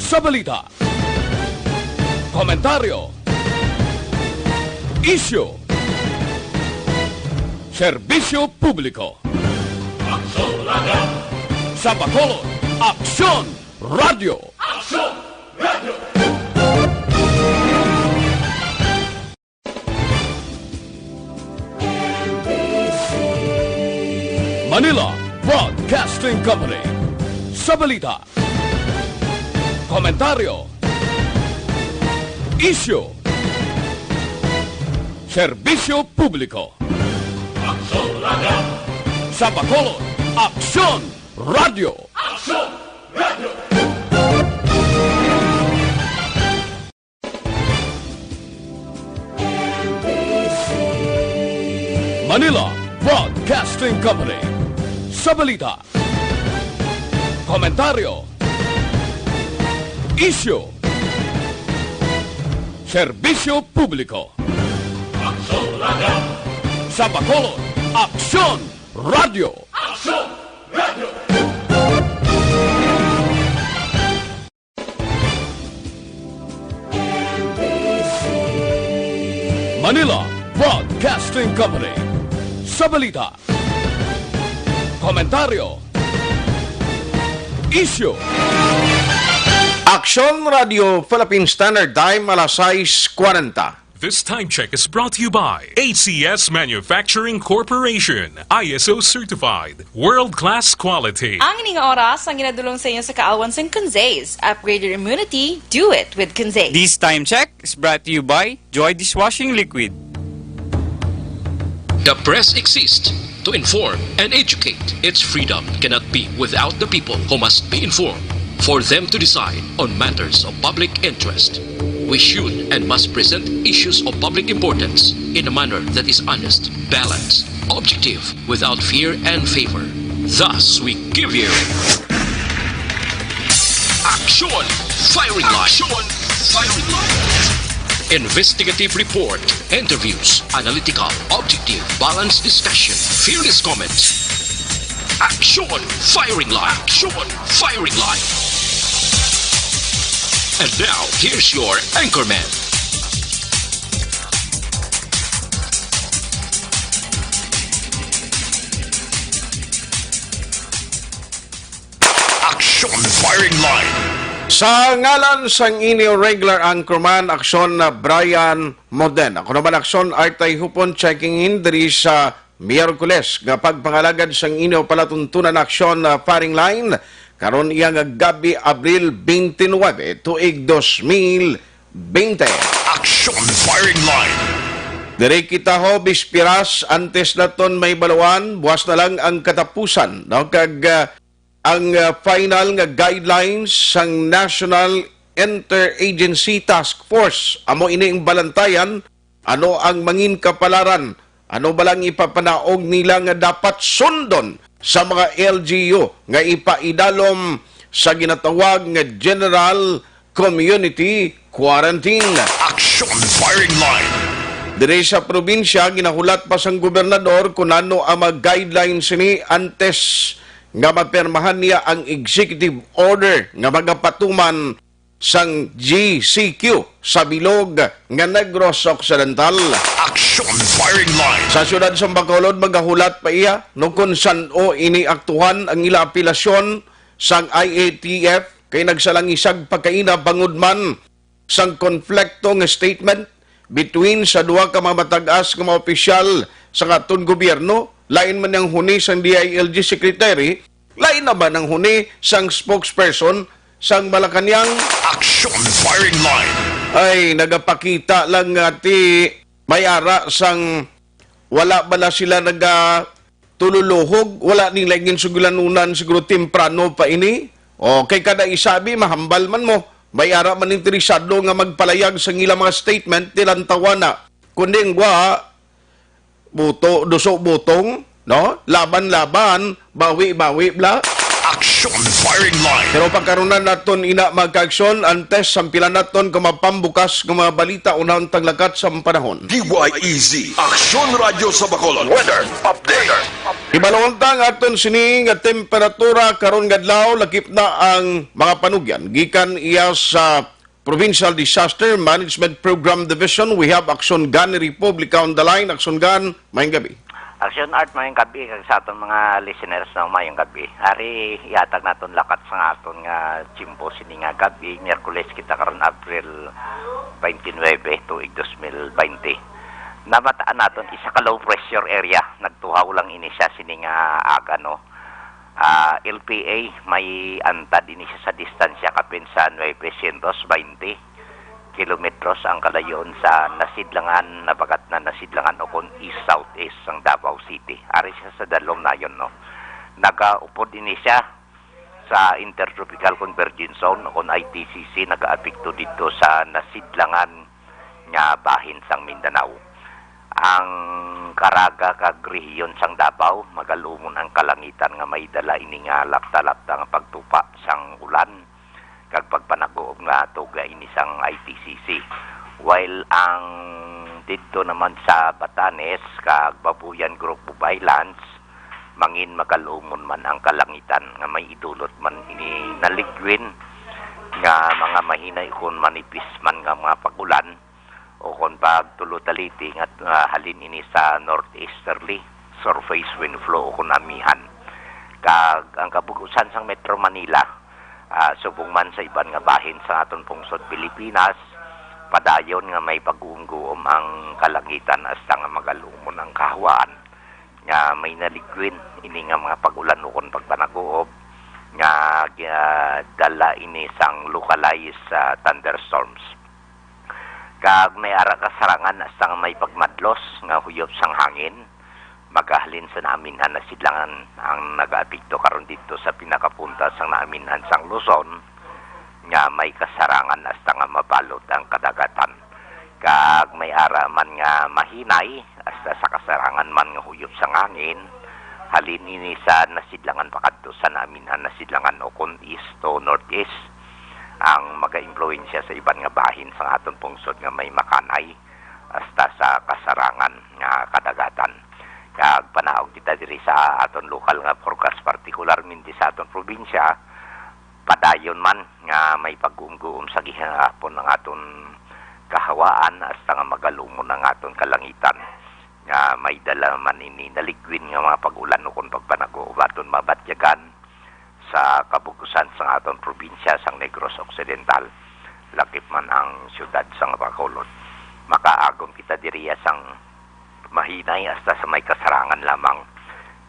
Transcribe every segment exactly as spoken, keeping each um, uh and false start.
Sa balita, komentaryo, isyu, serbisyo publiko. Aksyon Radio. Sa Bacolod, Aksyon Radio. Aksyon Radio. Manila Broadcasting Company. Sa balita, komentaryo, isyu, serbisyo publiko. Aksyon Radio. Sa Bacolod, Aksyon Radio. Aksyon Radio. Manila Broadcasting Company. Sa balita, komentaryo, isyu, serbisyo publiko. Aksyon Radio. Sa Bacolod, Aksyon Radio. Aksyon Radio. Manila Broadcasting Company. Sa balita, komentaryo, isyu. Aksyon Radio Philippine Standard Time, alas sais kwarenta. This time check is brought to you by A C S Manufacturing Corporation, I S O certified, world-class quality. Ang ining oras ang ginadulong sa inyo sa kaalwan sang Conzaze. Upgrade your immunity, do it with Conzaze. This time check is brought to you by Joy Dishwashing Liquid. The press exists to inform and educate. Its freedom cannot be without the people who must be informed for them to decide on matters of public interest. We should and must present issues of public importance in a manner that is honest, balanced, objective, without fear and favor. Thus, we give you Action Firing Line. Action Firing Line. Investigative report, interviews, analytical, objective, balanced discussion, fearless comments. Action Firing Line. Action Firing Line. And now, here's your anchorman. Action Firing Line. Sa ngalan sang inyo regular anchorman, Aksyon na Brian Moden. Ako naman, Aksyon Artay Hupon, checking in diri sa Miyerkules nga pagpangalagad sang inyo palatuntunan, Aksyon na Firing Line, karon iya nga gabi, Abril twenty-nine, tuig dos mil bente. Action Firing Line. Diri kita ho, bispiras, antes naton may baluan, buwas na lang ang katapusan, no? Kag, ah, ang, ah, final nga guidelines sang National Interagency Task Force, amo ini ang balantayan, ano ang mangin kapalaran, ano ba lang ipapanaog nila nga dapat sundon sa mga L G U nga ipaidalom sa ginatawag nga General Community Quarantine. Action Firing Line. Diri sa probinsya, ginahulat pa sang gobernador kon ano ang mga guidelines sini antes nga mapirmahan niya ang executive order nga magapatuman sang G C Q sa bilog nga Negros Occidental. Action Firing Line. Sa siyudad sa Bacolod, magahulat pa iya no kon san-o ini aktuhan ang ila apelasyon sang I A T F, kay nagsalangisag pa kaina bangod man sang konflikto nga statement between sa duha ka mga matag-as nga mga opisyal sa aton gobyerno. Lain man ang huni sang D I L G secretary, lain naman ang huni sang spokesperson sang Malacañang. Action Firing Line. Ay, nagapakita lang nga ti may ara sang wala bala sila nagatululuhog, wala nila ginsugilanunan siguro temprano pa ini. O, kay kada isabi, mahambal man mo, may ara man interesado nga magpalayag sang ilang mga statement, tilantawan na. Kundi ang wa, buto, duso, butong, no? Laban-laban, bawi-bawi, bla. Action Firing Line. Pero pagkarunan naton ina, mga kaaksyon, antes sampilan naton kung mapambukas nga mga balita, unahon tang lakat sang panahon. D Y E Z, Aksyon Radyo sa Bacolod. Weather update. Ibalon ta ang aton sini nga temperatura karon nga adlaw, lakip na ang mga panugyan gikan iya sa Provincial Disaster Management Program Division. We have Action Gun Republica on the line. Action Gun, mayong gabi. Action Art, mayong gabi kag sa aton mga listeners na mayong gabi. Ari ihatag naton lakat sa aton nga tiyempo sini nga gabi, Miyerkules kita karon, April twenty-nine, tuig dos mil bente. Nabataan naton isa ka low pressure area, nagtuhaw lang ini siya sini nga aga, no. Ah, L P A, may antad ini siya sa distansya kapin sa nine hundred twenty kilometros ang kalayoon sa nasidlangan, nabagat na nasidlangan o kon east-southeast sang Davao City. Ari siya sa dalom nayon, no. Nagaupod ini siya sa Intertropical Convergence Zone o kon I T C C, nagaapekto didto sa nasidlangan nga bahin sang Mindanao. Ang Caraga kag rehiyon sang Davao, magalumon ang kalangitan nga may dala ini nga lapta-lapta nga pagtupa sang ulan kag pagpanaguob nga tuga ini sang I T C C. While ang didto naman sa Batanes kag Babuyan Group of Islands, mangin magalumon man ang kalangitan nga may idulot man ini naligwin nga mga mahinay kon manipis man nga mga pag-ulan o kon pagtulo taliti nga, ah, halin ini sa northeasterly surface wind flow o kon amihan. Kag ang kabug-usan sang Metro Manila, ah, subong man sa iban nga bahin sa aton pungsod Pilipinas, padayon nga may pag-uumguom ang kalangitan hasta nga magalumon ang kahawaan nga may naligwin ini nga mga pag-ulan ukon pagpanaguob nga ginadala ini sang localized, ah, thunderstorms. Kag may ara kasarangan hasta nga may pagmadlos nga huyop sang hangin, magahalin sa naaminhan na sidlangan ang nagaapekto karon didto sa pinakapunta sang naaminhan sang Luzon, nga may kasarangan hasta nga mabalot ang kadagatan. Kag may ara man nga mahinay, hasta sa kasarangan man nga huyop sang hangin, halin ini sa nasidlangan pakadto sa naaminhan na sidlangan o kon east to northeast, ang magaimpluwensya sa iban nga bahin sang aton pungsod nga may makanay hasta sa kasarangan nga kadagatan. Kag panaog kita diri sa aton lokal nga forecast, partikularmente sa aton probinsya, padayon man nga may pagguom-guom sa gihapon ang aton kahawaan hasta nga magalumon ang aton kalangitan, nga may dala man ini naligwin nga mga pag-ulan ukon pagpanaguob aton mabatyagan sa kabug-usan sang aton probinsya sang Negros Occidental, lakip man ang siyudad sang Bacolod. Makaagom kita diriya sang mahinay hasta sa may kasarangan lamang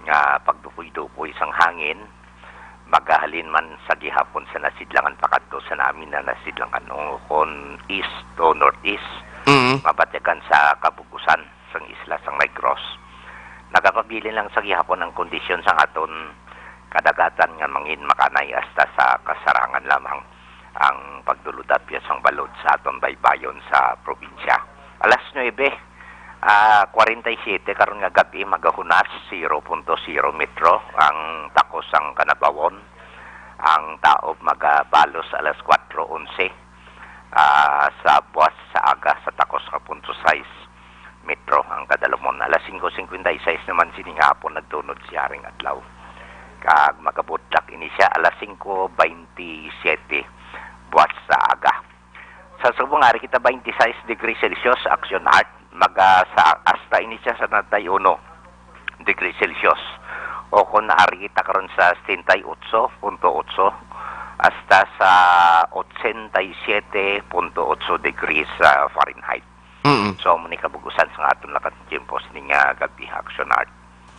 nga pagdukoy-dukoy sang hangin, magahalin man sa gihapon sa nasidlangan pakadto sa naaminhan na sidlangan, o kon east to northeast, Mm. mabatyagan sa kabug-usan sang isla sang Negros. Nagapabilin lang sa gihapon ang kondisyon sang aton kadagatan nga mangin makanay hasta sa kasarangan lamang ang pagdulodapya sang balod sa aton baybayon sa probinsya. Alas nuebe, ah, kwarenta y siyete karon nga gab-i, magahunas, zero punto zero metro ang takos sang kanabawon. Ang taob magabalos alas kwatro onse, ah, sa buwas sa aga sa takos nga punto sais metro ang kadalumon. Alas singko singkwenta y sais naman sining hapon nagtunod si Haring Adlaw. Kag magabudlak ini siya alas singko baynte siyete buwas sa aga. Sa subong ari kita, baynte sais degrees Celsius, Action Art, maga sa asta ini siya sa setenta y uno degrees Celsius. O kung ari kita karon sa setenta y ocho punto ocho hasta sa ochenta y siete punto ocho degrees, ah, Fahrenheit. Mm. So, amo ni kabug-usan sa aton lakat nga tiyempo sining, ah, gab-i, Action Art.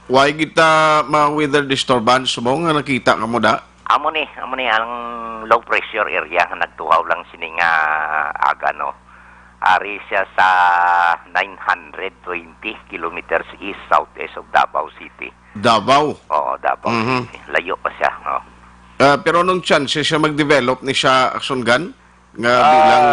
Why kita ma weather disturbance mo nga nakita ka mo da? Amo ni, amo ni ang low pressure area nga nagtuhaw lang sini nga aga, no. Ari siya sa nine hundred twenty kilometers east southeast of Davao City. Davao? Oo, Davao Mhm. City. Layo pa siya, no. Ah, pero anong chance siya mag-develop ni siya, Action Gun, nga Ah, bilang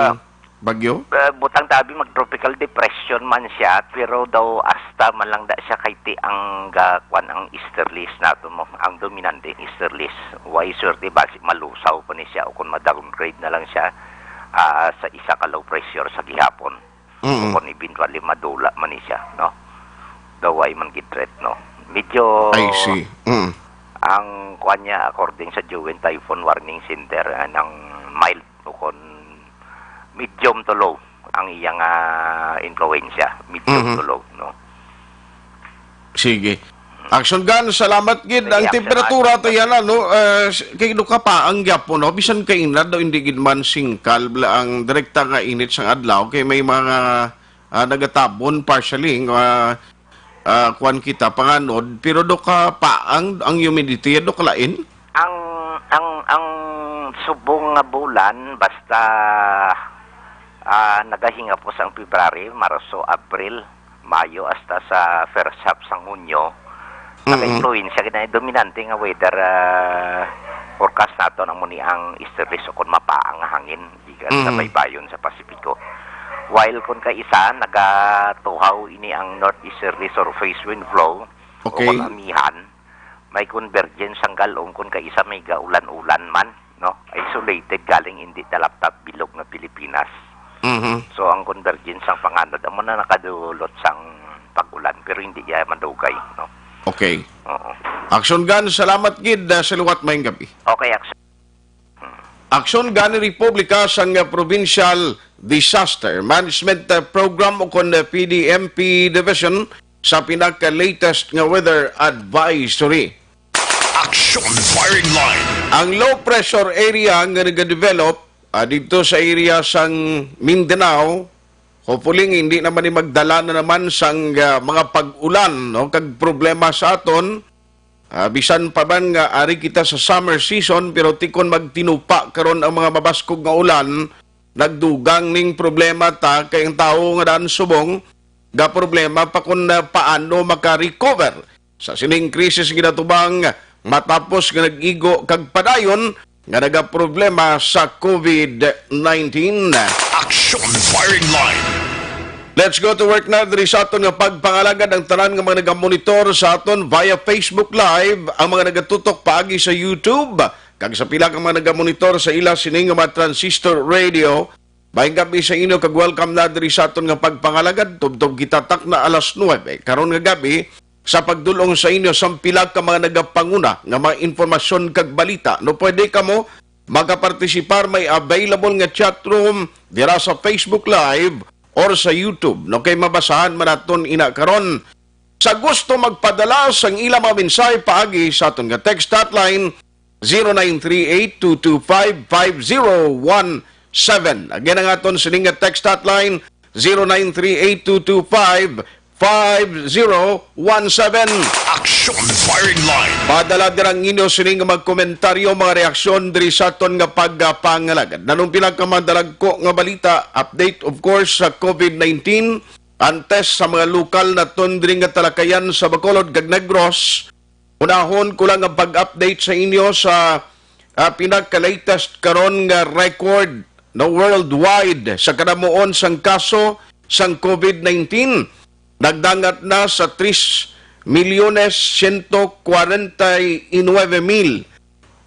bagyo? Ah, butang tabi mag tropical depression man siya, pero daw asta man lang da siya kay ti ang ga-, kwan ang easterlies nato mo, ang dominante easterlies. Way swerte basi malusaw pa ni siya o kung ma-downgrade na lang siya, ah, sa isa ka low pressure sa gihapon. Mm. O kung eventually madula man ni siya, no? Daw way man gid threat, no? Medyo I see. Mm. Ang kuan niya, according sa Joen Typhoon Warning Center, ah, nang mild o kon medium to low ang iyang ah, influensya, medium Mhm. to low, no? Sige. Action Gun, salamat gid. Sige, Ang Action temperatura Gun. to yan, ano, eh, s- kay do ka pa ang gyapo, no? Bisan kay inad, no? Hindi gid man singkal bala ang direkta nga init sang adlaw kay may mga ah, nagatabon partially nga ah, kuan kita panganod, pero do ka pa ang ang humidity do ka lain. Ang ang ang subong nga bulan basta ah, nagahingapos ang February, Marso, Abril, Mayo hasta sa first half sang Hunyo. Mm-mm. Naka-influensya gid ang dominante nga weather ah, forecast nato nang muni ang easterly o kon mapaang nga hangin gikan sa Mm. baybayon sa Pasipiko. While kon kaisa nagatuhaw ini ang northeasterly surface wind flow Okay. o kon amihan, may convergence ang galong kon kaisa may gaulan-ulan man, no? Isolated galing hindi talaptap bilog nga Pilipinas. Mhm. So ang convergence sang panganod amo na nakadulot sang pag-ulan pero hindi iya madugay, no? Okay. Oo. Action Gun, salamat gid ah, sa liwat, maayong gabi. Okay, Action. Action Gun, Republika sang ah, Provincial Disaster Management ah, Program o kon ah, P D M P Division sa pinaka-latest nga weather advisory. Action Firing Line. Ang low pressure area nga nagadevelop ah, dito sa area sang Mindanao, hopefully hindi naman ni magdala na naman sang ah, mga pag-ulan, no, kag problema sa aton. Ah, bisan pa man nga ari kita sa summer season, pero tikon magtinupa karon ang mga mabaskog nga ulan, nagdugang ning problema ta kay ang tawo nga daan subong ga problema pa kung ah, paano maka-recover sa sining krisis ginatubang matapos nga nag-igo kag padayon nga nagaproblema sa COVID nineteen. Action Firing Line. Let's go to work na diri sa aton nga pagpangalagad ang tanan nga mga nagamonitor sa aton via Facebook Live, ang mga nagatutok paagi sa YouTube, kag sa pila ka mga nagamonitor sa ila sini nga mga transistor radio. Maayong gabi sa inyo kag welcome na diri sa aton nga pagpangalagad. Tubtob kita takna alas nuebe karon nga gabi sa pagdul-ong sa inyo sang pila ka mga nagapanguna nga mga impormasyon kag balita. No, pwede kamo makapartisipar, may available nga chat room dira sa Facebook Live or sa YouTube. No, kay mabasahan man naton ina karon. Sa gusto magpadala sang ila mga mensahe paagi sa aton nga text hotline, zero nine three eight two two five five zero one seven. Again, ang aton sining nga text hotline, zero nine three eight two two five five zero one seven. Action Firing Line. Padala dira ang inyo sining nga mga komentaryo, mga reaksyon diri sa aton nga pagpangalagad. Nanong pila ka madalagko nga balita, update of course sa COVID nineteen, antes sa mga lokal naton diri nga talakayan sa Bacolod kag Negros. Unahon ko lang ang pag-update sa inyo sa ah, pinaka-latest karon nga record, no, worldwide sa kanamuon sang kaso sang COVID nineteen. Nagdangat na sa tres milyones siyento kwarenta y nuebe mil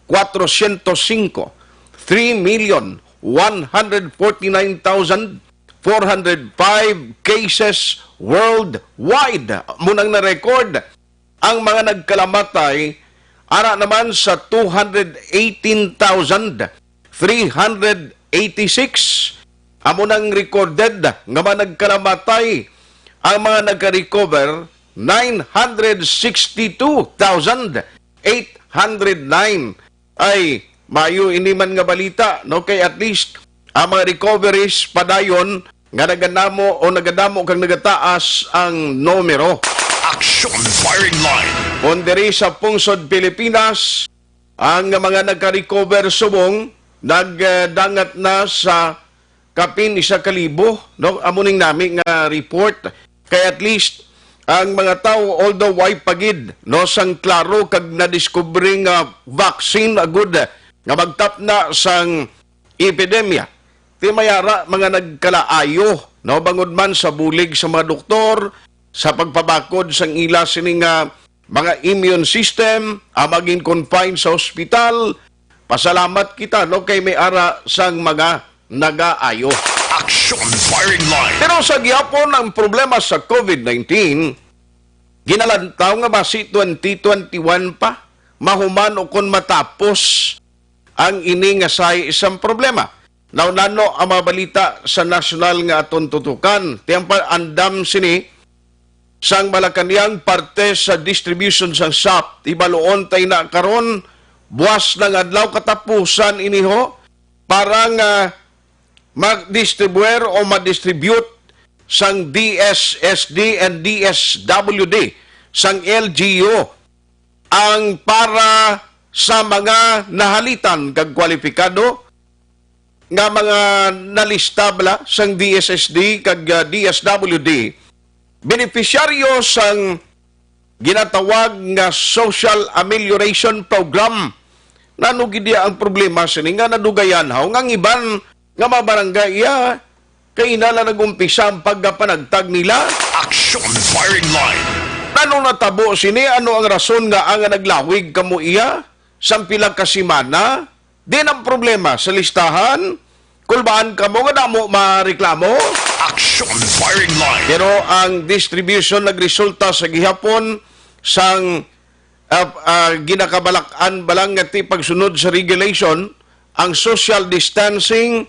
kwatrosyentos singko, three million one hundred forty-nine thousand four hundred five cases worldwide. Amo nang na-record ang mga nagkalamatay, ara naman sa two hundred eighteen thousand three hundred eighty-six. Amo nang recorded nga mga nagkalamatay. Ang mga nagka-recover, nine hundred sixty-two thousand eight hundred nine. Ay, maayo ini man nga balita, no? Kay at least ang mga recoveries padayon nga naganamo o nagadamo kag nagataas ang numero. Action Firing Line. Kon diri sa pungsod Pilipinas, ang mga nagka-recover subong nagdangat na sa kapin isa ka libo, no? Amo ning nami nga report. Kay at least ang mga tawo, although way pagid, no, sang klaro kag nadiskubre nga vaccine agud nga magtapna sang epidemya, ti may ara mga nagkalaayo, no, bangod man sa bulig sa mga doktor sa pagpabakod sang ila sini nga mga immune system, ang maging confined sa ospital. Pasalamat kita, no, kay may ara sang mga nagaayo. Action Firing Line. Pero sa gihapon ang problema sa COVID nineteen, Ginalantaw nga basi twenty twenty-one pa mahuman o kon matapos ang ini nga sahi sang problema. Naunano ang mga balita sa nasyonal nga aton tutukan. Tiyang pa-, andam sini sang Malacañang parte sa distribution sang SAP. Ibaluon tay na karon, buwas na nga adlaw katapusan ini ho para nga mag-distribuer o ma-distribute sang D S S D and D S W D sang L G U ang para sa mga nahalitan kag kwalipikado nga mga nalista bala sang D S S D kag, ah, D S W D, benepisyaryo sang ginatawag nga Social Amelioration Program. Nano gid iya ang problema sini nga nadugayan haw nga ang iban nga mga barangay iya kay ina lang nag-umpisa ang pagkapanagtag nila? Action Firing Line. Nano natabo sini? Ano ang rason nga ang naglawig kamo iya sang pila ka semana? Din ang problema sa listahan, kulbaan kamo nga damo mareklamo. Action Firing Line. Pero ang distribution nagresulta sa gihapon sang, ah, ah, ginakabalak-an balang nga ti pagsunod sa regulation, ang social distancing.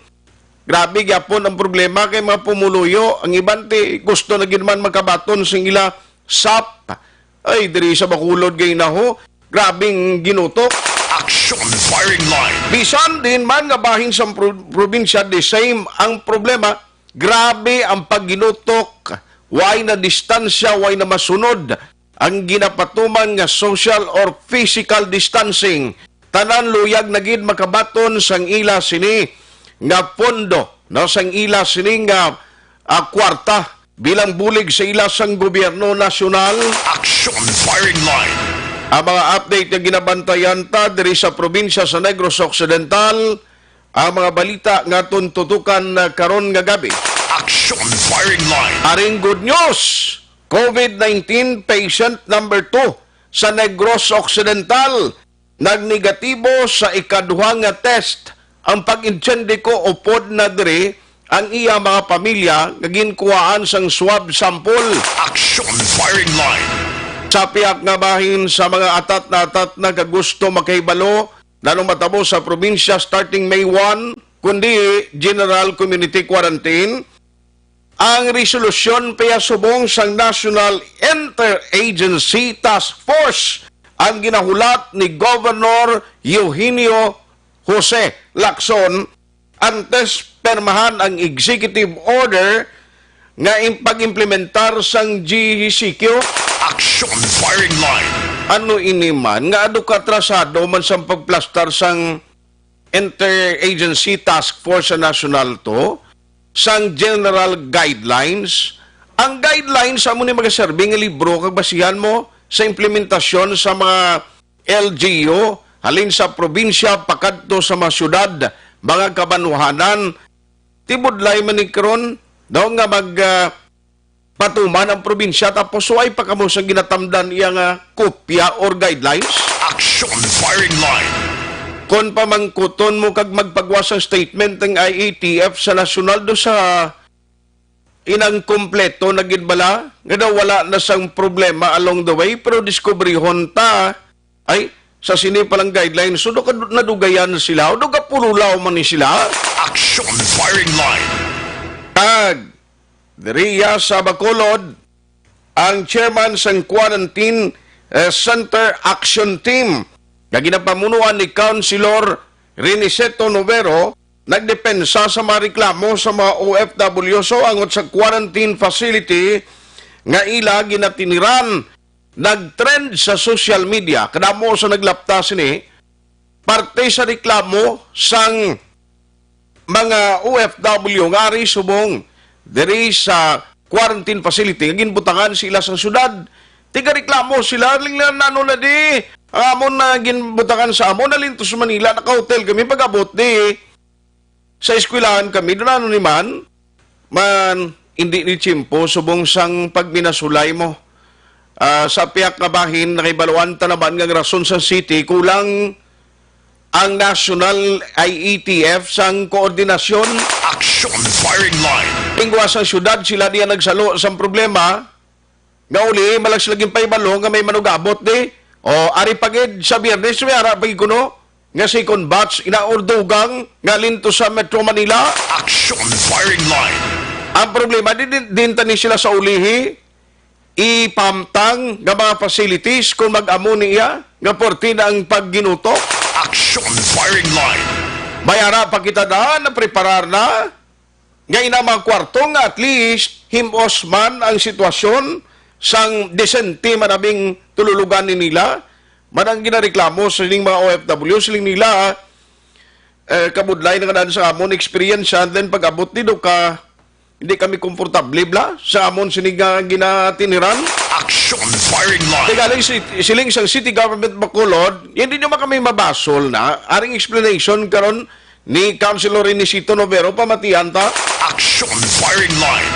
Grabe gyapon ang problema kay mga pumuluyo. Ang iban ti gusto na gid man makabaton sing ila SAP. Ay, diri sa Bacolod gay naho, grabing ginutok. Action Firing Line. Bisan din man nga bahin sa pro-, probinsya, the same ang problema. Grabe ang pagginutok. Way na distansya, way na masunod ang ginapatuman nga social or physical distancing. Tanan luyag na gid makabaton sang ila sini nga pondo, no, sang ila sini nga, ah, kwarta bilang bulig sa ila sang gobyerno nasyonal. Action Firing Line. Ang mga update nga ginabantayan ta diri sa probinsya sa Negros Occidental, ang mga balita nga aton tutukan, ah, karon nga gabi. Action Firing Line. Aring good news, COVID nineteen patient number two sa Negros Occidental nagnegatibo sa ikaduha nga test. Ang pag-intsende ko upod na diri ang iya mga pamilya nga ginkuhaan sang swab sample. Action Firing Line. Sa pihak nga bahin sa mga atat na atat na ka gusto makahibalo nanong matabo sa probinsya starting May one, kundi general community quarantine, ang resolusyon piyasubong sang National Interagency Task Force ang ginahulat ni Governor Eugenio Jose Lacson antes permahan ang executive order nga im-, pag-implementar sang G C Q. Action Firing Line. Ano ini man nga ado ka atrasado man sang pagplastar sang Interagency Task Force sa National to sang General Guidelines. Ang guidelines amo ni magaserbi nga libro kag basihan mo sa implementasyon sa mga L G U halin sa probinsya pakadto sa mga syudad, mga kabanwahanan. Tibudlay man ni karon daw nga mag, ah, patuman ang probinsya, tapos way pa kamo sa ginatamdan iya nga kopya or guidelines? Action Firing Line. Kon pamangkuton mo kag magpagawa sang statement ang I A T F sa nasyonal do sa inang kompleto na gid bala, nga daw wala na sang problema along the way, pero diskubrihon ta, ay, sa sini palang guidelines, so, do ka-, nadugayan sila, o do kapululaw man ni sila. Action Firing Line. Kag, diriya sa Bacolod, ang chairman sang Quarantine, eh, Center Action Team, nga ginapamunuan ni Councilor Reniceto Novero, nagdepensa sa mga reklamo sa mga O F W so angot sa quarantine facility nga ila ginatiniran. Nagtrend sa social media, kadamo sa naglapta sini, parte sa reklamo sang mga O F W nga ari subong diri sa quarantine facility nga ginbutangan sila sa syudad. Tigareklamo sila, "Linglan, ano na di? Ang amon na ginbutangan sa amon, nalintos sa Manila, naka-hotel kami, pag-abot di sa eskwelahan kami, dunano ni man." Man, hindi ni tiyempo subong sang pagminasulay mo. Ah, sa pihak nga bahin, nakibaluan ta naman nga ang rason sa city, kulang ang National I E T F sang koordinasyon. Action Firing Line. Lingwa sa syudad, sila diya nagsalo sang problema. Nga uli, malag sila ginpahibalo nga may manugabot di. O, ari pa gid sa Biyernes, may ara pa gid kuno nga second batch, ina or dugang nga halin to sa Metro Manila. Action Firing Line. Ang problema, di, di, di tani sila sa ulihi, ipamtang nga mga facilities kung mag-amo niya nga porti na ang pagginuto. Action Firing Line. May ara pa kita na, napreparar na, nga ina mga kwarto nga at least himos man ang sitwasyon sang disente man abing tululugan ni nila. Man ang ginareklamo sa sining mga O F W, siling nila, eh, kabudlay na nga daan sa amon experience, and then pag-abot dito ka, hindi kami komportable bla sa amon sining nga ginatiniran. Action Firing Line. Kaya galing si, siling sang City Government Bacolod, hindi nyo man kami mabasol na. Aring explanation karon ni Councilor Renisito Novero, pamatian ta. Action Firing Line.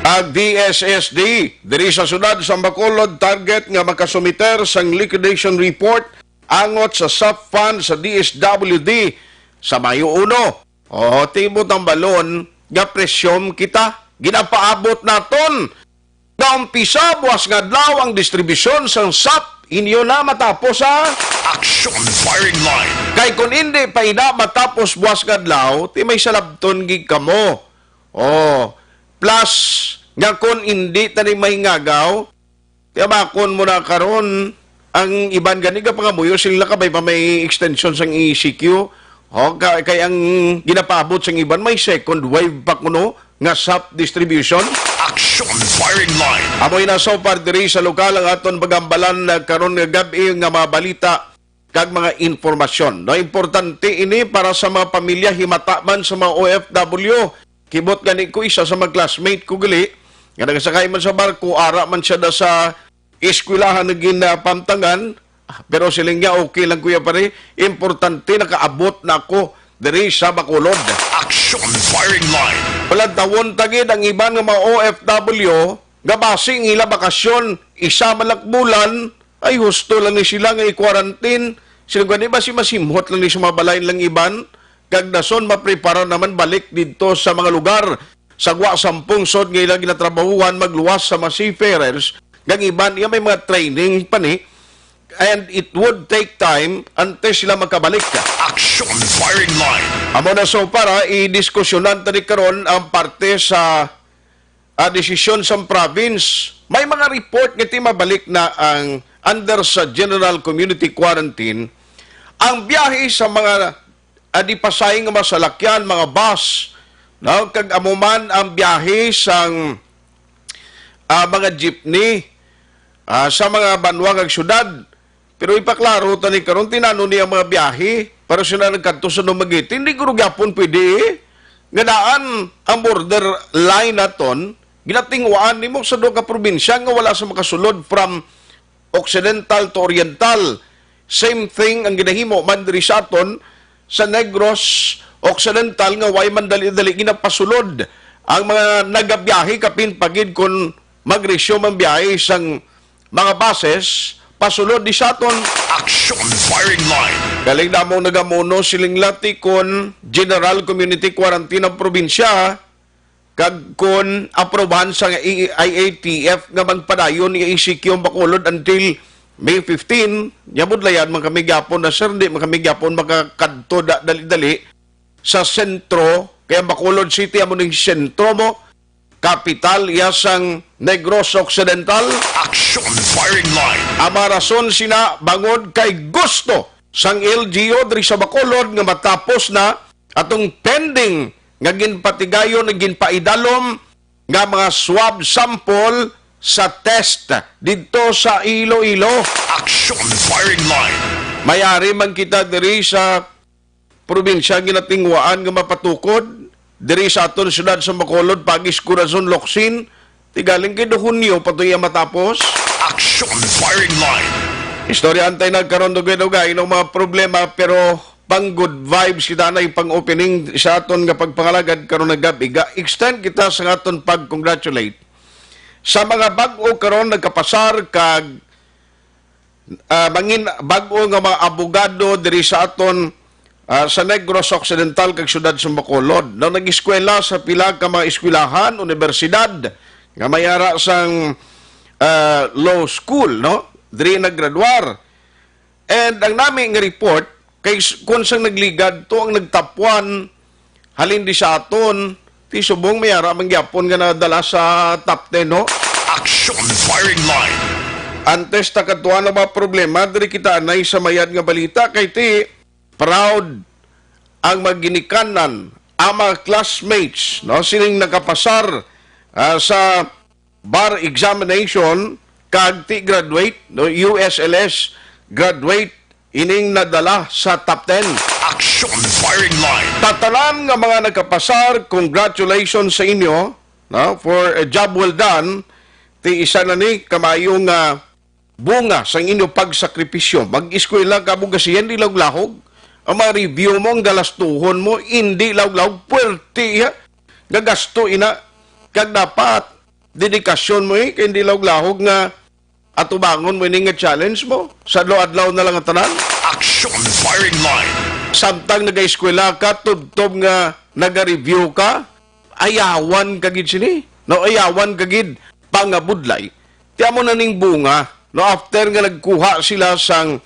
Ang D S S D diri sa siyudad sa Bacolod target nga makasumiter sang liquidation report angot sa SAP fund sa D S W D sa Mayo uno. O, tibot ang balon nga presyom kita. Ginapaabot naton nga umpisa buwas nga adlaw ang distribusyon sang SAP, inyo na matapos sa Action Firing Line. Kay kung hindi pa ina matapos buwas nga adlaw, ti may salabton gid kamo. O, plus nga kung hindi tani mahingagaw, ti abakon mo na karon, ang iban gani gapangamuyo sila kabay pa may extension sang E C Q. O, ka-, kay ang ginapaabot sang iban may second wave pa kuno nga SAP distribution. Action Firing Line. Amoy na so far diri sa lokal ang aton pagambalan na karon nga gab-i nga mga balita kag mga impormasyon. No, importante ini para sa mga pamilya, himata man sa mga O F W. Kibot gani ko, isa sa mga classmate ko gali nga nagasakay man sa barko, ara man siya da sa eskwelahan nga ginapamtangan. Pero siling niya, "Okay lang, kuya pare, importante nakaabot na ako diri sa Bacolod." Action Firing Line. Palantawon ta gid ang iban nga mga O F W nga basi ang ila bakasyon isa man lang bulan, ay husto lang ni sila nga i-quarantine. Sila gani basi masimhot lang ni sa mga balay lang iban, kag dason maprepara naman balik didto sa mga lugar sa gwa sang pungsod nga ila ginatrabahuhan, magluwas sa mga seafarers, kag iban iya may mga training pa ni, and it would take time antes sila makabalik. Action Firing Line. Amo na so para idiskusyonan tani karon ang parte sa, ah, desisyon sang province. May mga report nga ti mabalik na ang under sa general community quarantine ang biyahe sa mga, ah, di pasay nga masalakyan, mga bus, no? Kag amo man ang biyahe sang, ah, mga jeepney, ah, sa mga banwa kag syudad. Pero ipaklaro ta ni karon, tinano ni ang mga biyahe para sila nagkadto sa Dumaguete. Hindi guro gyapon pwede, eh. Nga daan ang border line naton, ginatingwaan nimo sa duha ka probinsya nga wala sa makasulod from occidental to oriental. Same thing ang ginahimo man diri sa aton sa Negros Occidental, nga way man dali-dali ginapasulod ang mga nagabiyahe, kapin pa gid kon mag-resume ang biyahe sang mga buses pasulod di sa aton. Action Firing Line. Galing namong nagamuno siling lati kon general community quarantine ang probinsya, kag kon aprobahan sa I A T F nga magpadayon ni E C Q ang Bacolod until May fifteen, nya budlayan man kami gyapon na, sir, di man kami gyapon makakadto da-, dali-dali sa sentro, kay ang Bacolod City amo ning sentro mo, kapital iya sang Negros Occidental. Action Firing Line. Ang mga rason sina bangod kay gusto sang L G U diri sa Bacolod nga matapos na atong pending nga ginpatigayon ug ginpaidalom nga mga swab sample sa test didto sa Iloilo. Action Firing Line. May ari man kita diri sa probinsya ginatingwaan nga mapatukod diri sa aton siyudad sa Bacolod, Pagis, Corazon, Locsin, ti galing kay do Hunyo pa to iya matapos. Action Firing Line. Istorya antay nagkaron dugay-dugay ng mga problema, pero pang good vibes kita na pang opening sa aton nga pagpangalagad karon nga gabi. Ga-extend kita sa aton pag-congratulate sa mga bag-o karon nagkapasar kag, ah, mangin bag-o nga mga abogado diri sa aton, ah, sa Negros Occidental kag siyudad sa Bacolod. Nang nag-eskwela sa pila ka mga eskwelahan, unibersidad, nga may ara sang, ah, Law School, no? Diri naggraduar. And ang nami nga report, kay s-, kung sang nagligad to ang nagtapwan, halin di sa aton, ti subong may ara man gyapon nga nadala sa top ten, no? Action Firing Line. Antes ta kadtuan ang mga problema, diri kita anay sa mayad nga balita, kay ti proud ang mga ginikanan, ang mga classmates, no, sining nakapasar, ah, sa bar examination kag ti graduate, no, U S L S graduate, ining nadala sa top ten. Action Firing Line. Tatanan nga mga nagkapasar, congratulations sa inyo, no, for a job well done. Ti isa na ni kamayo nga bunga sang inyo pagsakripisyo. Mag-eskwela ka, abogasiya, hindi lahog-lahog. Ang mga review mo, ang galastuhon mo, hindi lahog-lahog, puwerte, ha? Gagasto ina. Kag dapat, dedikasyon mo, eh, kay hindi lahog-lahog nga atubangon mo ini nga challenge mo. Sa adlaw-adlaw na lang ang tanan. Action Firing Line. Samtang nag-eskwela ka, tubtob nga naga-review ka, ayawan ka gid sini. No, ayawan ka gid pangabudlay. Ti amo na ning bunga, no, after nga nagkuha sila sang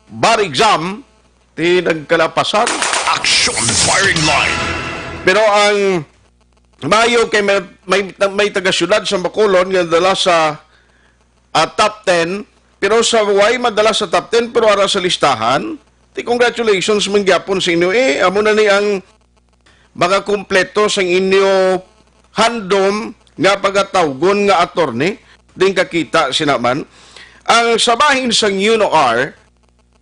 bar exam, ti nagkalapasan. Action Firing Line. Pero ang maayo kay may, may, may taga-syudad sa Bacolod nga dala sa, ah, top ten, pero sa way madala sa top ten, pero ara sa listahan, ti congratulations man gyapon sa inyo. Eh, amo na ni ang mga kumpleto sang inyo handom nga pagatawgon nga attorney, din kakita sina man. Ang sa bahin sang U N O R,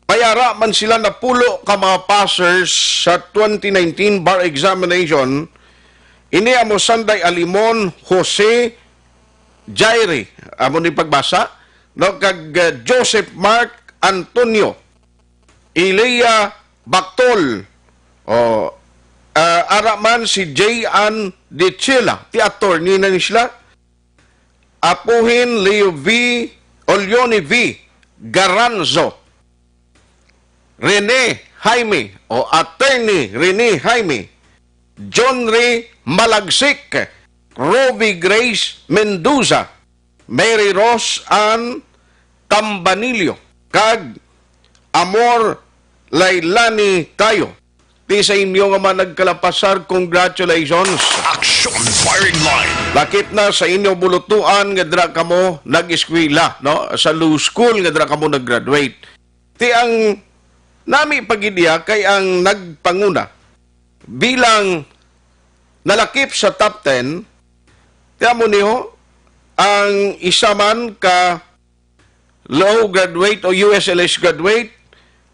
may ara man sila napulo ka mga passers sa twenty nineteen bar examination. Ini amo Sanday Alimon, Jose Jairi, amo ni pagbasa, no, kag, uh, Joseph Mark Antonio, Elia Bactol, o, ah, ara man si J. Ann Dichila, ti attorney na ni sila. Apuhin Leo V, o Leone V Garanzo, Rene Jaime, o Attorney Rene Jaime, John Ray Malagsik, Roby Grace Mendoza, Mary Rose Ann Cambanillo, kag Amor Lailani Tayo. Ti sa inyo nga mga nagkalapasar, congratulations. Action Firing Line. Lakip na sa inyo bulutuan nga dira kamo nag-eskwela, no? Sa law school nga dira kamo nag-graduate. Ti ang nami pagid iya kay ang nagpanguna bilang nalakip sa top ten, ti amo niyo ang isa man ka law graduate o U S L S graduate,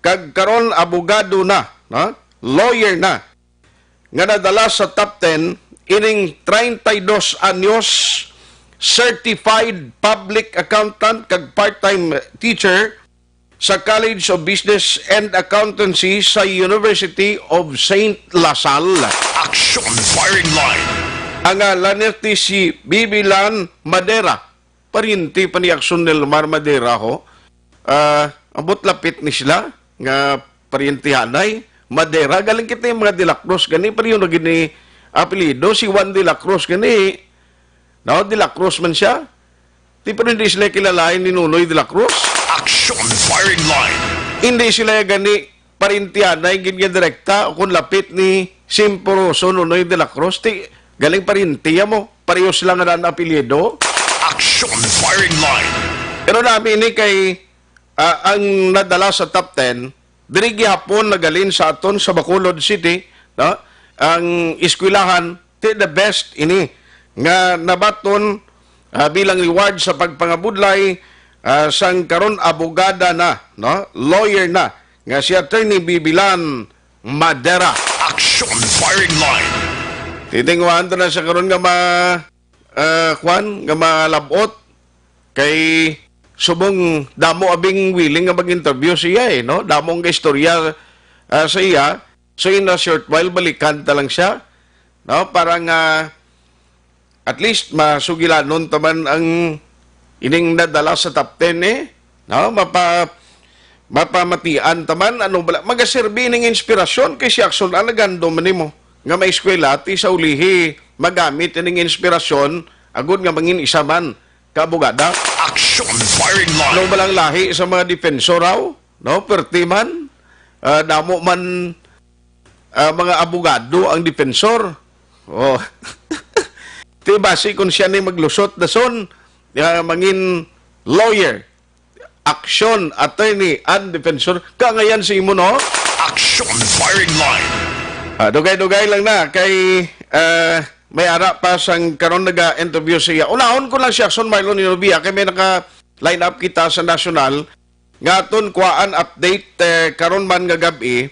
kag karon abogado na, no? Lawyer na, nga nadala sa top ten ining treinta y dos anyos, certified public accountant kag part-time teacher sa College of Business and Accountancy sa University of Saint La Salle. Action Firing Line. Ang ngalan niya ti si Bibilan Madera. Pariente pa ni Action Nelmar Madera ho. Ah, ambot lapit ni sila nga parientihanay. Madera, galing kita yung mga De La Cruz gani, pareho na gini apelyido. Si Juan De La Cruz gani, no, De La Cruz man siya. Di, pero hindi sila kilalain ni Nonoy De La Cruz. Action Firing Line. Hindi sila gani parintihanay gid nga direkta o kung lapit ni Simporoso Nonoy De La Cruz. Ti, galing parintiya mo. Pareho sila nga daan apelyido. Action Firing Line. Pero nami ni kay, ah, ang nadala sa top ten, diri gihapon nagalin sa aton sa Bacolod City, no? Ang eskwelahan, ti the best ini nga nabaton, ah, bilang reward sa pagpangabudlay, ah, sang karon abogada na, no? Lawyer na nga si Attorney Bibilan Madera. Action Firing Line. Titingwahan to na sa karon nga ma-, ah, kwan, nga malabot kay subong damo abing willing nga mag-interview siya, eh, no? Damo ang istorya, ah, sa iya. So, in a short while, balikan ta lang siya, no? Para nga at least masugilanon ta man ang ining nadala sa top ten, eh, no? Mapa-, mapamatian ta man, ano bala, magaserbi ning inspirasyon kay si Action, ah, nagando man nimo nga may eskwela, ti sa ulihi magamit ining inspirasyon agud nga mangin isa man ka Action Firing Line. Ano ba lang lahi sa mga defensor, haw? No, perti man. Ah, damo man, ah, mga abogado ang defensor. Oh. Ti basi kung siya ni maglusot dason, ah, mangin lawyer, action, attorney, and defensor, kangayan sa imo, no? Action Firing Line. Ah, dugay-dugay lang na kay, ah, may ara pa sang karon naga-interview siya. Unahon ko lang si Action Marlon Inubia kay may naka-line up kita sa national nga aton kuhaan update, eh, karon man nga gab-i,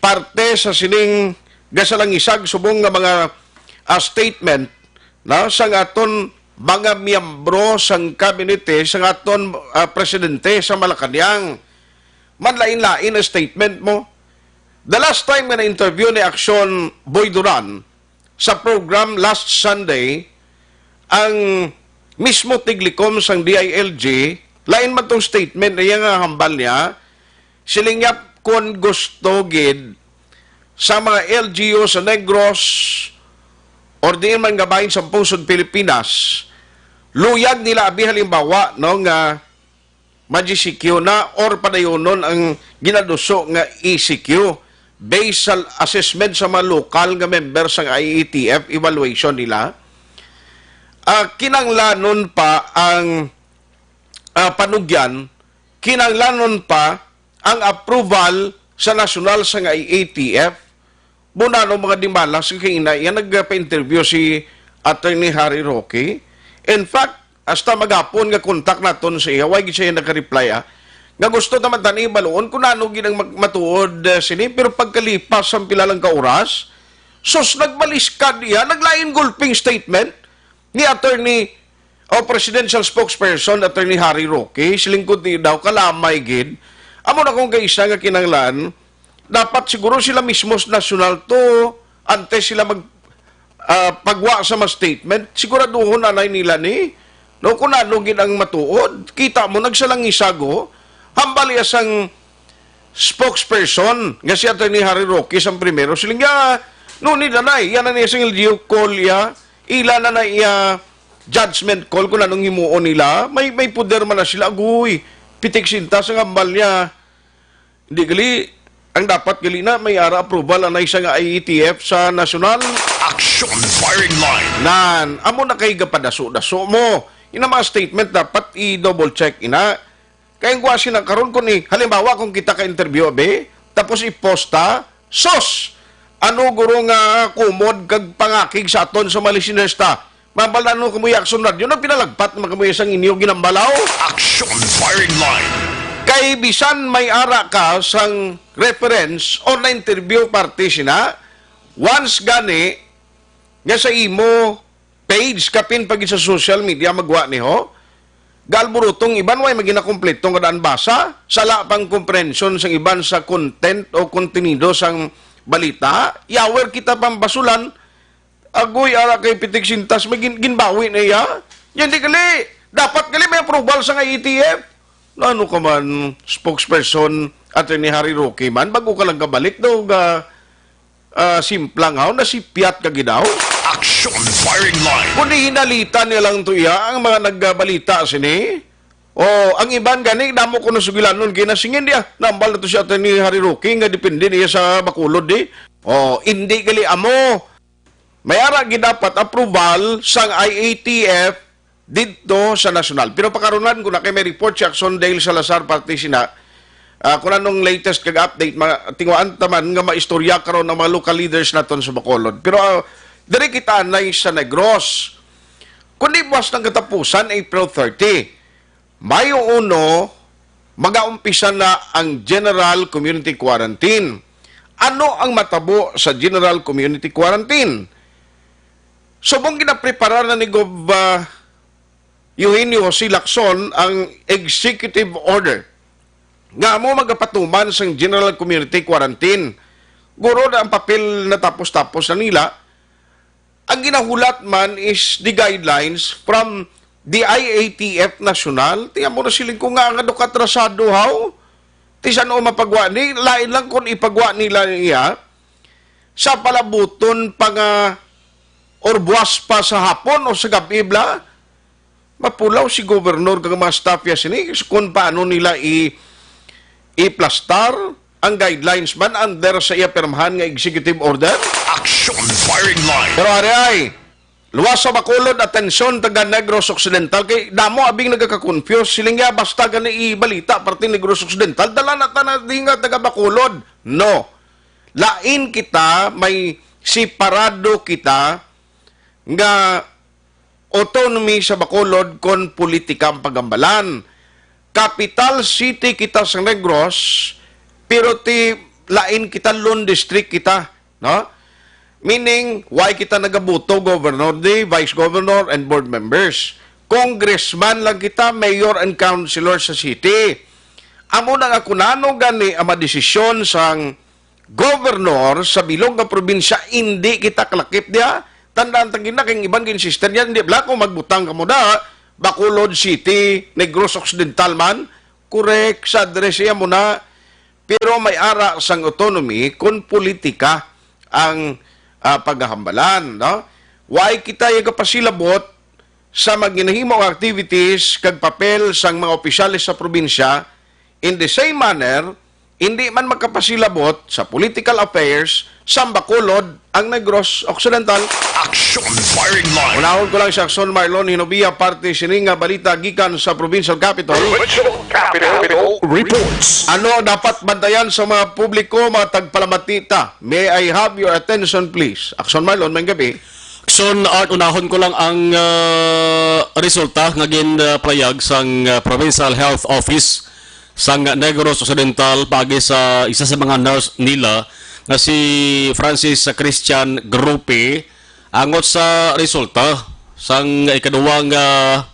parte sa sining gasalangisag subong nga mga, ah, statement na sang aton mga miyembro sang kabinete, sang aton, ah, presidente sa Malacañang. Manlain-lain ang statement mo. The last time nga na-interview ni Action Boy Duran sa program last Sunday, ang mismo tiglikom sang D I L G, lain man tong statement niya nga hambal niya, siling niya, "Kon gusto gid sa mga L G U sa Negros or diin man nga bahin sa pungsod Pilipinas, luyag nila abi halimbawa, no, nga mag-E C Q na or padayonon ang ginaduso nga E C Q based sa assessment sa mga lokal nga member sang I A T F evaluation nila." Ah, kinanglanon pa ang, ah, panugyan, kinanglanon pa ang approval sa nasyonal sang I A T F. Muna no mga dimalas kay ina iya nagpa-interview si Attorney Harry Roque. In fact, hasta maghapon nga kontak naton sa iya, way gid siya naka-reply, ah, nga gusto naman tani baluon kung ano gid ang mag-, matuod, eh, sini, pero pagkalipas ang pila lang ka oras, sus, nagbaliskad iya, naglain gulping statement ni Attorney o Presidential Spokesperson, Attorney Harry Roque, siling ko di daw kalamay gid. Amo na kung kaisa nga kinanglan, dapat siguro sila mismo sa nasyonal to, antes sila mag, ah, pagwa sa mga statement, siguraduhon anay nila ni, no, kung ano gid ang matuod. Kita mo, nagsalangisago, hambal iya sang spokesperson nga si Attorney Harry Roque sang primero, siling niya, no, ni danay, yan na niya sing L G U call iya, ila na na iya judgment call kung anong himuon nila. May, may poder man na sila, agoy, pitik sintas ang hambal niya. Hindi gali, ang dapat gali na may ara approval ang isa nga I A T F sa nasyonal. Action Firing Line. Nan, amo na kay gapadaso-daso mo. Ina mga statement dapat i-double check ina. Kay ang kuwasi na karon kung ni, halimbawa kung kita ka interview abi, tapos i-post ta, sos! Ano guro nga kumod kag pangakig sa aton sa mga listeners ta? Mabal na ano kamuya Action Radio, nagpinalagpat naman kamuya sang inyo ginambalaw? Action Firing Line. Kay bisan may ara ka sang reference or na-interview parte sina, once gani nga sa imo page kapin pag sa social media magwa ni ho, galburutong iban way maginakompleto nga daan basa, sala pang komprehensyon sang iban sa content o kontenido sang balita, yawer kita pambasulan, agoy, ara kay pitik sintas, may gin-, ginbawi na iya. Yan di gali, dapat gali may approval sa nga A T F. Na ano ka man, spokesperson, Attorney Harry Roque man, bago ka lang kabalik daw, ga, ah, simplang haw, nasipyat ka gid haw. Action Firing Line. Kundi hinalitan niya lang to iya ang mga nagbalita sini. O, ang iban gani, damo ko nasugilanon kay nasingin diya. Nambal na to si Attorney Harry Roque nga depende niya sa Bacolod, di. O, hindi gali amo. May ara gid dapat approval sang I A T F didto sa nasyonal. Pero pakarunan ko na kay may report si Action Dale Salazar parte sina, ah, kung anong latest kag update, ma-, tinguhaan ta man nga maistorya karon ang mga local leaders naton sa Bacolod. Pero, ah, diri kita anay sa Negros. Kundi buwas ng katapusan, April thirty, Mayo uno, magaumpisa na ang General Community Quarantine. Ano ang matabo sa General Community Quarantine? Subong ginaprepara na ni Gov, ah, Eugenio Jose Lacson ang executive order nga amo magapatuman sang General Community Quarantine. Guro na ang papel na tapos-tapos na nila. Ang ginahulat man is the guidelines from the I A T F National. Ti amo na siling ko nga nga do katrasado haw. Ti san-o mapagwa ni, lain lang kung ipagwa nila niya sa palabuton pa nga or buwas pa sa hapon o sa gabi bla. Mapulaw si governor kag mga staff niya sini kung paano nila i-, iplastar ang guidelines man under sa iya pirmahan nga executive order. Action firing line. Pero ari ay, luwas sa Bacolod, atensyon, taga Negros Occidental, kay damo abing nagaka-confuse. Siling niya, basta gani ibalita, parte Negros Occidental, dala na ta na di nga taga Bacolod. No. Lain kita, may separado kita nga autonomy sa Bacolod kon politika ang paghambalan. Capital city kita sa Negros, pero ti lain kita, lone district kita, no? Meaning, why kita nagabuto, governor di, vice governor, and board members? Congressman lang kita, mayor and councilor sa city. Amo na nga kung ano gani ang madesisyon sang governor sa bilog nga probinsya, indi kita kalakip diha. Tandaan ta gina kay ang iban ginsister niya, "Hindi bala ko magbutang kamo da, Bacolod City, Negros Occidental man." Correct, sa address iya mo na. Pero may ara sang autonomy kung politika ang, ah, paghahambalan, no? Why kita yung kapasilabot sa mga ginahimo nga activities kag papel sang mga opisyales sa probinsya? In the same manner, hindi man makapasilabot sa political affairs sang Bacolod ang Negros Occidental. Action firing line. Unahon ko lang si Action Marlon Hinobia, parte sini nga balita gikan sa provincial capital. Provincial Capital Reports. Ano ang dapat bantayan sa mga publiko, mga tagpalamati ta? May I have your attention, please? Action Marlon, may gabi. Action Art, unahon ko lang ang, ah, resulta nga ginpahayag sang, ah, Provincial Health Office sang Negros Occidental paagi sa isa sa mga nurse nila nga si Francis Christian Grupe, angot sa resulta sang ikaduhang, ah,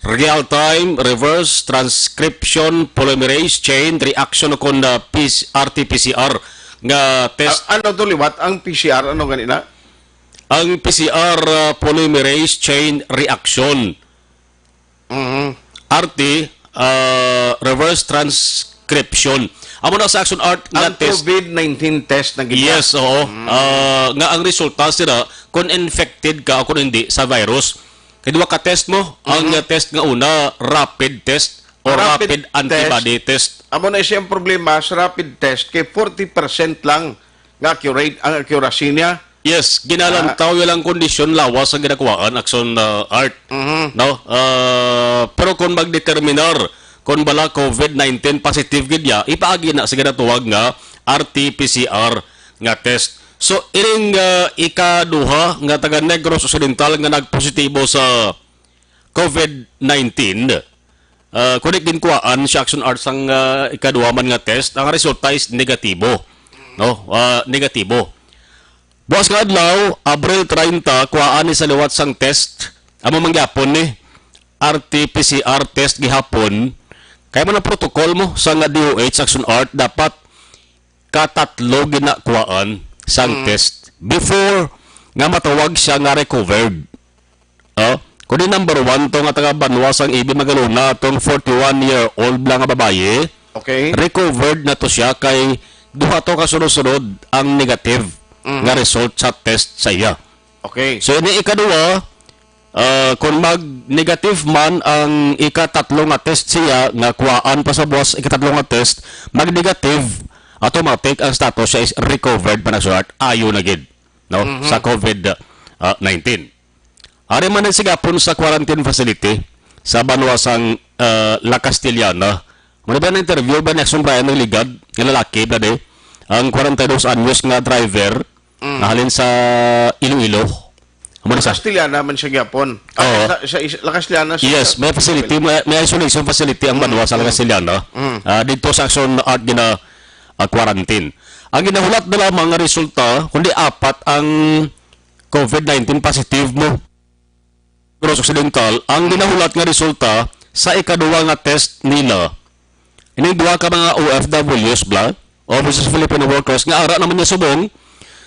real-time reverse transcription polymerase chain reaction o kon, ah, P C, R T P C R nga test. A-, ano to liwat? Ang P C R, ano ganina? Ang P C R, ah, polymerase chain reaction. Mhm. R T, ah, reverse transcription. Amo na sa Action Art nga Ang test. COVID nineteen test na gid. Yes, oo. Mm. Ah, nga ang resulta sila kung infected ka o kung hindi sa virus. Kay duha ka test mo, ang, Mhm. ah, test nga una, rapid test o Rapid rapid test. antibody test. Amo na siyang problema sa rapid test kay forty percent lang nga accurate ang accuracy niya. Yes, ginalantaw Ah. yun ang kondisyon lawas ang ginakuhaan, Action, ah, Art. Mhm. No? Ah, pero kung magdeterminar kung bala COVID nineteen positive gid niya, ipaagi na sa ginatuwag nga R T P C R nga test. So, ining, ah, ikaduha nga taga Negros Occidental nga nagpositibo sa COVID nineteen, ah, kundi ginkuhaan sa Action Arts ang, ah, ikaduha man nga test, ang resulta is negatibo. No? Ah, negatibo. Buwas nga adlaw, Abril treinta, kuhaan ni sa liwat sang test. Amo man gyapon ni R T P C R test gihapon. Kay man ang protocol mo sa nga D O H Action Art, dapat katatlo ginakuhaan sang Mm. test before nga matawag siya nga recovered. Oh, kundi number one to nga taga Banwa sang Ibi Magalona, atong forty-one-year-old lang nga babayi. Okay. Recovered na to siya kay duha to ka sunod-sunod ang negative Mhm. nga result sa test sa iya. Okay. So, ini ikaduha, ah, kung mag-negative man ang ikatatlo nga test siya, nga kuhaan pa sa buwas ikatatlo nga test, mag-negative, automatic ang status siya is recovered pa na short, ayo na gid, no? Mhm. Sa COVID, ah, nineteen. Ari man ang sigapon sa quarantine facility sa banwa sang, ah, La Castellana. Muna ba na-interview ba ni Action Brian ng Ligad, nga lalaki, brad, eh? Ang forty-two anyos nga driver, Mm. nahalin sa Iloilo. Amo na sa Castellana man siya gyapon. Oo. Ah, sa, sa is-, La Castellana, sa Yes, may facility, may, may isolation facility ang banwa sa La Castellana. Mm. Ah, dito sa Action Art gina, ah, quarantine. Ang ginahulat na lamang nga resulta, kundi apat ang COVID nineteen positive mo. Negros Occidental, ang ginahulat nga resulta sa ikaduha nga test nila. Ining duha ka mga O F Ws bala, Overseas Filipino Workers, nga ara naman niya subong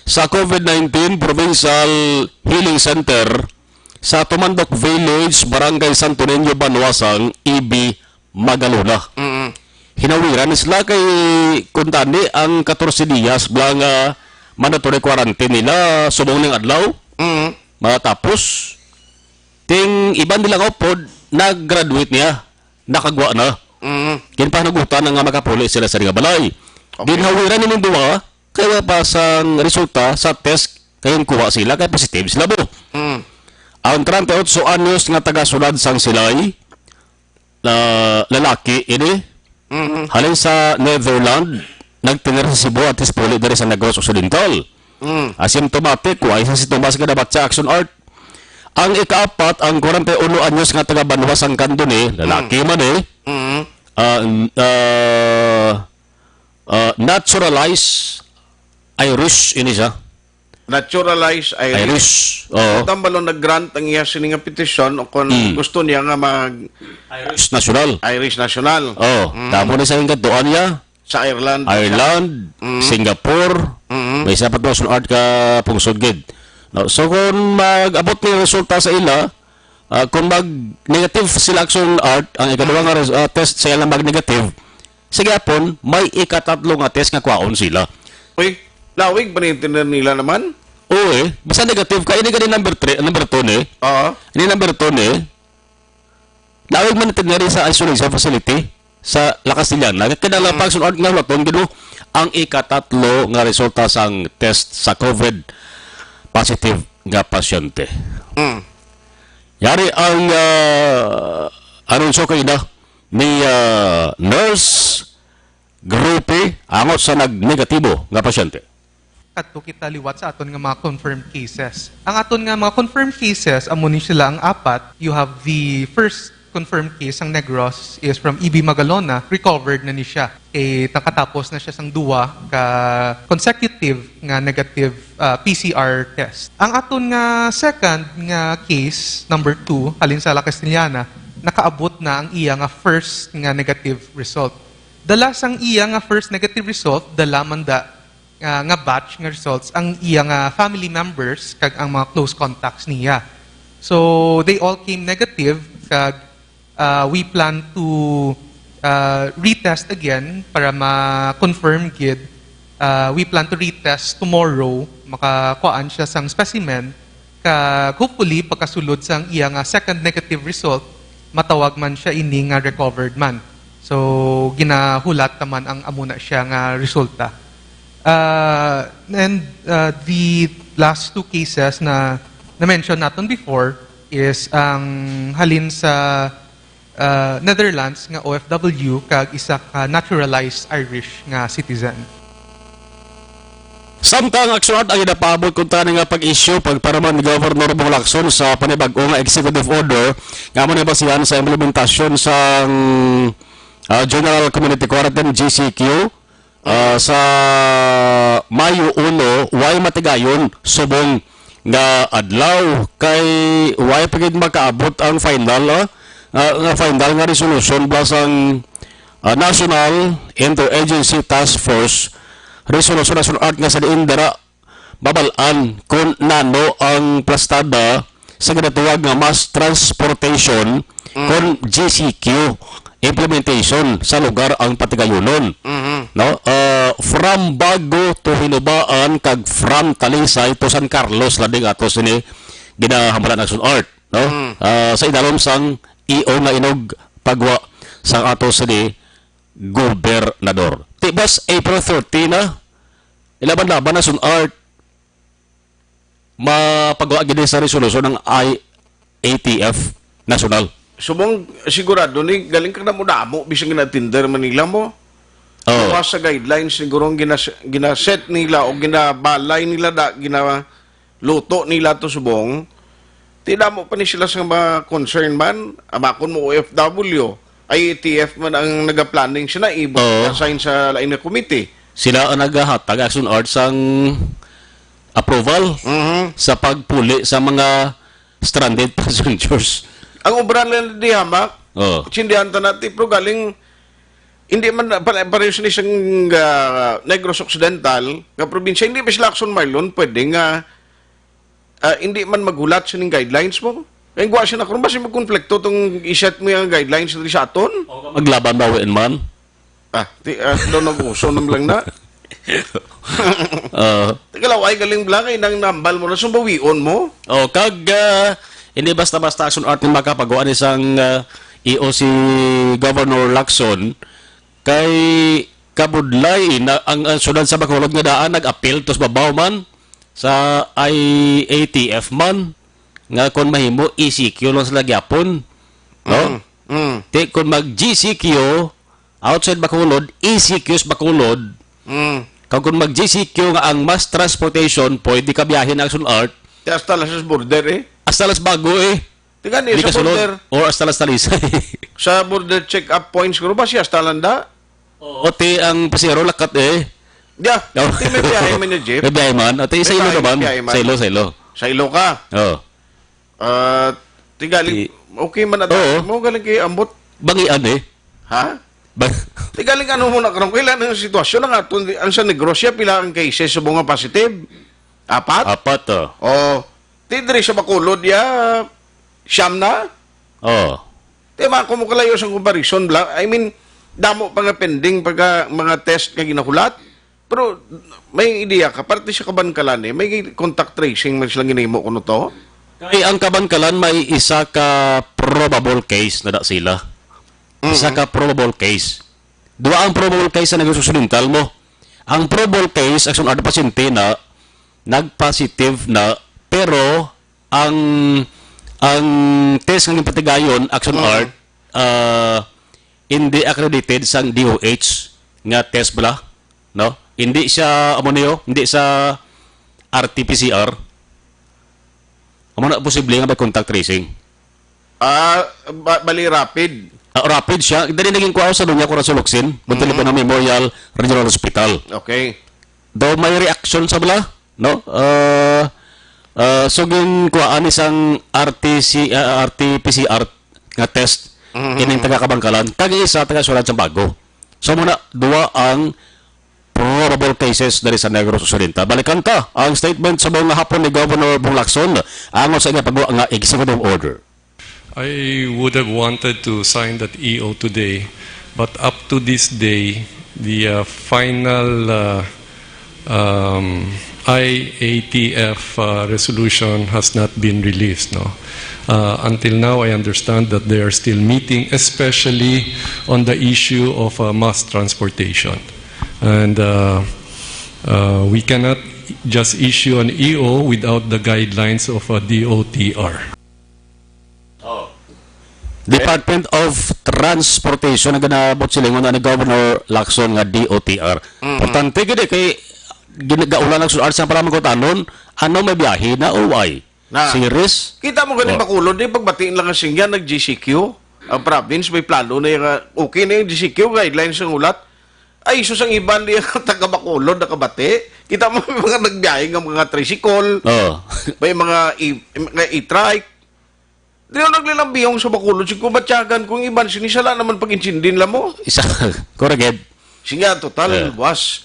sa COVID nineteen Provincial Healing Center sa Tumandok Village, Barangay Santo Niño, Banwasang, Ibi, Magalona. Mm. Hinawiran ni sila kay kuntani ang katorse diyas bala nga mandatory quarantine nila subong ning adlaw. Mm. Matapos, Ting iban nila nga upod, nag-graduate niya, nakagwa na. Mm. Ginpahanagutan na nga makapuli sila sa nga balay. Okay. Ginhawiran nining duha, kaya pa sang resulta sa test, kay kuha sila, kay positive sila, bo. Mm. Ang treinta y ocho anyos nga taga-sulod sang Silay, na lalaki ini, Mhm. halin sa Netherlands, nagtener sa Cebu at puli diri sa Negros Occidental. Mm. Asymptomatic, wa sa sintomas nga nabatya, Action Art. Ang ikaapat, ang kwarenta y uno anyos nga taga Banwa sang Candoni, lalaki Mm. man eh. Mm. Ah, n-, ah, ah, naturalized Irish ini siya. Naturalized Irish. Irish, oo. Ang tambalon nag-grant ang iya sini nga petisyon o kung Mm. gusto niya nga mag Irish national. Irish national. Oo. Mm. Tamo ni sa hingkatuan niya. Sa Ireland. Ireland, Mm. Singapore, Mm. may isa pa to, Action Art ka pungsod gid. No, so kung mag-abot ni resulta sa ila, ah, kung mag-negative sila, Action Art, ang ikaduha nga res-, ah, test sa ila mag-negative, sige hapon, may ikatatlo nga test nga kwaon sila. Uy, lawig ba ni tiner nila naman? Oo eh. Basta negative ka, ini gani number three, number two ni. Oo. Ini number two ni. Lawig man tiner sa isolation facility sa La Castellana. Kaya kinahanglan Mm. pag sunod nga hulaton, gid, no, ang ikatatlo nga resulta sang test sa COVID positive nga pasyente. Mm. Yari ang, ah, anunsyo kay na ni, ah, Nurse Groupie angot sa nagnegatibo nga pasyente. Kadto kita liwat sa aton nga mga confirmed cases. Ang aton nga mga confirmed cases, amo ni sila ang apat. You have the first confirmed case, ang Negros, is from E B Magalona. Recovered na ni siya. Eh, nakatapos na siya sang duwa ka consecutive nga negative, ah, P C R test. Ang aton nga second nga case, number two, halin sa La Castellana, nakaabot na ang iya nga first nga negative result. Dala sang iya nga first negative result, dala man da nga, nga batch nga results ang iya nga family members kag ang mga close contacts niya. So, they all came negative, kag, ah, we plan to, ah, retest again para ma-confirm gid. Ah, we plan to retest tomorrow. Makakuhaan siya sang specimen. Kag hopefully, pagkasulod sang iya nga second negative result, matawag man siya ini nga recovered man. So, ginahulat naman ang amo na siya nga resulta. Ah, and, ah, the last two cases na na-mention naton before is ang halin sa ah, Netherlands nga O F W kag isa ka naturalized Irish nga citizen. Samtang Action Art ang ginapaabot kuntani nga pag-issue, pagparaman ni Governor Bong Lacson sa panibag-o nga executive order nga amo ni basihan sa implementasyon sang, ah, General Community Quarantine, G C Q, ah, sa Mayo uno, way matigayon subong nga adlaw kay way pa gid makaabot ang final, ah, ah, nga final nga resolution ba sang, ah, National Interagency Task Force resolution, Action Art nga sa diin dira mabal-an kon nano ang plastada sa ginatawag nga mass transportation Mm. kon G C Q implementation sa lugar ang patigayonon. Mhm. No? Ah, from Bago to Hinubaan kag from Talisay to San Carlos, lading ato sini ginahambalan Action Art, no? Mm. Ah, sa idalom sang E O nga inugpagwa sang ato sini gobernador. Tibas April thirty na, ilaban-laban na Action Art, mapagawa gid sa resolusyon ang I A T F national. Subong sigurado ni galing ka na mo damo bisag gina-tender man nila mo. Oh. Gawas sa guidelines siguro ang ginas-, ginaset nila o ginabalay nila da, ginaluto nila to subong. Ti damo pa ni sila sa mga concern man, amakon mo O F W, I A T F man ang nagaplanning sila, i-, Oo. assign sa lain nga committee. Sila ang nagahatag, Action Arts, ang approval Mhm. sa pagpuli sa mga stranded passengers. Ang obra nila di hamak, Oo. sindihan ta natin, pero galing, hindi man, pare-, pareho sila sa, ah, Negros Occidental, nga probinsya, hindi pa sila Action Marlon, pwede nga, ah, hindi man maghulat sa ning guidelines mo. Kaya guwa siya na karon, basi magkonflikto tong i-set mo yung guidelines diri sa aton. Maglaban ba, Win Man? Ah, ti-, ah, daw nag-uso naman lang na. Ah. Teka lang, ay galing bala kay nang nambal mo na sumbawion mo. Oh, kag, ah, Hindi basta-basta Action Art nga makapagawa ni sang, ah, E O si Governor Lacson, kay kabudlay na ang, ang syudad sa Bacolod nga daan nag-apil to sa babaw man sa I A T F man nga kon mahimo E C Q lang sila gyapon, no? Mm, mm. Ti kon mag G C Q outside Bacolod, E C Q sa Bacolod, Mm. kag kon mag G C Q nga ang mass transportation, pwede ka biyahe na Action Art, Ti hasta lang sa border eh. Hasta Las Bago eh. Tingani, Di sa ka sulod. Border. Or hasta Las Talisay. Sa border check-up points, guro ba siya hasta lang da? Oo, ti ang pasero lakat eh. Yeah, Oh. Ti may biyahe man niya, Jeff. May biyahe man. Ati, May sa ilo biyahe, naman. Biyahe man. Sa ilo, sa ilo. Sa ilo ka? Oo. Ah, ti galing, Ti- okay man ata Oo. Mo, galing kay ambot. Bangian eh. Ha? Ba- Ti galing ano mo na karon, kailan ang sitwasyon ng aton, ang sa Negros, siya pila ang cases sa mga positive? Apat? Apat, oh. Oh, ti diri sa Bacolod, ya, siyam na? Oh. Ti, ma, kung mo kalayo sa comparison, bla-, I mean, damo pa nga pending pagka mga test nga ginahulat. Pero may ideya ka, parte sa Kabankalan eh, may contact tracing man silang ginimo kuno to? Kay ang Kabankalan may isa ka probable case na da sila. Isa Mhm. ka probable case. Duha ang probable case sa Negros Occidental mo. Ang probable case, Action Art, pasyente na, nag-positive na, pero ang, ang test nga ginpatigayon, Action Mhm. Art, ah, hindi accredited sang D O H nga test bala, no? Hindi siya, amo niyo, hindi sa R T P C R. Amo na posible nga may contact tracing. Ah, ba-, bali rapid. Ah, rapid siya. Dali naging kuha sa Doña Corazon Locsin, Monte Mhm. Lipa Memorial Regional Hospital. Okay. Daw may reaction sa bala, no? Ah, ah, so ginkuhaan isang R T C, ah, R T P C R nga test Mhm. kining taga Kabankalan, kag isa taga Syudad Sambago. So muna, duwa ang probable cases diri sa Negros Occidental. Balikan ta ang statement sa mga hapon ni Governor Bong Lacson angon sa iya pagwa nga executive order. I would have wanted to sign that E O today, but up to this day, the, uh, final, uh, um, I A T F, uh, resolution has not been released, no? Uh, until now, I understand that they are still meeting, especially on the issue of, uh, mass transportation. And, uh, uh, we cannot just issue an E O without the guidelines of a D O T R. Oh. Department of Transportation ang ginaabot silingon ni Governor Lacson nga D O T R. Mhm. Importante gid eh, kay ginagaulan ang sulat sa para magkutanon, ano may biyahe na o ay? Na. Serious? Kita mo gani Oh. Bacolod, di pagbatiin lang ang singyan, nag-G C Q. Ang province may plano na yung, ah, okay na yung G C Q, guidelines ang ulat. Ay, sus, ang iban niya taga Bacolod nakabati. Kita mo may mga nagbiyahe nga mga tricycle, Oh. may mga e-, mga e-trike. Di na naglalambiyong sa Bacolod, si kubatyagan kung iban sinisala naman pag-insindin lang mo. Isa, correct. Sige, total, Eh. buwas,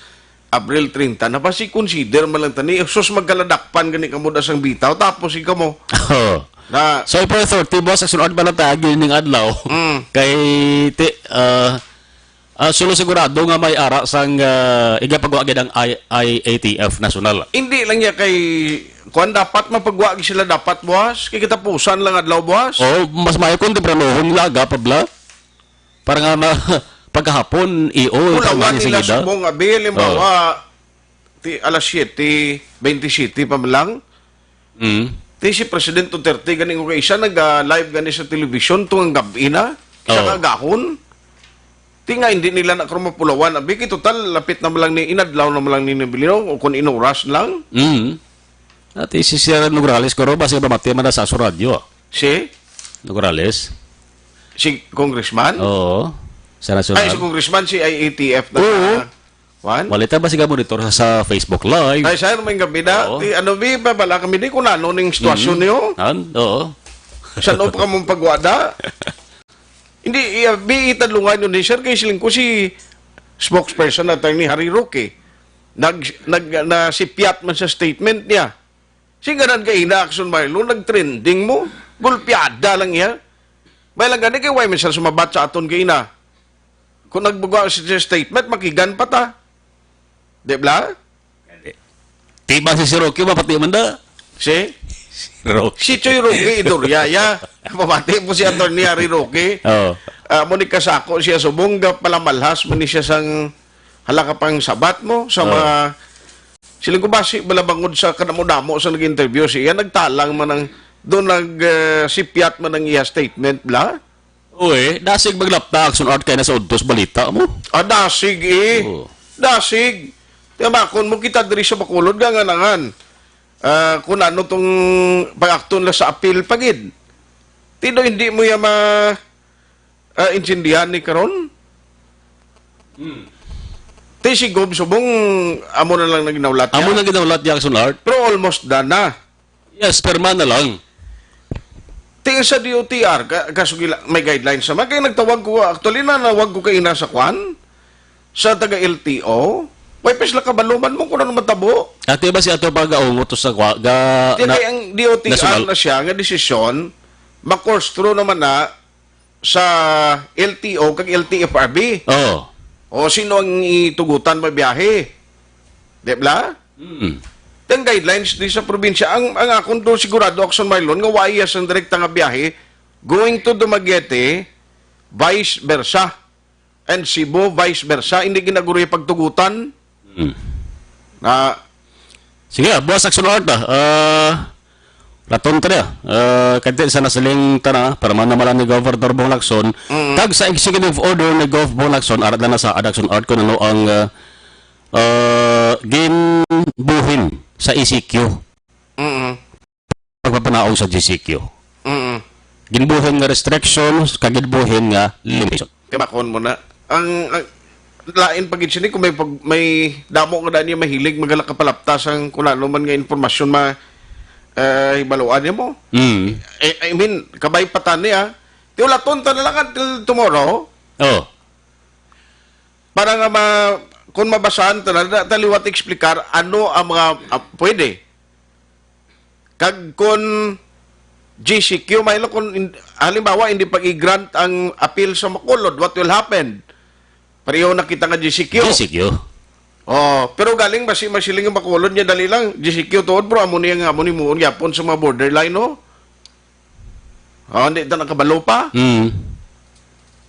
Abril treinta, na ba si consider man lang tani, sus, magkaladakpan gani kamo da sang bitaw, tapos ikaw mo. Oh. Na So, April thirty, boss, ang sunod pa lang tayo, gining adlaw. Mm. Kay, ti, ah, ah, sulo sigurado nga may ara sang, ah, igapagawa gid ang I-, I A T F National. Hindi lang niya kay, kuwan, dapat mapagwa gid sila dapat, boss. Kay katapusan lang adlaw, boss. Oh, mas maayo kung tempranohon nila aga pa bala. Para nga na, pagkahapon, i-, oh, Kulawan tama ni nila Singida. Subong, abi, halimbawa, Oh. ti alas siyete bente siyete pa man lang. Mm. Ti si President Duterte gani ko kay siya nag-, ah, live gani sa television tong ang gabi na, sa Oo. kagahon. Ti nga hindi nila na karon mapulawan, abi, kay total lapit na man lang ni inadlaw na man lang ni Nobilino o kung inuras lang. Mm. Ati si Sir Nograles ko ro, basi ba mati man na sa radyo? Si? Nograles? Si Congressman? Oo. Sa national? Ay, si Congressman, si I A T F na Oo. na. Juan? Walita ba siya monitor sa, sa Facebook Live? Ay, sir, may gabi na. Oo. Ti, ano, bi, ba, bala kami di kung ano ning sitwasyon Mm. niyo? An? Oo. Sa loob ka mong pagwada? Hindi, iya, bi, itadlungan yun ni sir, kay siling ko si spokesperson na tayo ni Harry Roque. Nag, nag, nasipyat man sa statement niya. Singanan ka ina, Action Marlo, nag-trending mo. Gulpiada lang iya. May lang gani kay why man siya sumabat sa aton kay ina. Kung nagbuga sa statement, makigan pa ta. Di ba? Tiba si Sir Roque, mapati man da. Si? Roque. Si Choy Roque Iduriaya. Pamati po si Attorney Harry Roque. Oh. Ah, mo ni kasako siya subong, palamalhas mo ni siya sang halaka pang sabat mo sa Oh. mga siling ko ba si balabangod sa kadamo-damo sa nag-interview siya, nagtalang man ang doon nag ah, sipyat man ang iya statement, bla? Uy, dasig maglapta, Action Art, kay nasa udtos balita mo. Ah, dasig eh. Oo. Dasig. Tiyamakon mo kita diri sa Bacolod nga nganangan. Ah, kung ano tong pag-akton la sa apil pagid. Tido hindi mo ya ma ah, intindihan ni karon? Hmm. Ti si Gob subong amo na lang nagdawlat Amo niya. Nang ginawlat niya, Action Art. Pero almost done na. Yes, perma na lang. Ting sa D O T R, ka, kaso gila, may guidelines naman. Kaya nagtawag ko, actually, nanawag ko kaina sa kwan, sa taga L T O. May pis lang kabaluman mo kung ano matabo. Ate ba si ato pag-aungot sa kwa, ga, Kaya na, kaya ang D O T R national? Na siya, nga desisyon, makorstro naman na sa L T O kag L T F R B. Oo. O sino ang itugutan mabiyahe? Di bla? Mm. Ang guidelines di sa probinsya, ang, ang akon do sigurado, Action Marlon, nga wa iya sang direkta nga biyahe going to Dumaguete, vice versa. And Cebu, vice versa. Hindi ginaguroy pagtugutan. Mm. Na Sige, ah, buwas Action Art, ah. Ah, Raton ka niya. Ah, kanti sa nasiling tana, pero man naman ni Governor Bong Lacson, Mm. kag sa executive order ni Gov Bong Lacson, arat na sa Action Art kung ano ang, ah, ah, ginbuhin sa E C Q. Mm. Pagpapanaog sa G C Q. Mm. Ginbuhin nga restrictions, kag ginbuhin nga limitation. Timakon mo na. Ang, ang lain pa gid sini kung may pag, may damo nga daan niya mahilig magalakapalapta sang kung ano man nga impormasyon ma eh, hibaluan niya mo. Mm. I, I mean, kabay pa tani ah. Ti ulaton ta na lang until tomorrow. Oh. Para nga ma, kung mabasahan ta na, na, ta liwat explicar ano ang mga ah, pwede. Kag kun G C Q, may kung in- halimbawa hindi pag i-grant ang appeal sa Bacolod, what will happen? Pareho na kita nga G C Q. G C Q. Oh, pero galing ba si masiling ang Bacolod niya dali lang G C Q tuod, bro, amo niya nga amo ni muon gyapon sa mga borderline, no? Oh, hindi ta nakabalo pa. Mm.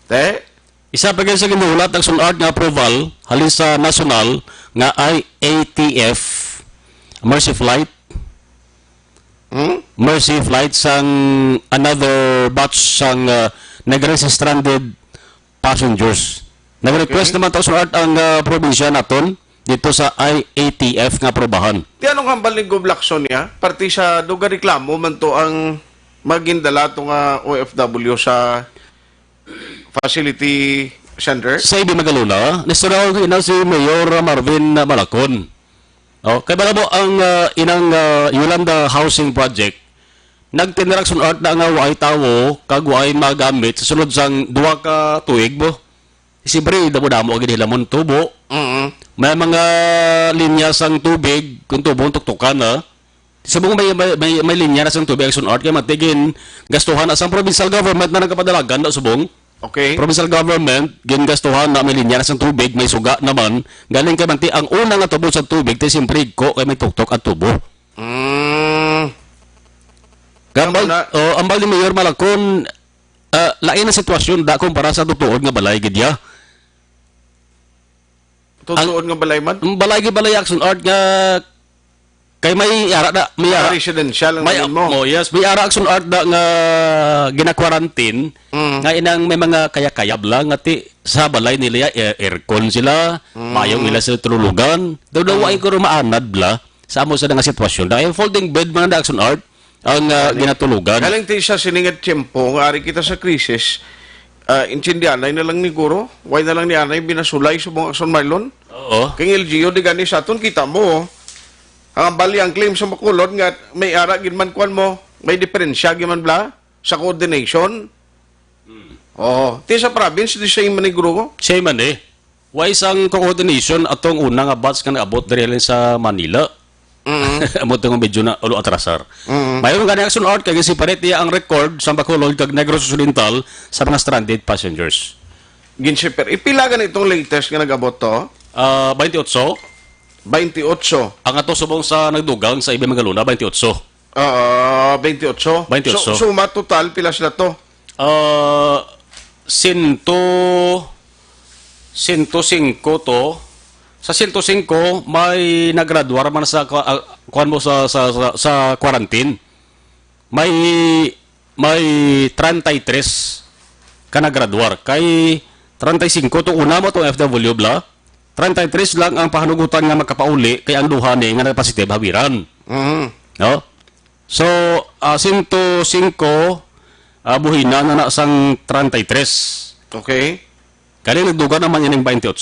Te? Isa pa gyud sa ginulat ang sun-art nga approval halin sa nasyonal nga I A T F, Mercy Flight. Hmm? Mercy Flight sang another batch sang, ah, Negros stranded passengers. Nag-request Okay. naman to sun-art ang, ah, probinsya naton dito sa I A T F nga aprobahan. Ti anong hambal ni Gov Lacson niya? Parte sa duga reklamo man to ang magindala to nga O F W sa facility center? Sa Ibi Magalona, nistoryahan ko ina si Mayor Marvin Malacon. Oh, kay bala mo ang, ah, inang, ah, Yolanda Housing Project, nagtinrag sun-art na nga waay tawo kag waay magamit sa sulod sang duha ka tuig mo. Siyempre, damo-damo ang ginilamon tubo. Mm. May mga linya sang tubig, kung tubo ang tuktukan, ha? Subong may, may, may, may linya na sang tubig ang sun-art, kaya matigin gastuhan na sang provincial government na nagkapadalagan na subong. Okay. Provincial government, gingastuhan na may linya na sang tubig, may suga naman. Galing kay manti, ang una nga tubo sa tubig, ti siyempre ko kay may tuktok at tubo. Mm. Kambal, Tama na. Oh, ambal ni Mayor Malacon, ah, lain ang sitwasyon da kumpara sa tutuod nga balay gid ya. Tutuon nga balay man? Ang balay gid balay action art nga kay may ara na, may Ah, ara, residential ang may, tingin mo? Oh, yes, may ara action art na nga gina-quarantine, Mm. nga inang may mga kayakayab lang nga ti sa balay nila ya, air- aircon sila, Mm. mayong ila sila tululugan. Daw daw Mm. ay ko maanad bla sa amo sa nga sitwasyon. Dahil folding bed man ang action art ang, ah, Galing. ginatulugan. Galing ti sa sini nga tiyempo nga ari kita sa krisis, ah, intindihanay na lang ni Guro. Why na lang ni anay binasulay sa mga action, Marlon? Oo. Kay L G U di gani sa aton kita mo. Ang bali ang claim sa Bacolod nga may ara gid man kwan mo, may diferensya gid man bla sa coordination. Hmm. Oh, ti sa province di same man ni Guro. Same man eh. Wa isang coordination atong una nga batch nga nag-abot diri halin sa Manila. Mm. Amo to nga medyo na ulo atrasar. Mm. Mayroon gani action art kay separate niya ang record sa Bacolod kag Negros Occidental sa mga stranded passengers. Ginsiper, ipila gani itong latest nga nag-abot to? Ah, twenty-eight. Twenty-eight. Ang ato subong sa nagdugang sa Ibe Magalona, twenty-eight. Ah, twenty-eight. Twenty-eight. So, suma total, pila sila to? Ah, sento, sento singko to. Sa sento singko, may nagraduar man sa, ah, kuwan mo sa, sa, sa, sa quarantine. May, may treinta y tres ka nagraduar. Kay treinta y cinco to una mo tong F W bla. Treinta y tres lang ang pahanugutan nga makapauli kay ang duha ni nga nagpositive hawiran. Mhm. No? So, ah, sento singko, ah, buhina na na sang treinta y tres. Okay. Kani nagdugang naman ining twenty-eight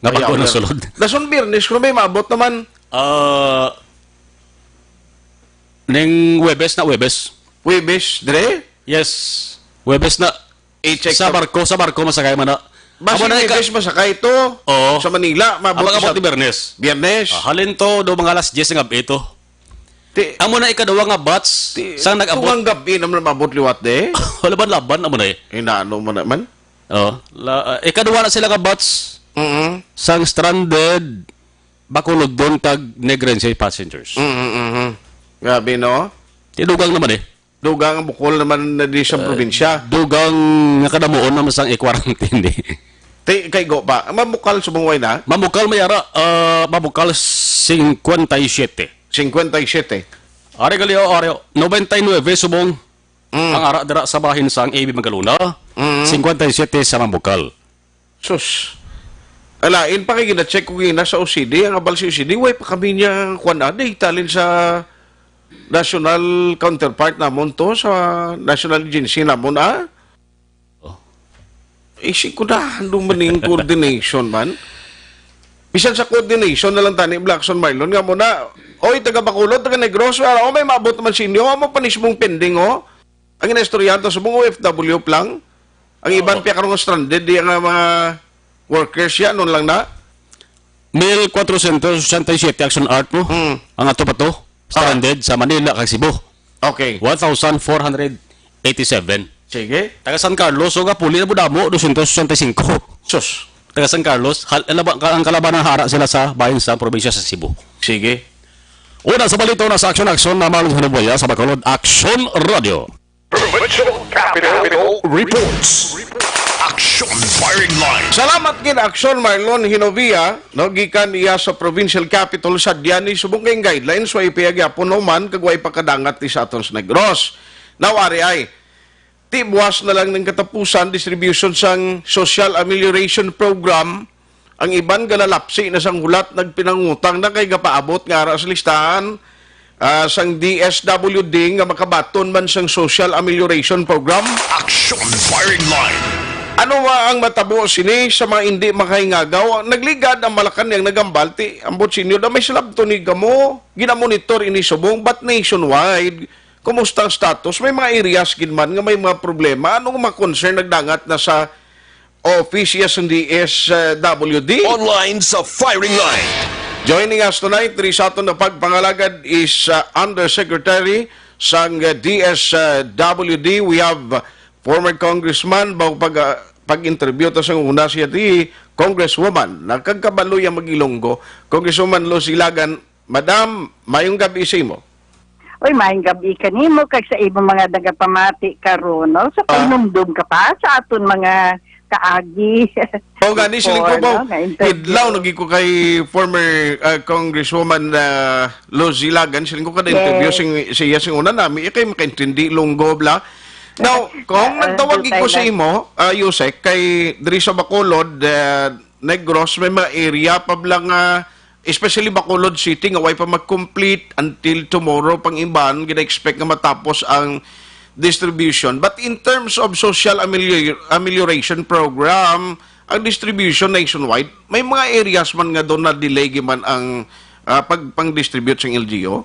nga Ayaw bago na lang. Sulod. Dason Biyernes, kung may maabot naman. Ah, ning Huwebes na, Huwebes. Huwebes, dire? Yes. Huwebes na. I-check Sa up. barko, sa barko masakay man na. Basi Amo na ika- Biyernes masakay to Oo. sa Manila, maabot Abang-abot sa ni Biyernes. Biyernes. Ah, halin to, do mga alas diyes nga gabi to. Ti- Amo na ikaduha nga batch Ti-, sang nag-abot. Tungang gabi naman maabot liwat de. Laban-laban, amo na eh. Inaano mo naman? Oh, la, ah, ikaduha na sila nga batch Mm-hmm. sang stranded Bacolodon kag Negrense passengers. Mm-hmm. Grabe, no? Tidugang naman eh. Dugang ang Bohol naman na di sa probinsya. Dugang nga kadamuon naman sang i-quarantine eh. Ti-, kay go pa. Mabukal subong way na? Mabukal may ara, ah, mabukal cincuenta y siete. Cincuenta y siete. Ari gali, oh, ari, oh. Noventa y nuebe subong Mm. ang ara dira sa bahin sang A B Magalona. Mm. Cincuenta y siete sa mabukal. Sus. Alain pa kay gina-check ko gina sa O C D, ang abal sa O C D, way pa kami niya kwan, ah, data halin sa national counterpart namon to, sa national agency namon, ah. Oh. Isi ko na, ano man yung coordination man? Bisan sa coordination na lang tani, Blackson Marlon, nga mo na, oy, taga Bacolod, taga Negros, wala, oh, may maabot naman sa inyo, amo pa mismong pending, oh. Ang inaistoryahan to, subong O F W pa lang. Ang iban Oo. pa karon nga stranded, di nga mga workers yan, nun lang na. Mil cuatrocientos ochenta y siete action art mo. Mm. Ang ato pa to, Ah. stranded sa Manila kag Cebu. Okay. One thousand four hundred eighty-seven. Sige. Taga San Carlos, so nga puli na budamo, doscientos sesenta y cinco. Sus. Taga San Carlos, hal-, alaba-, ka-, ang kalabanan hara sila sa bayan sa probinsya sa Cebu. Sige. Una sa balita na sa Action Action na Marlon Hinabuya sa Bacolod Action Radio. Provincial Capitol Reports. Action Firing Line. Salamat gid, Action Marlon Hinovia, no, gikan iya sa Provincial Capitol sa Diani, subong kay guidelines, way piyag yapon no man, kag way pakadangat ni sa aton sa Negros. Now, ari ay, ti buwas na lang ng katapusan, distribution sang Social Amelioration Program, ang iban galalapsi na sang hulat, nagpinangutang na kay gapaabot nga ara sa listahan, ah, sang D S W D nga makabaton man sang Social Amelioration Program. Action Firing Line. Ano ba ang matabo sini sa mga indi makahingagaw? Nagligad ang Malacañang nagambal, ti, ambot sinyo daw may slab to ni gamo. Ginamonitor ini subong, but nationwide, kumusta ang status? May mga areas gid man nga may mga problema. Anong mga concern nagdangat na sa office, yes, hindi S W D. Online sa firing line. Joining us tonight, diri sa aton na pagpangalagad is, uh, Undersecretary sang, uh, D S W D. We have, uh, former congressman, bago pag, uh, pag-interview ta sa una siya di Congresswoman. Nakagkabalo yang mag-Ilonggo. Congresswoman Lucy Lagan, Madam, mayong gabi sa imo. Oy, mayong gabi kanimo kag sa imong mga nagapamati karon, no? Sa Ah. pahinumdom ka pa sa aton mga kaagi. O gani, siling ko Before, ba, no, nga interview. Idlaw lagi ko kay former, ah, Congresswoman, ah, Luz Ilagan, siling ko kada interview Yes. sing, siya sing una nami, eh, kay makaintindi, lunggo, bla. Now, kung Ah, magtawag dutay ko sa lang. imo, ah, Yusek, kay diri sa Bacolod, ah, Negros, may mga area pa bla nga, especially Bacolod City, nga way pa mag-complete until tomorrow, pang iban, gina-expect nga matapos ang distribution. But in terms of social amelior-, amelioration program, ang distribution nationwide, may mga areas man nga doon na-delay man ang, ah, pag-, pang-distribute sa L G U?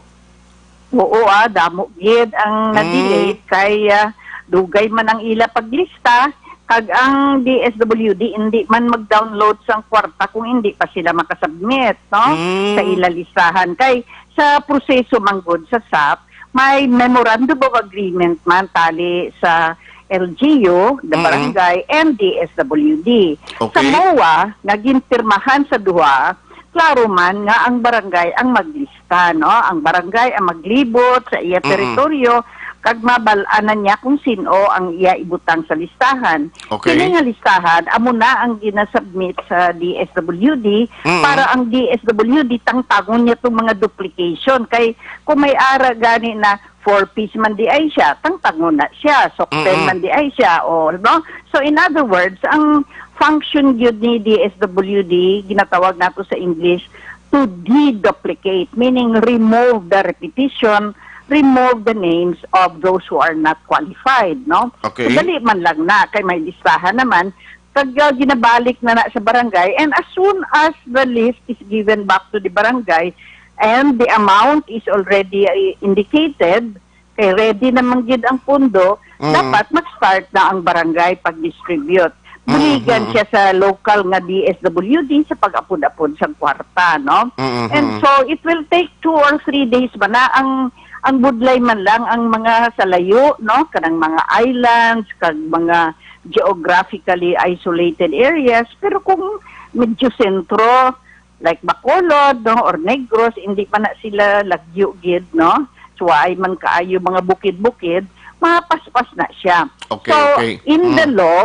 Oo, ah, damo gid ang Mm. na-delay kay, ah, dugay man ang ila paglista, kag ang D S W D hindi man mag-download sang kwarta kung hindi pa sila makasubmit, no? Mm. Sa ila listahan. Kay sa proseso man gud sa sap, may memorandum of agreement man tali sa L G U, the Mm. barangay, and D S W D. Sa Okay. MOA, nga ginpirmahan sa duha, klaro man nga ang barangay ang maglista, no? Ang barangay ang maglibot sa iya Mm-mm. teritoryo, kag mabal-an na niya kung sin-o ang iya ibutang sa listahan. Okay. Kini nga listahan, amo na ang ginasubmit sa D S W D Mm-mm. para ang D S W D tangtangon niya tong mga duplication. Kay kung may ara gani na four Ps man di ay siya, tangtangon na siya, sokten Mm-mm. man di ay siya, o, no? So, in other words, ang function gyud ni D S W D, ginatawag nato sa English, to deduplicate, meaning remove the repetition, remove the names of those who are not qualified, no? Okay. So, dali man lang na, kay may listahan naman, kag, uh, ginabalik na na sa barangay, and as soon as the list is given back to the barangay, and the amount is already, uh, indicated, kay ready naman gid ang pundo, Mm. dapat mag-start na ang barangay pag-distribute. Buligan Mm-hmm. siya sa local nga D S W D sa pag-apod-apod sa kwarta, no? Mm-hmm. And so, it will take two or three days ba na ang, ang budlay man lang ang mga sa layo, no? Kanang mga islands, kag mga geographically isolated areas. Pero kung medyo sentro, like Bacolod, no, or Negros, hindi pa na sila lagyo gid, no? So, ay man kaayo mga bukid-bukid, mapaspas na siya. Okay, So, okay. in the Mm. law,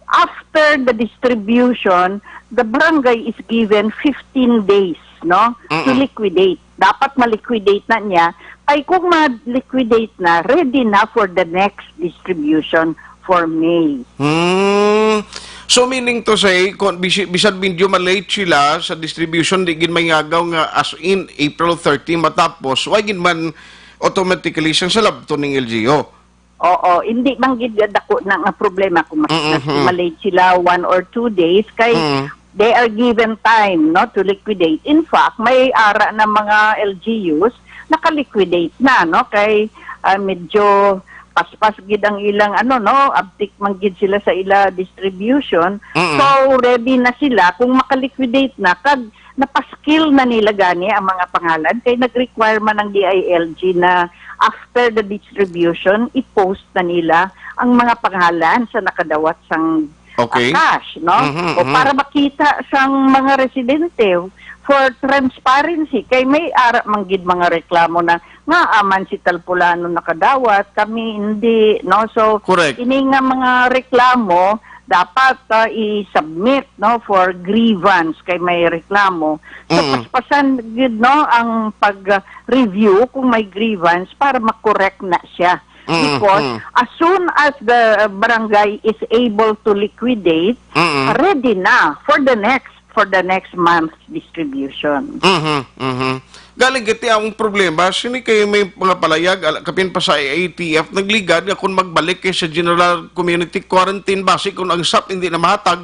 after the distribution, the barangay is given fifteen days, no, to Mm-mm. liquidate. Dapat ma-liquidate na niya. Ay, kung ma-liquidate na, ready na for the next distribution for May. Hmm. So, meaning to say, kung bisi-, bisan medyo ma-late sila sa distribution, di gid may ngagaw nga as in April thirty matapos, why gid man automatically siyang salabton ning L G U? Oo, hindi man gid dako na nga problema kung mas, Mm-hmm. mas ma-late sila one or two days, kay Mm. they are given time, no, to liquidate. In fact, may ara na mga L G Us naka-liquidate na, no, kay, ah, medyo paspas gid ang ilang, ano, no, abtik man gid sila sa ila distribution. Mm-mm. So, ready na sila kung maka-liquidate na, kag napaskil na nila gani ang mga pangalan, kay nag-require man ang D I L G na after the distribution, i-post na nila ang mga pangalan sa nakadawat sang Okay. ah, cash, no? Mhm, O mhm. para makita sang mga residente for transparency, kay may ara man gid mga reklamo na nga aman si Talpulano nakadawat, kami hindi, no? So, Correct. ini nga mga reklamo dapat, ah, i-submit, no, for grievance kay may reklamo. So, Mm. paspasan gid, no, ang pag-review kung may grievance para ma-correct na siya. Mm, Because mm. as soon as the barangay is able to liquidate, Mm. ready na for the next, for the next month's distribution. Mhm, mhm. Galing giti ang problema, sini kay may mga palayag, ala-, kapin pa sa A T F, nagligad nga kung magbalik kay sa general community quarantine base kung ang sap hindi na mahatag.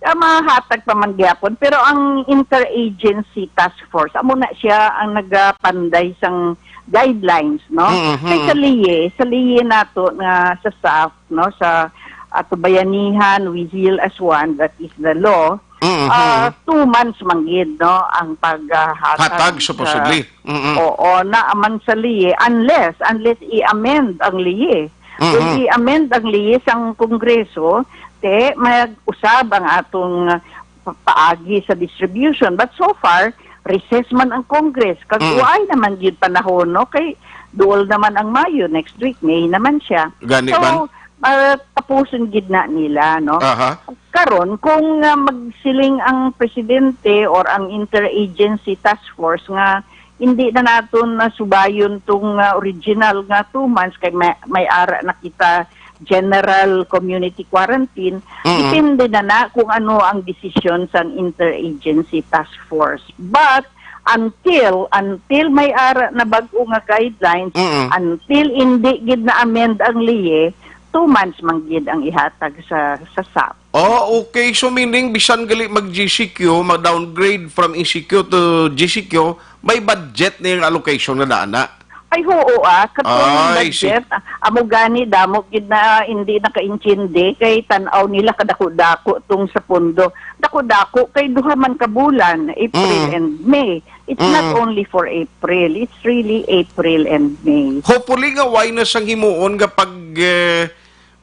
Ah, mahatag pa man gyapon, pero ang interagency task force, amo na siya ang nagapanday sang guidelines, no? Mm, Kay mm. sa liye, sa liye nato nga sa sap, no, sa ato bayanihan, we heal as one, that is the law. Mm, Ah, mm. two months man gid, no, ang paghatag Hatag, sa supposedly. Mm, mm. Oo, na man sa liye, unless, unless i-amend ang liye. Kung Mhm. i-amend ang liye sang Kongreso, te, mag-usab ang atong, uh, pa-, paagi sa distribution. But so far, recess man ang Congress. Kag Mm. waay naman gyud panahon, no? Kay duol naman ang Mayo, next week, May naman siya. Gani So, man. uh, tapuson gid na nila, no? Aha. Karon, kung, uh, magsiling ang presidente or ang interagency task force nga hindi na naton nasubayon tong, ah, original nga two months kay may, may ara na kita general community quarantine. Mm-mm. Depende na na kung ano ang desisyon sang interagency task force. But until, until may ara na bag-o nga guidelines, Mm-mm. until hindi gid na-amend ang liye, two months man gid ang ihatag sa, sa sap. Oh, okay. So, meaning, bisan gali mag-G C Q, mag-downgrade from E C Q to G C Q, may budget na yung allocation na daan na? Ay, oo, ah. Katong Ay, budget, ah, amo gani, damo gid na hindi nakaintindi kay tan-aw nila kadako-dako tong sa pondo. Dako-dako kay duha man ka bulan, April Mm. and May. It's not Mm. only for April, it's really April and May. Hopefully nga, why na sang himuon nga pag, eh,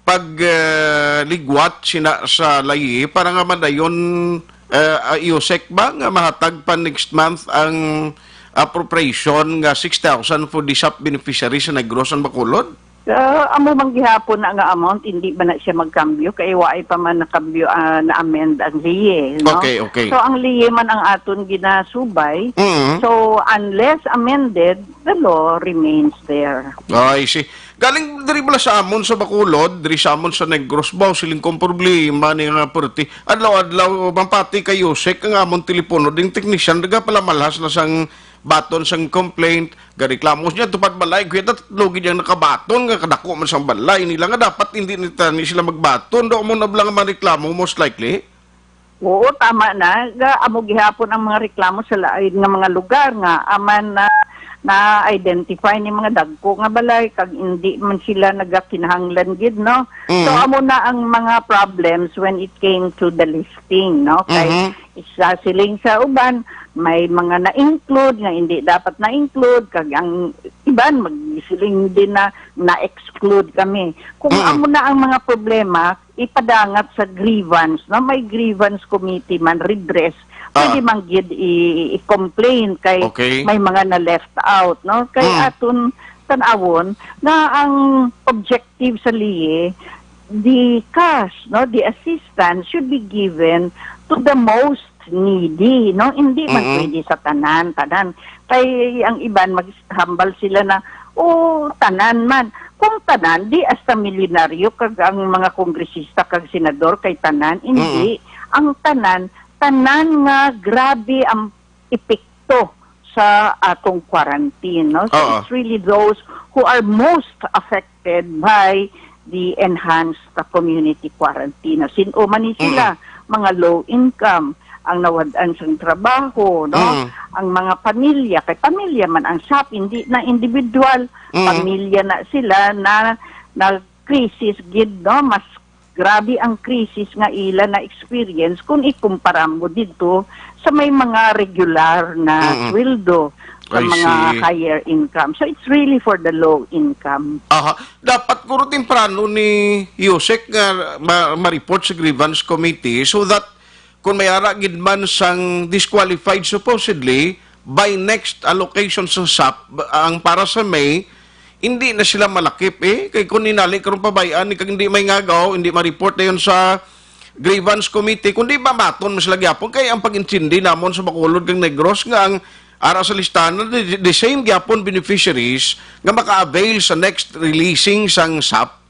pag, eh, ligwat sina sa layi para nga madayon uh, uh, Yusek ba nga mahatag pa next month ang appropriation nga six thousand for the SAP beneficiaries sa Negros and Bacolod? Ah, amo man gihapon na nga amount, hindi ba na siya magkambyo? Kay waay pa man nakambyo, ah, na-amend ang liye, no? Okay, okay. So, ang liye man ang aton ginasubay. Mm. So, unless amended, the law remains there. I see. Galing diri bala sa amon sa Bacolod, diri sa amon sa Negros, baw siling kong problema ni nga perti. Adlaw-adlaw, mampati kay Yusek, ang amon telepono, ding technician, nagapalamalhas na sang baton sang complaint, gareklamo niya, tupad balay, kuya, tatlo gid ang nakabaton, nga kadako man sang balay nila, nga dapat hindi ni tani sila magbaton, do mo na bala nga mareklamo, most likely. Oo, tama na. Ga, amo gihapon ang mga reklamo sa lain nga mga lugar nga aman na na-identify ni mga dagko nga balay kag hindi man sila nagakinahanglan gid, no? So, Mm. amo na ang mga problems when it came to the listing, no? Kay Mhm. isa siling sa uban, may mga na-include nga hindi dapat na-include, kag ang iban magsiling din na na-exclude kami. Kung Mm. amo na ang mga problema, ipadangat sa grievance, no? May grievance committee man, redress, Ah. pwede man gid i-, i-complain kay Okay. may mga na-left out, no? Kay Mm. aton tan-awon nga ang objective sa liye, the cash, no, the assistance should be given to the most needy, no? Hindi man Mm-mm. pwede sa tanan, tanan. Kay ang iban maghambal sila na, "Oh, tanan man." Kung tanan, di hasta milyonaryo kag ang mga kongresista kag senador kay tanan. Hindi. Mm-mm. Ang tanan, tanan nga grabe ang epekto sa atong quarantine, no? So, Oo. it's really those who are most affected by the enhanced community quarantine. Sin-o man ni sila, Mm-mm. mga low income, ang nawad-an sang trabaho, no? Mm. Ang mga pamilya, kay pamilya man ang SAP, hindi na individual, Mm. pamilya na sila na, na crisis gid, no? Mas grabe ang crisis nga ila na-experience kung ikumpara mo didto sa may mga regular na Mm-mm. sweldo sa I mga see. higher income. So, it's really for the low income. Aha. Dapat guro temprano ni Yusek nga ma-, ma-report sa grievance committee so that kung may ara gid man sang disqualified supposedly, by next allocation sa SAP, ang para sa May, hindi na sila malakip eh. Kay kung ninali karon pabay-an ni kag hindi may ngagaw, hindi ma-report dayon sa grievance committee, kundi mabaton mo sila gyapon. Kay ang pag-intindi namon sa Bacolod kag Negros nga ang ara sa listahan, the, the same gyapon beneficiaries nga maka-avail sa next releasing sang SAP.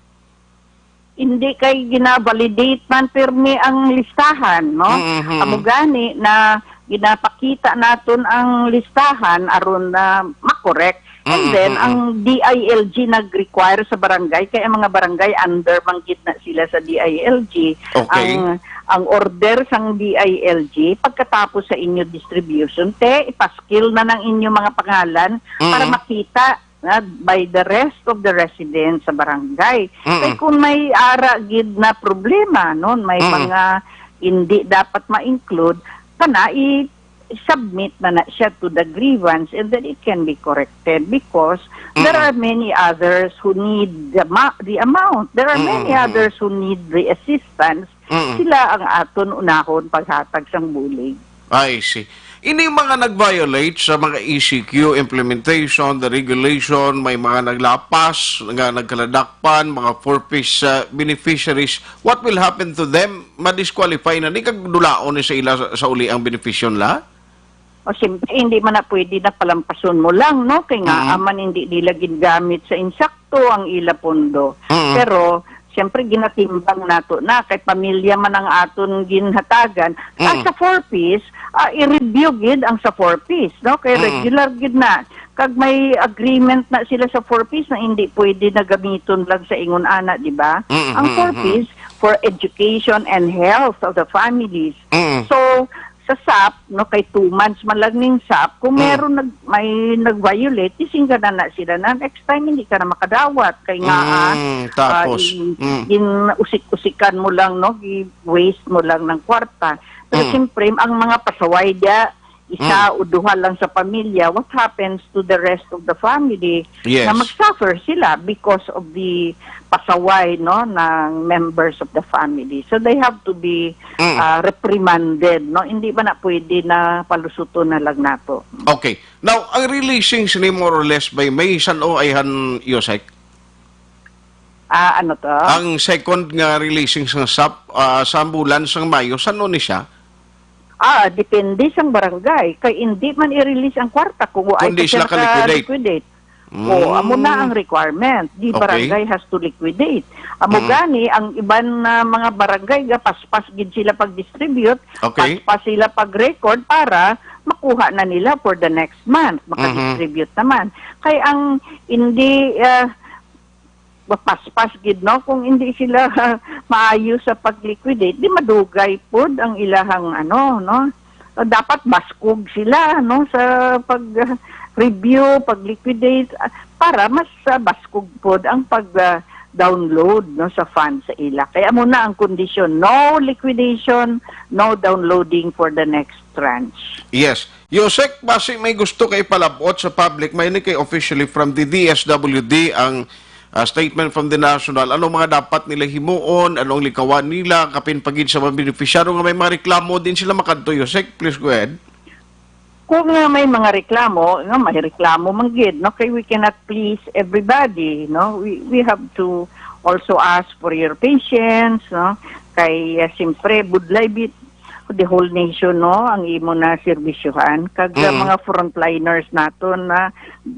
Hindi kay gina-validate man pirmi ang listahan, no? Mm-hmm. Amo gani na ginapakita naton ang listahan aron na makorek. And Mm-hmm. then, ang D I L G nag-require sa barangay, kay ang mga barangay under man gid na sila sa D I L G. Okay. Ang, ang order sang D I L G, pagkatapos sa inyo distribution, te, ipaskil na ng inyo mga pangalan para Mm-hmm. makita na by the rest of the residents sa barangay. Mm-mm. Kay kung may ara gid na problema, no, may Mm-mm. mga hindi dapat ma-include, kana i-submit na na siya to the grievance and then it can be corrected because there Mm-mm. are many others who need the, ma- the amount. There are many Mm-mm. others who need the assistance. Mm-mm. Sila ang aton unahon paghatag sang bulig. I see. Ini mga nag-violate sa mga E C Q implementation, the regulation, may mga naglapas, nga nagkaladakpan, mga four Ps, uh, beneficiaries, what will happen to them? Ma-disqualify na ni kag dulaon ni sa ila sa, sa uli ang benepisyo nila? O, siyempre, hindi man na pwede na palampason mo lang, no? Kay nga, Mm-hmm. aman hindi nila gingamit sa insakto ang ila pondo. Mm-hmm. Pero, siyempre, ginatimbang nato na kay pamilya man ang aton ginhatagan. Ah, Mm-hmm. sa four Ps, ah, i-review gid ang sa four Ps, no? Kay Mm-hmm. regular gid na. Kag may agreement na sila sa four Ps na hindi pwede na gamiton lang sa ingon ana, di ba? Mm-hmm. Ang four Ps for education and health of the families. Mm-hmm. So, sa SAP, no, kay two months man lang ning SAP, kung Mm. meron nag-, may nag-violate, di singganan na sila na next time hindi ka na makadawat kay nga, ah, Mm, tapos, ah, in-, mm. in-usik-usikan mo lang, no, gi-waste mo lang ng kwarta. Pero Mm. siyempre, ang mga pasaway diya, isa Mm. o duha lang sa pamilya, what happens to the rest of the family Yes. na mag-suffer sila because of the pasaway, no, ng members of the family. So they have to be Mm. ah, reprimanded, no? Hindi ba na pwede na palusuton na lang nato? Okay. Now, ang releasing sini more or less by May, san-o ay han, Yusek? Ah, ano to? Ang second nga releasing sa sap, ah, sa bulan sang Mayo, san-o ni siya? Ah, depende sang barangay. Kay hindi man i-release ang kwarta kung wa ay Kundi pa siya sila ka-liquidate. naka-liquidate. O, amo na Mm. ang requirement. The Okay. barangay has to liquidate. Amo Mm. gani, ang iban na mga barangay, ga paspas gid sila pag-distribute, Okay. paspas sila pag-record para makuha na nila for the next month. Mhm. Makadistribute naman. Kay ang hindi, ah, mapaspas gid, no? Kung hindi sila maayo sa pag-liquidate, di madugay pod ang ilahang, ano, no? Dapat baskog sila, no, sa pag-review, pag-liquidate, ah, para mas, ah, baskog pod ang pag, ah, download, no, sa fund sa ila. Kaya amo na ang kondisyon, no liquidation, no downloading for the next tranche. Yes. Yusek, basi may gusto kay palabot sa public, may ni kay officially from the D S W D ang, ah, statement from the national. Ano mga dapat nila himuon? Ano ang likawan nila? Kapin pagid sa mga beneficiaryo nga may mga reklamo din sila makadto, Yusek? Please go ahead. Kung, ah, may mga reklamo, no, may reklamo man gid, no, kay we cannot please everybody, no. We, we have to also ask for your patience, no. Kay, ah, siyempre, budlay bit the whole nation, no, ang imo na serbisyohan. Kag, ah, Mm. mga frontliners naton na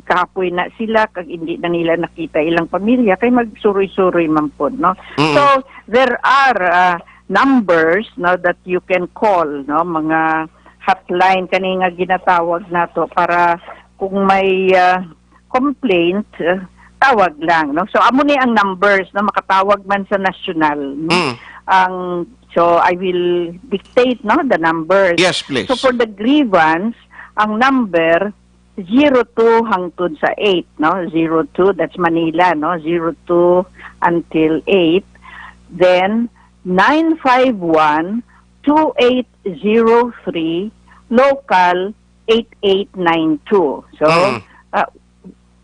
kapoy na sila, kag hindi na nila nakita ilang pamilya, kay magsuroy-suroy man pod, no. Mm. So, there are, ah, numbers, no, that you can call, no, mga hotline kani nga ginatawag nato para kung may, ah, complaint, ah, tawag lang, no? So, amo ni ang numbers, no? Makatawag man sa national, no? Mm. Ang, so, I will dictate, no, the numbers. Yes, please. So, for the grievance, ang number, zero two hangtod sa eight, no? Zero two, that's Manila, no? Zero two until eight. Then, nine five one, two eight zero three, local eight eight nine two. So, Mm. ah,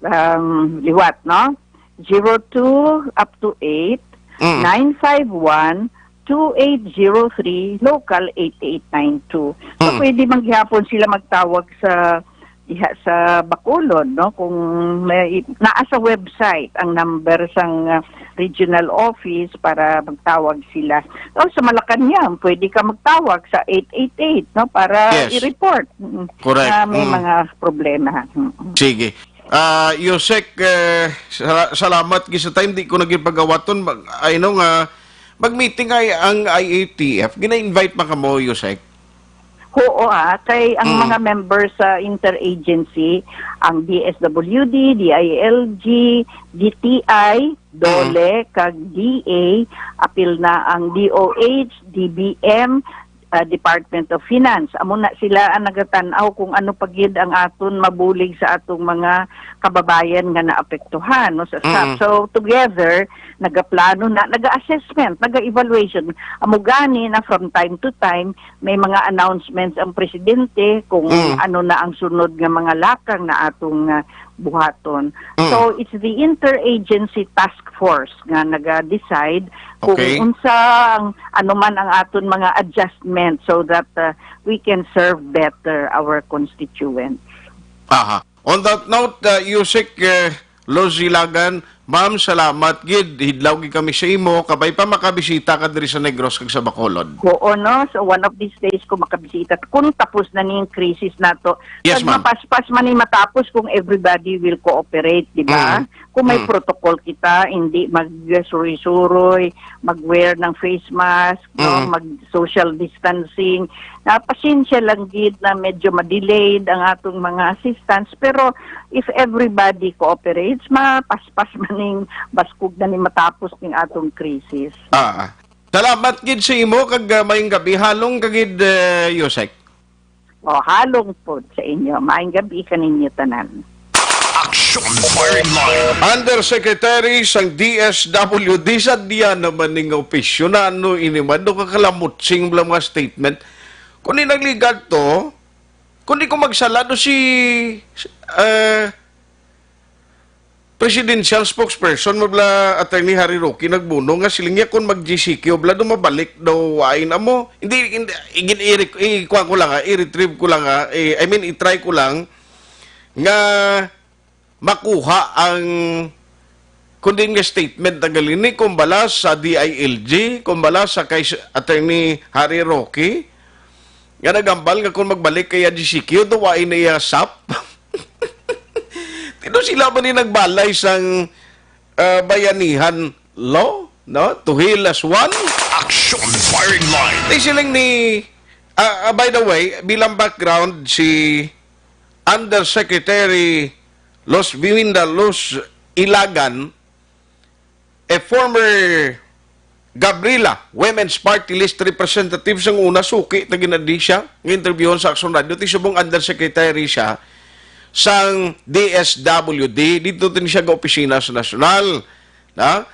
um, liwat, no? Zero two up to eight, Mm. nine five one, two eight zero three, local eight eight nine two. So, Mm. pwede man gihapon sila magtawag sa diha sa Bacolod, no? Kung may, naa sa website ang number sang, ah, regional office para magtawag sila. O sa Malacañang, pwede ka magtawag sa eight eight eight, no? Para Yes. i-report. Mm. Correct. Na may Mm. mga problema. Mm. Sige. Ah, Yusek, eh, sala-, salamat gid sa time. Di ko na gid pagawaton. Mag-, I know nga, mag-meeting ay ang I A T F. Gina-invite man kamo, Yusek? Oo, ah. Kay ang Mm. mga members sa interagency, ang D S W D, D I L G, D T I, Mm. DOLE, kag D A, apil na ang D O H, D B M, ah, Department of Finance. Amo na sila ang nagatan-aw kung ano pa gid ang aton mabulig sa atong mga kababayan nga naapektuhan, no, sa sap. Mm. So, together, nagaplano na, naga-assessment, naga-evaluation. Amo gani na from time to time, may mga announcements ang presidente kung Mm. ano na ang sunod nga mga lakang na atong, ah, buhaton. Mm. So, it's the interagency task force nga naga-decide kung Okay. unsa ang, ano man ang aton mga adjustment so that, uh, we can serve better our constituents. Aha. On that note, uh, Yusek, uh, Luz Ilagan, ma'am, salamat gid. Hidlaw gid kami sa imo. Kabay pa makabisita ka diri sa Negros kag sa Bacolod. Oo, no? So, one of these days ko makabisita. Kung tapos na ning crisis nato, Yes, kag ma'am. mapaspas man ni matapos kung everybody will cooperate, di ba? Mm. Kung may Mm. protocol kita, hindi magsuroy-suroy, mag-wear ng face mask, no? Mm. Mag-social distancing. Na pasensya lang gid na medyo ma-delayed ang atong mga assistance, pero if everybody cooperates, mapaspas man ning baskog na ni matapos ning atong crisis. Ah, salamat gid sa imo kag, ah, maayong gabi. Halong ka gid, eh, Yusek. O, halong po sa inyo. Maayong gabi kaninyo tanan. Action Firing Line. Undersecretary sang D S W D, sa diyan naman ning opisyo na ano ini man, do kakalamutsing bala mga statement. Kung inagligad to, Kung di ko magsala, do si, eh, presidential spokesperson mo bala, Attorney Harry Roque, nagbuno nga siling niya kung mag-G C Q bala, do mabalik daw wain amo. Hindi, hindi, igin-, i-, ikuha ko lang, ha, i-retrieve ko lang, ha, i-, I mean, i-try ko lang nga makuha ang, kung din nga statement na gali ni, kung bala sa D I L G, kung bala sa kay s-, Attorney Harry Roque, nga nagambal nga kung magbalik kaya G C Q, daw wain na iya sap. Tino sila man ni nagbalay sang, ah, bayanihan law, no? To heal as one. Action firing line. Di siling ni, ah, ah, by the way, bilang background, si Undersecretary Losvinda Luz Ilagan, a former Gabriela Women's Party List representative sang una, suki ta ginadi siya nga interviewon sa Action Radio, ti subong undersecretary siya sang D S W D, dito din siya ga opisina sa nasyonal. Na?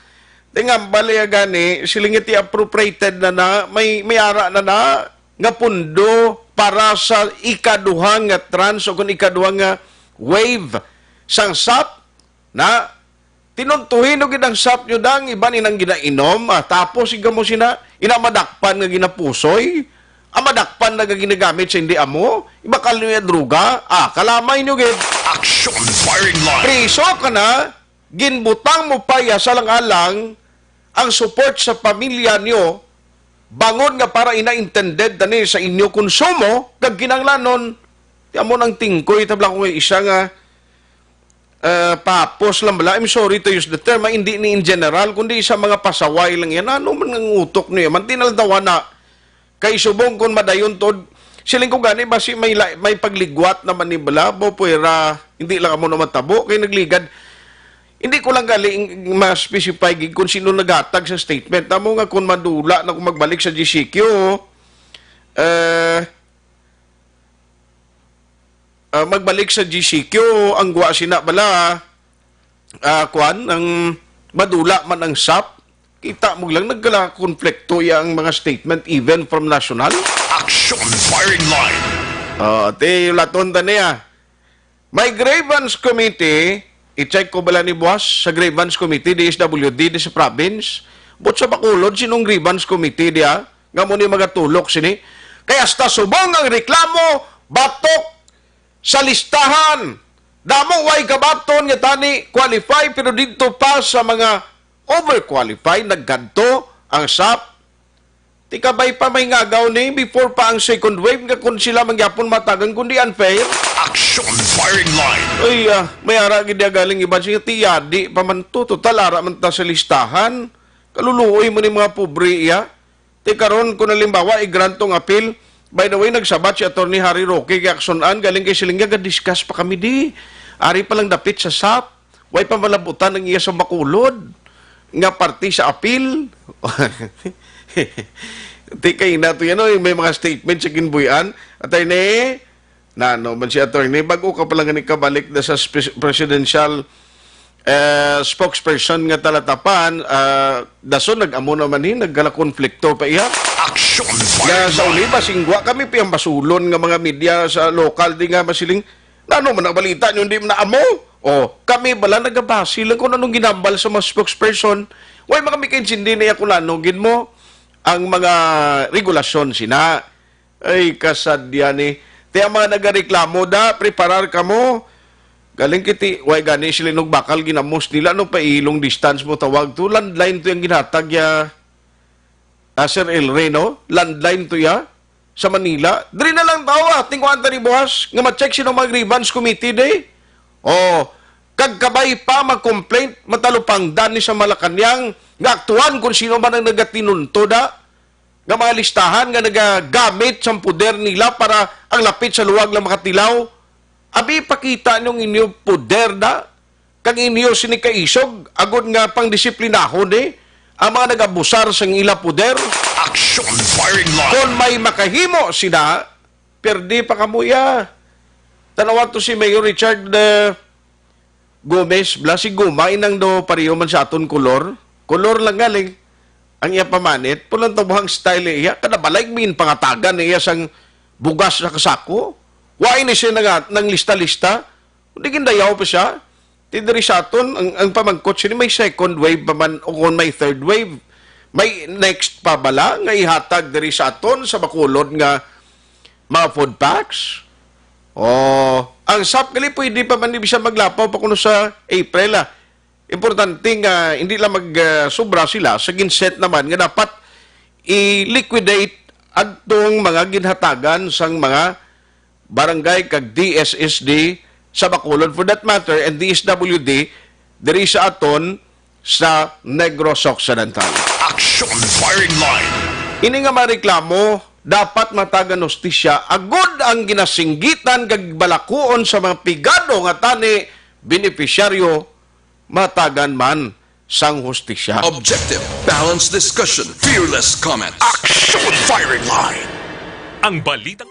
Tingambal iya gani, siling iti appropriated na na, may, may ara na na, nga pundo para sa ikaduha nga trans o kung ikaduha nga wave sang sap, na tinuntuhin nyo gid ang sap nyo, dang iban inang ginainom, ah, tapos igamo sina, ina madakpan nga ginapusoy, ang madakpan na nga ginagamit sa hindi amo, ibakal nyo yung droga, ah, kalamay nyo gid. Action firing line. Priso ka na, ginbutang mo pa ya sa lang-alang ang support sa pamilya nyo, bangon nga para ina intended tani sa inyo konsumo, kag kinahanglanon, ti amo nang tingkoy, tabla ko nga isa nga, eh, papos lang bala. I'm sorry to use the term, ah, hindi ni in general, kundi sa mga pasaway lang yan. Ano man ang utok niya? Mantinal daw na. Kay subong kon madayon tod, siling ko gani, basi may la-, may pagligwat naman ni bala, bo, puwera, hindi lang amo na matabo, kay nagligad. Hindi ko lang gali ma-specify gid kung sino naghatag sa statement. Amo nga kung madula na kung magbalik sa G C Q, eh, ah, magbalik sa G C Q, ang gwa sina bala, ah, kwan, ang madula man ang sap, kita mo lang nagkala konflikto ya ang mga statement even from national. Action firing line. Ah, ti laton ta niya. May grievance committee, i-check ko bala ni buwas sa grievance committee, D S W D, di sa province. But sa Bacolod, sinong grievance committee diya? Nga mo ni magatulok sini? Kay hasta subong ang reklamo, batok sa listahan. Damo way kabaton nga tani qualify, pero didto pa sa mga overqualified, nagkadto ang sap. Ti kabay pa may ngagaw ni before pa ang second wave nga kung sila mangyapon matagan kundi unfair. Action firing line. Ay, ah, may ara gid ya galing iban siya, ti yadi pa man to. Total, ara man ta sa listahan. Kaluluoy mo ni mga pobre iya. Ti karon, kung halimbawa, i-grant tong appeal, by the way, nagsabat si Attorney Harry Roque kay Action An, galing kay siling niya, ga-discuss pa kami di. Ari pa lang dapit sa sap. Way pa malabutan ang iya sa Bacolod nga parte sa apil. Di kay na to yan, oy, may mga statement sa ginbuy-an. Attorney, nano man si attorney, bago ka pa lang gani kabalik na sa spe-, presidential, eh, spokesperson nga talatapan, ah, dason nag-amo naman ni, nagkalakonflikto pa iya. Action Nga sa uli, masingwa kami piyang basulon nga mga media sa lokal, di nga masiling, Nano man ang balita nyo, hindi man na amo? O, kami bala nagabasi lang kung anong ginambal sa mga spokesperson. Way man kami kaintindi niya kung ano gid mo ang mga regulasyon sina. Ay, kasadya ni. Ti ang mga nagareklamo, da, preparar kamo. Galing kiti, way gani sila nung bakal ginamos nila, ano pa ilong distance mo tawag to? Landline to yung ginhatag ya, ah, Sir El Rey, no? Landline to ya. Sa Manila. Diri na lang daw, ah, tingkuan ta ni buhas nga ma-check sino mga grievance committee day. O, kag kabay pa mag-complaint, matalupangdan ni sa Malacañang nga aktuan kung sino man ang nagatinunto da nga mga listahan nga nagagamit sang poder nila para ang lapit sa luwag lang makatilaw. Abi, pakita niyo ang inyo poder da. Kag inyo sini kaisog, agod nga pangdisiplinahon ni ang mga nag-abusar sang ila poder. Action firing line. Kon may makahimo sila, perdi pa kamo ya. Tanawa to si Mayor Richard, eh, Gomez, bla si Guma, inang do pareho man sa aton kolor. Kolor lang galing ang iya pamanit, pulang tabuhang style iya. Kada balay, min pangatagan niya sang bugas sa kasako. Wa ini siya nanga-, nang lista-lista. Di gindayaw pa siya. Ti diri sa aton, ang, ang pamangkot sini, may second wave pa man o kung may third wave. May next pa bala nga ihatag diri sa aton sa Bacolod nga mga food packs? O, ang sap gali pwede pa man ni bisan maglapaw pa kuno sa April, ah. Importante nga hindi lang mag, ah, sobra sila sa ginset naman nga dapat i-liquidate adtong mga ginhatagan sang mga barangay kag D S S D sa Bacolod, for that matter, and D S W D diri sa aton sa Negros Occidental. Action Firing Line. Ini nga mga reklamo dapat matagan hustisya agud ang ginasinggitan kag balakuon sa mga pigado nga tani benepisyaryo matagan man sang hustisya. Objective, balanced discussion, fearless comment. Action Firing Line. Ang balitang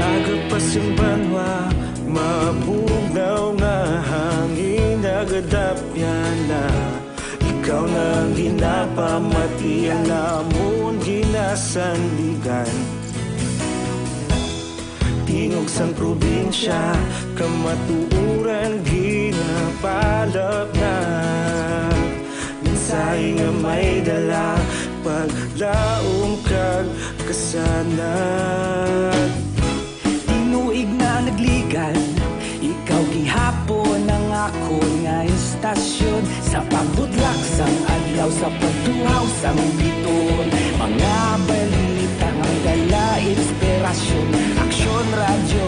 Aga pa sing banwa, mabugnaw nga hangin nagadapyan na. Ikaw na ang ginapamati, ang amon ginasandigan. Tingog sang probinsya, kamatuoran ginapalapnag. Mensahe nga may dala, paglaom kag kasanag. Tinuig na nagligan, ikaw gihapon ang akon nga istasyon. Sa pagbutlak sang adlaw, sa pagtuhaw sang bituon, mga balita nga dala inspirasyon. Aksyon Radyo,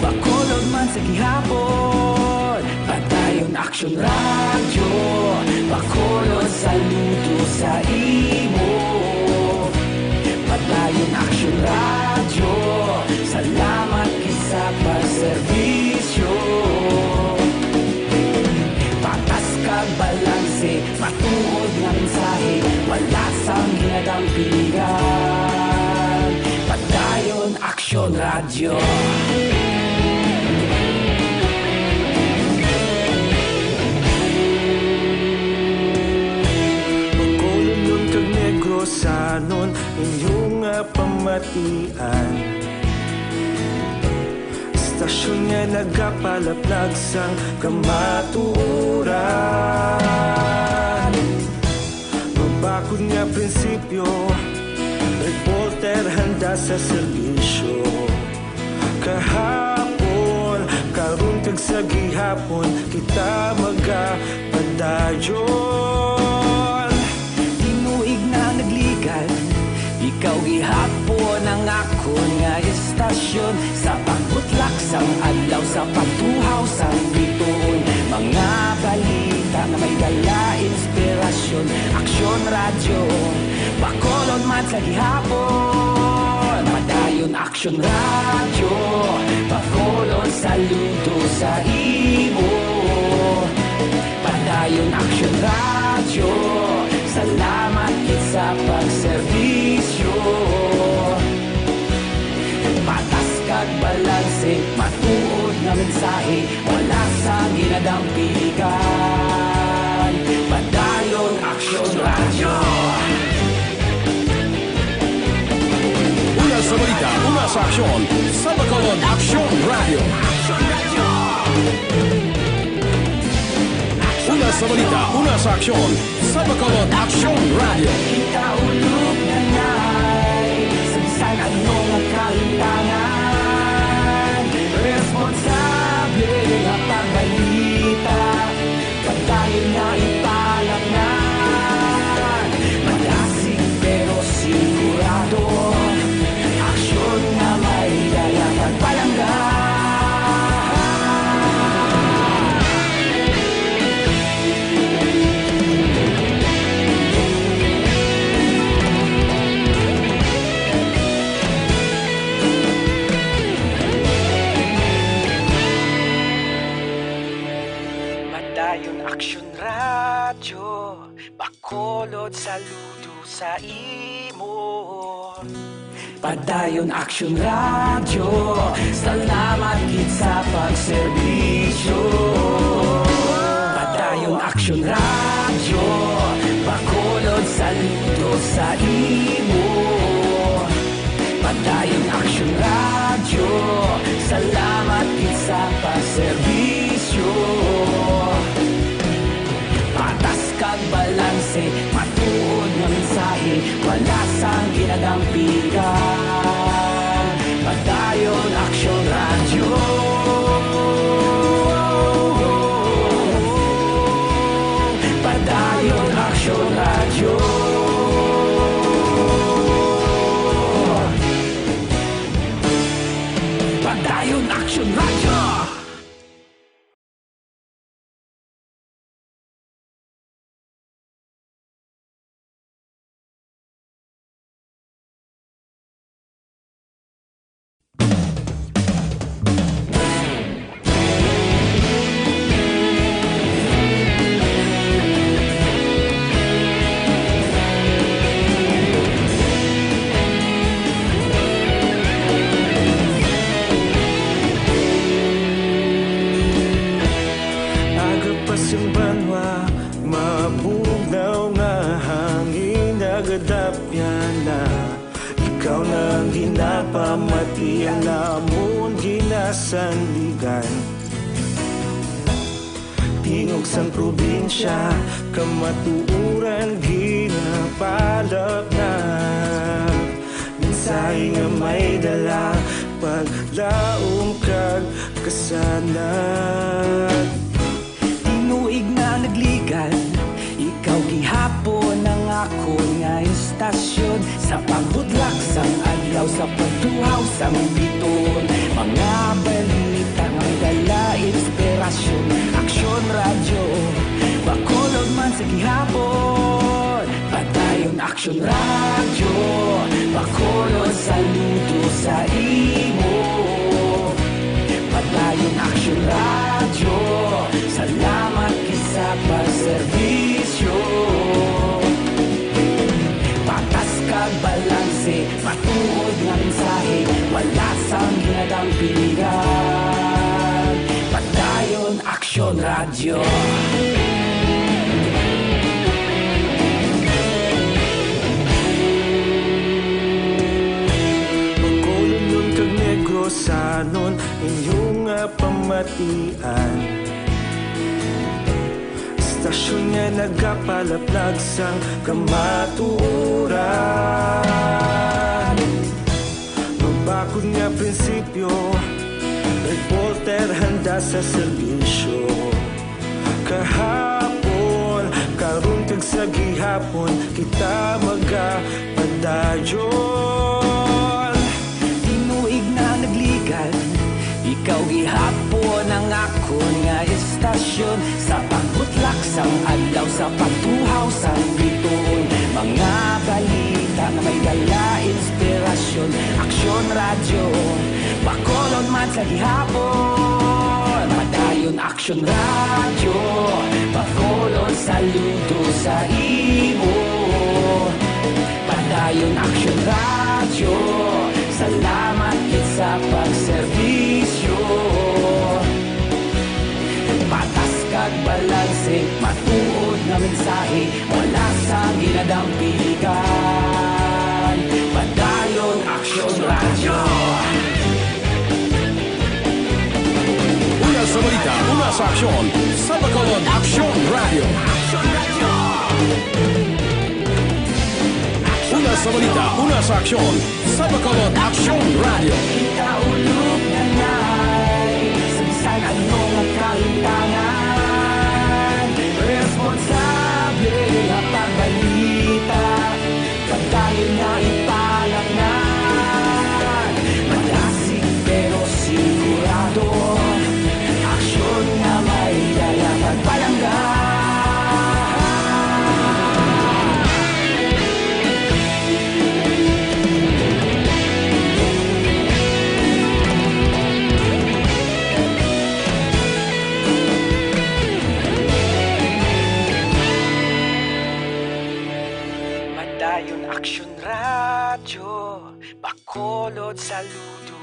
Bacolod man sa gihapon. Padayon Aksyon Radyo, Bacolod, saludo sa imo. Padayon Aksyon Radyo, salamat gid sa pagserbisyo. Patas kag balanse, matuod nga mensahe, wala sang ginadampigan. Padayon Aksyon Radyo. Bacolodnon kag Negrosanon, inyo nga pamatian. Istasyon nga nagapalaplag sang kamatuoran. Mabakod nga prinsipyo, reporter handa sa serbisyo. Kahapon, karon kag sa gihapon, kita magapadayon. Tinuig na nagligan, ikaw gihapon ang akon nga istasyon. Sa pagbutlak sang adlaw, sa pagtuhaw sang bituon, mga balita nga may dala inspirasyon. Aksyon Radyo, Bacolod man sa gihapon. Padayon Aksyon Radyo, Bacolod, saludo sa imo. Padayon Aksyon Radyo, salamat gid sa pagserbisyo. Patas kag balanse, matuod nga mensahe, wala sang ginadampigan. Padayon Aksyon Radyo. Una sa balita, una sa aksyon, sa Bacolod Aksyon Radyo. Una sa balita, una sa aksyon, sa Bacolod Aksyon Radyo. Kita ulog na ngay, sa bisan ano nga kalimtangan, responsable nga pagbalita. Padayon nga ipalapngan, madasig pero sigurado. Aksyon nga may dala kag palangga. Saludo sa imo. Padayon Aksyon Radyo, salamat gid sa pagserbisyo. Padayon Aksyon Radyo, Bacolod, saludo sa imo. Padayon Aksyon Radyo, salamat gid sa pagserbisyo. Patas kag balanse, matuod nga mensahe, wala sang ginadampigan. Padayon Aksyon Radyo. Padayon Aksyon Radyo. Padayon Aksyon Radyo. Aga pa sing banwa, mabugnaw nga hangin nagadapyan na. Ikaw na ang ginapamati, ang amon ginasandigan. Tingog sang probinsya, kamatuoran ginapalapnap. Mensahe nga may dala, paglaom kag kasanag. Tinuig na nagligad, ikaw gihapon ang akon nga istasyon. Sa pagbutlak sang adlaw, sa pagtuhaw sang bituon, mga balita nga may dala inspirasyon. Aksyon Radyo, Bacolod man sa gihapon. Padayon Aksyon Radyo, Bacolod, saludo sa imo. Padayon Aksyon Radyo, salamat gid sa pagserbisyo. Patas kag balanse, matuod nga mensahe, wala sang ginadampigan. Padayon Aksyon Radyo. Bacolodnon kag Negrosanon, inyo nga pamatian. Istasyon nga nagapalaplag sang kamatuoran. Mabakod nga prinsipyo, reporter handa sa serbisyo. Kahapon, karon kag sa gihapon, kita magapadayon. Tinuig na nagligad, ikaw gihapon ang akon nga istasyon. Sa pagbutlak sang adlaw, sa pagtuhaw sang bituon, mga balita nga may dala inspirasyon. Aksyon Radyo, Bacolod man sa gihapon. Padayon Aksyon Radyo, Bacolod, saludo sa imo. Padayon Aksyon Radyo, salamat gid sa pagserbisyo. Patas kag balanse, matuod nga mensahe, wala sang ginadampigan. Padayon Aksyon Radyo. Una sa balita, una sa aksyon, sa Bacolod Aksyon Radyo. Una sa balita, una sa aksyon, sa Bacolod Aksyon Radyo. Ikaulog na na'y sa bisan ano nga kahitangan. Responsable nga pagbalita, pagdayon nga ipalangnan. Malasig pero sigurado, aksyon nga may dala pagpalangga.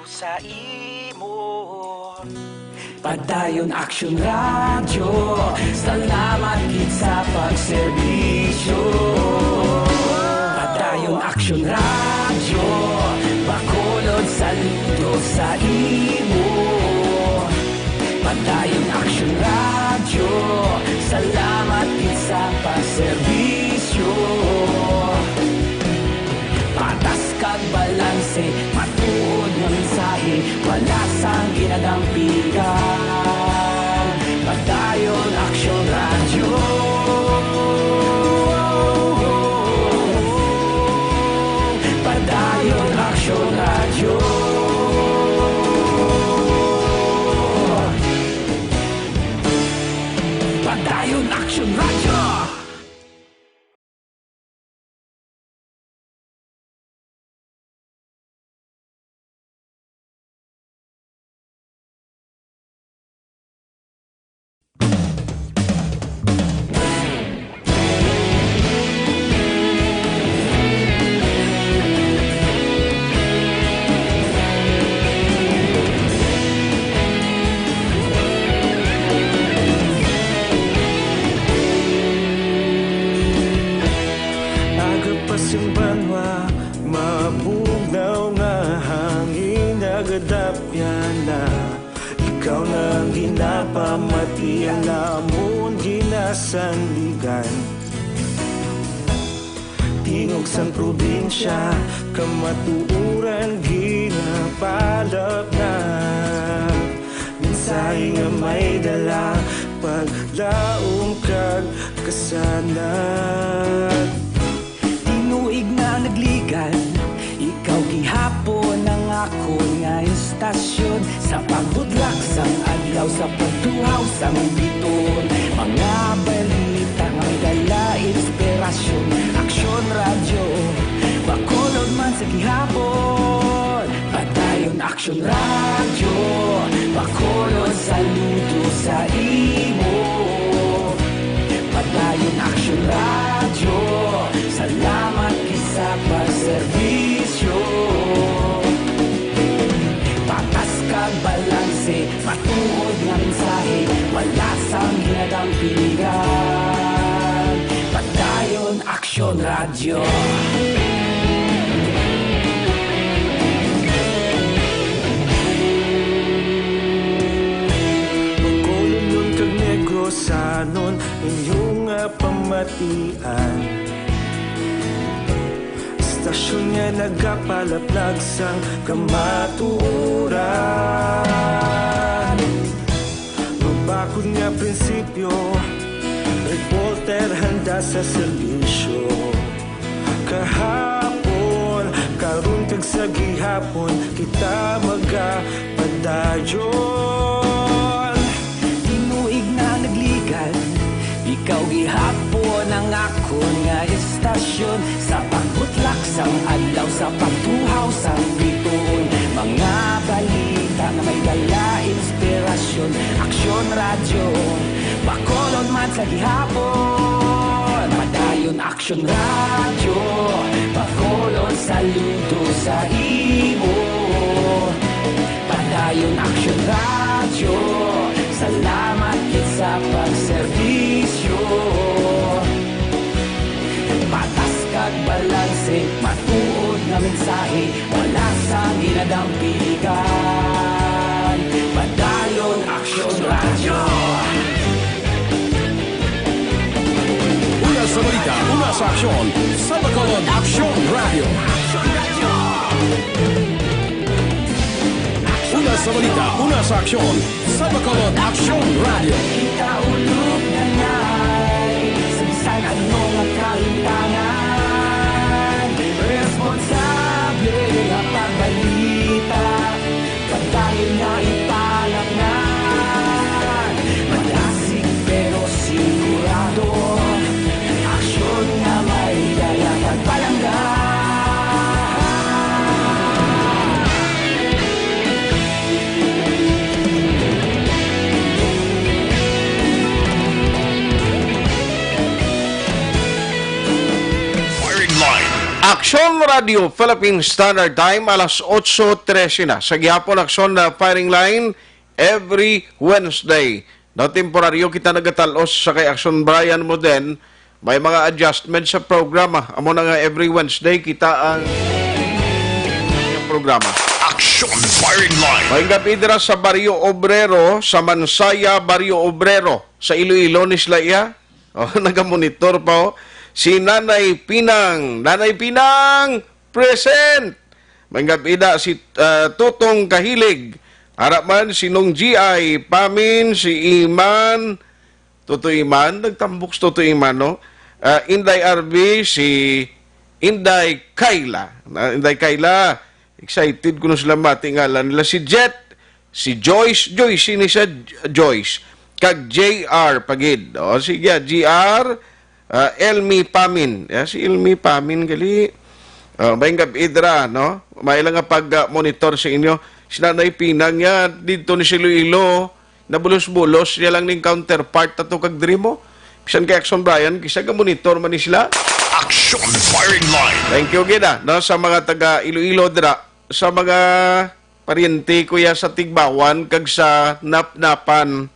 sa imo. Padayon Aksyon Radyo, salamat gid sa pagserbisyo. Padayon Aksyon Radyo, Bacolod, saludo sa imo. Padayon Aksyon Radyo, salamat gid sa pagserbisyo. Patas kag balanse, matuod nga mensahe, wala sang ginadampigan. Padayon Aksyon Radyo. Padayon Aksyon Radyo. Padayon Aksyon Radyo. Aga pa sing banwa, mabugnaw nga hangin nagadapyan na. Ikaw na ang ginapamati, ang amon ginasandigan. Tingog sang probinsya, kamatuoran ginapalapnag. Mensahe nga may dala, paglaom kag kasanag. Tinuig na nagligan, ikaw gihapon ang akon nga istasyon. Sa pagbutlak sang adlaw, sa pagtuhaw sang bituon, mga balita nga may dala inspirasyon. Aksyon Radyo, Bacolod man sa gihapon. Padayon Aksyon Radyo, Bacolod, saludo sa imo. Padayon Aksyon Radyo, salamat gid sa pagserbisyo. Patas kag balanse, matuod nga mensahe, wala sang ginadampigan. Padayon Aksyon Radyo. Bacolodnon kag Negrosanon, inyo nga pamatian. Istasyon nga nagapalaplag sang kamatuoran. Mabakod nga prinsipyo, reporter handa sa serbisyo. Kahapon, karon kag sa gihapon, kita magapadayon. Tinuig na nagligan, ikaw gihapon ang akon nga istasyon. Sa pagbutlak sang adlaw, sa pagtuhaw sang bituon, mga balita nga may dala inspirasyon. Aksyon Radyo, Bacolod man sa gihapon. Padayon Aksyon Radyo, Bacolod, saludo sa imo. Padayon Aksyon Radyo, salamat gid sa pagserbisyo. Patas kag balanse, matuod nga mensahe, wala sang ginadampigan. Padayon Aksyon Radyo. Una sa balita, una sa aksyon, sa Bacolod Aksyon Radyo. Una sa balita, una sa aksyon, sa Bacolod Aksyon Radyo. Kita ulog na nay, sa bisan ano nga kalimtangan, responsable nga pagbalita. Padayon nga ipalapngan, malasig pero sigurado. Aksyon nga may dala kag palangga. Aksyon Radio Philippine Standard Time, alas otso trese na. Sa gihapon, Aksyon na firing line every Wednesday. No, temporaryo kita nagatalos sa kay Aksyon Brian mo din. May mga adjustment sa programa. Amo na nga every Wednesday kita ang programa. Action Firing Line. May gabi dira sa Barrio Obrero, sa Mansaya, Barrio Obrero, sa Iloilo ni sila iya. Oh, nagamonitor pa, oh. Si Nanay Pinang. Nanay Pinang, present! May gabi na si, ah, Tutong Kahilig. Ara man si Nong G I, Pamin, si Iman, Tutoy Iman, nagtambok si Tutoy Iman, no? Ah, Inday R B, si Inday Kayla. Na, Inday Kayla, excited ko na sila mati ngalan nila. Si Jet, si Joyce, Joyce, sini siya, Joyce. Kag J R Pagid. O, sige, G R, ah, Elmi Pamin. Ya, si Elmi Pamin, gali. Ah, may gabi dira, no? May lang nga pag-monitor sa inyo. Si Nanay Pinang niya, dito ni si Iloilo, nabulos-bulos niya lang ning counterpart ato kag Dreamo. Bisan kay Action Brian, kisa ga monitor man ni sila. Action Firing Line. Thank you gid, ah, no, sa mga taga Iloilo dira, sa mga pariente ko ya sa Tigbawan kag sa Napnapan.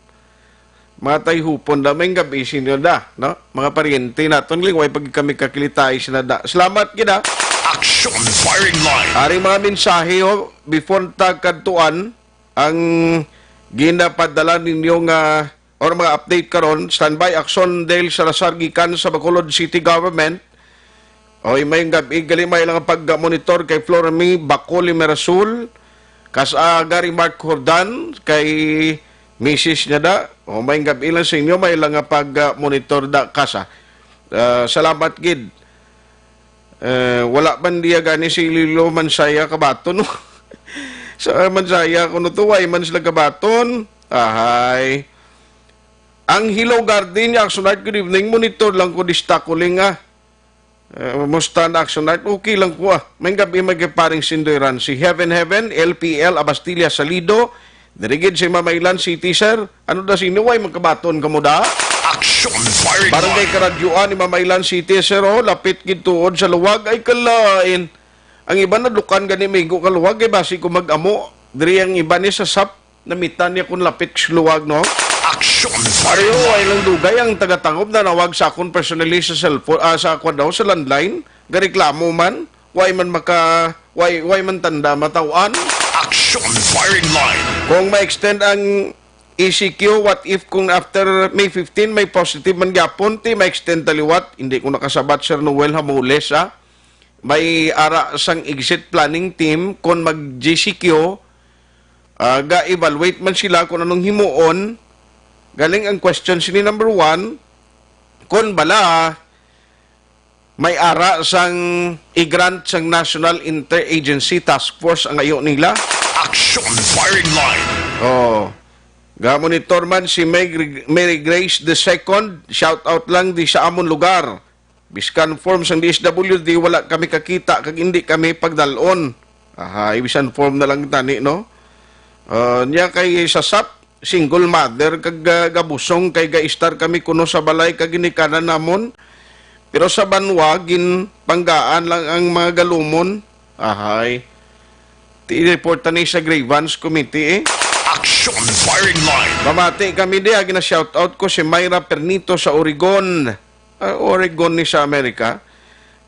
Mga tayhupon da, may gabi sinyo da, no? Mga pariente naton, liway pag kami kakilitay sila da. Salamat gid, ah. Action Firing Line. Ari mga mensahe, oh, before ta kadtuan, ang ginapadala ninyo nga or mga update karon, standby, Action Dale Salazar gikan sa Bacolod City Government. Oy, may gabi gali, may lang pag-monitor kay Floremy Bacoli Merasul, kas, ah, Gary Mark Jordan, kay misis niya da. O, may gabi lang sa inyo, may lang pag-monitor da kasa. Ah, salamat gid. Eh, wala man diya gani si Lilo Mansaya kabaton, no? Sa Mansaya, kuno to, way man sila kabaton. Ahay. Ang Hello Garden niya, Action Art, good evening. Monitor lang ko, dista ko ling, ah. Eh, musta na, Action Art? Okay lang ko, ah. May gabi, may paring Sindoy Ran. Si Heaven Heaven, L P L, Abastilla, Salido. Dirigid si Mamailan City, sir. Ano da si Nuway, magkabaton ka mo da? Action Firing Barangay Line. Karadyoan ni Mamailan City, sir, oh. Lapit gid tuod sa luwag. Ay, kalain. Ang iba nadlukan gani, migo ka luwag. Ay, basi ko mag-amo. Diri ang iba ni sa sap. Namitan niya kung lapit sa luwag, no? Action Pareho, Firing ay Line. Lang dugay ang taga-Tangub na nawag sa akon personally sa cellphone, ah, sa akon daw, sa landline. Gareklamo man. Way man maka, way, way man tanda mataw-an. Action Firing Line. Kung ma-extend ang E C Q, what if kung after May fifteen may positive man gyapon, ti ma-extend ta liwat? Hindi ko nakasabat, Sir Noel Hamules, ha? May ara sang exit planning team kung mag-G C Q, ah, ga-evaluate man sila kung anong himuon. Galing ang question sini, number one, kung bala may ara sang i-grant sang National Interagency Task Force ang ayo nila. Action Firing Line. Oh. Ga-monitor man si Mary, Mary Grace the second. Shout out lang di sa amon lugar. Biskan form sang D S W D, wala kami kakita kag hindi kami pagdalon. Aha, bisan form na lang tani, no? Ah, niya kay sa sap, single mother kag, ah, gabusong kay ga-istar kami kuno sa balay kag ginikanan namon. Pero sa banwa, ginpanggaan lang ang mga galumon. Ahay. Ti-report ta ni sa grievance committee, eh. Action Firing Line. Mamati kami diya, gina-shoutout ko si Myra Pernito sa Oregon. Ah, Oregon ni sa Amerika.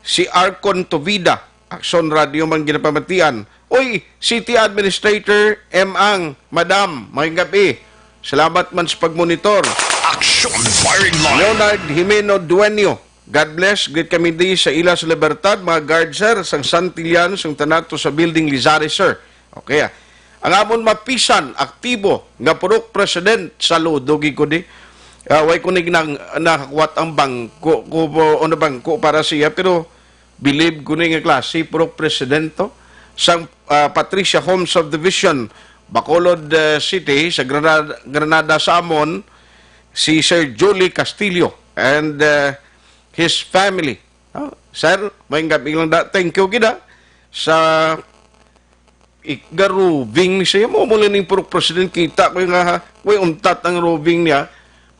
Si Arcon Tovida. Action Radio man ginapamatian. Uy, City Administrator M. Ang, Madam, may gabi. Salamat man sa pagmonitor. Action Firing Line. Leonard Jimeno Dueño. God bless. Greet kami di sa ila sa Libertad, mga guard, sir, sang Santillan, sang Tanato sa Building Lizares, sir. Okay, ah. Ang amon mapisan, aktibo, nga purok president, saludo gid ko di. Ah, way ko nig nang nakakuwat ang bangko ko, o na bangko para siya, pero believe ko ni nga klase, purok president to. Sang, ah, Patricia Home Subdivision, Bacolod, ah, City, sa Granada, Granada sa amon, si Sir Julie Castillo and, ah, his family. Ah, sir, may gabi lang da. Thank you gid, ah, sa ik-, garubing ni siya. Mo muli ning purok president, kita ko nga, ha, way untat ang rubing niya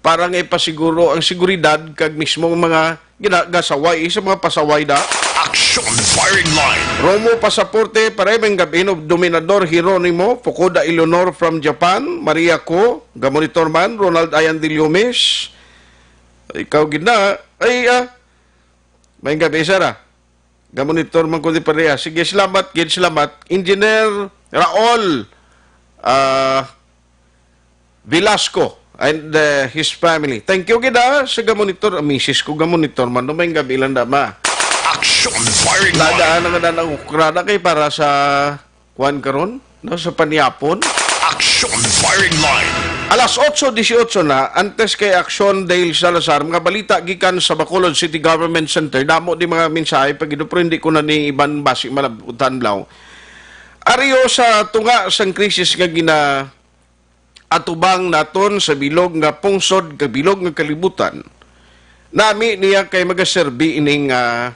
para nga ipasiguro ang seguridad kag mismo ang mga gina-, gasaway, sa mga pasaway da. Action Firing Line. Romo Pasaporte, pare, maayong gab-i, no, Dominador Jeronimo, Fukuda Eleanor from Japan, Maria Ko, gamonitor man, Ronald Ayan de Liomes, ikaw gid na, ay, ah, maayong gab-i, sir, ah. Gamonitor man ko di pareha. Sige, salamat, gid salamat. Engineer Raul, ah, Velasco and, uh, his family. Thank you gid, ah, sa gamonitor. Ang misis ko gamonitor man. Maayong gab-i lang, dama. Action Firing Line. Nadaan na nga na ng ukrada kay para sa kuan karon, no, sa panyapon. Action Firing Line. Alas otso dieciocho na, antes kay Action Dale Salazar, mga balita gikan sa Bacolod City Government Center. Damo di mga mensahe pa gid, pero hindi ko na ni iban basi malabutan blaw. Ariyo sa tunga sang krisis nga gina atubang naton sa bilog nga pungsod, kag bilog nga kalibutan. Nami niya kay magaserbi ining, ah,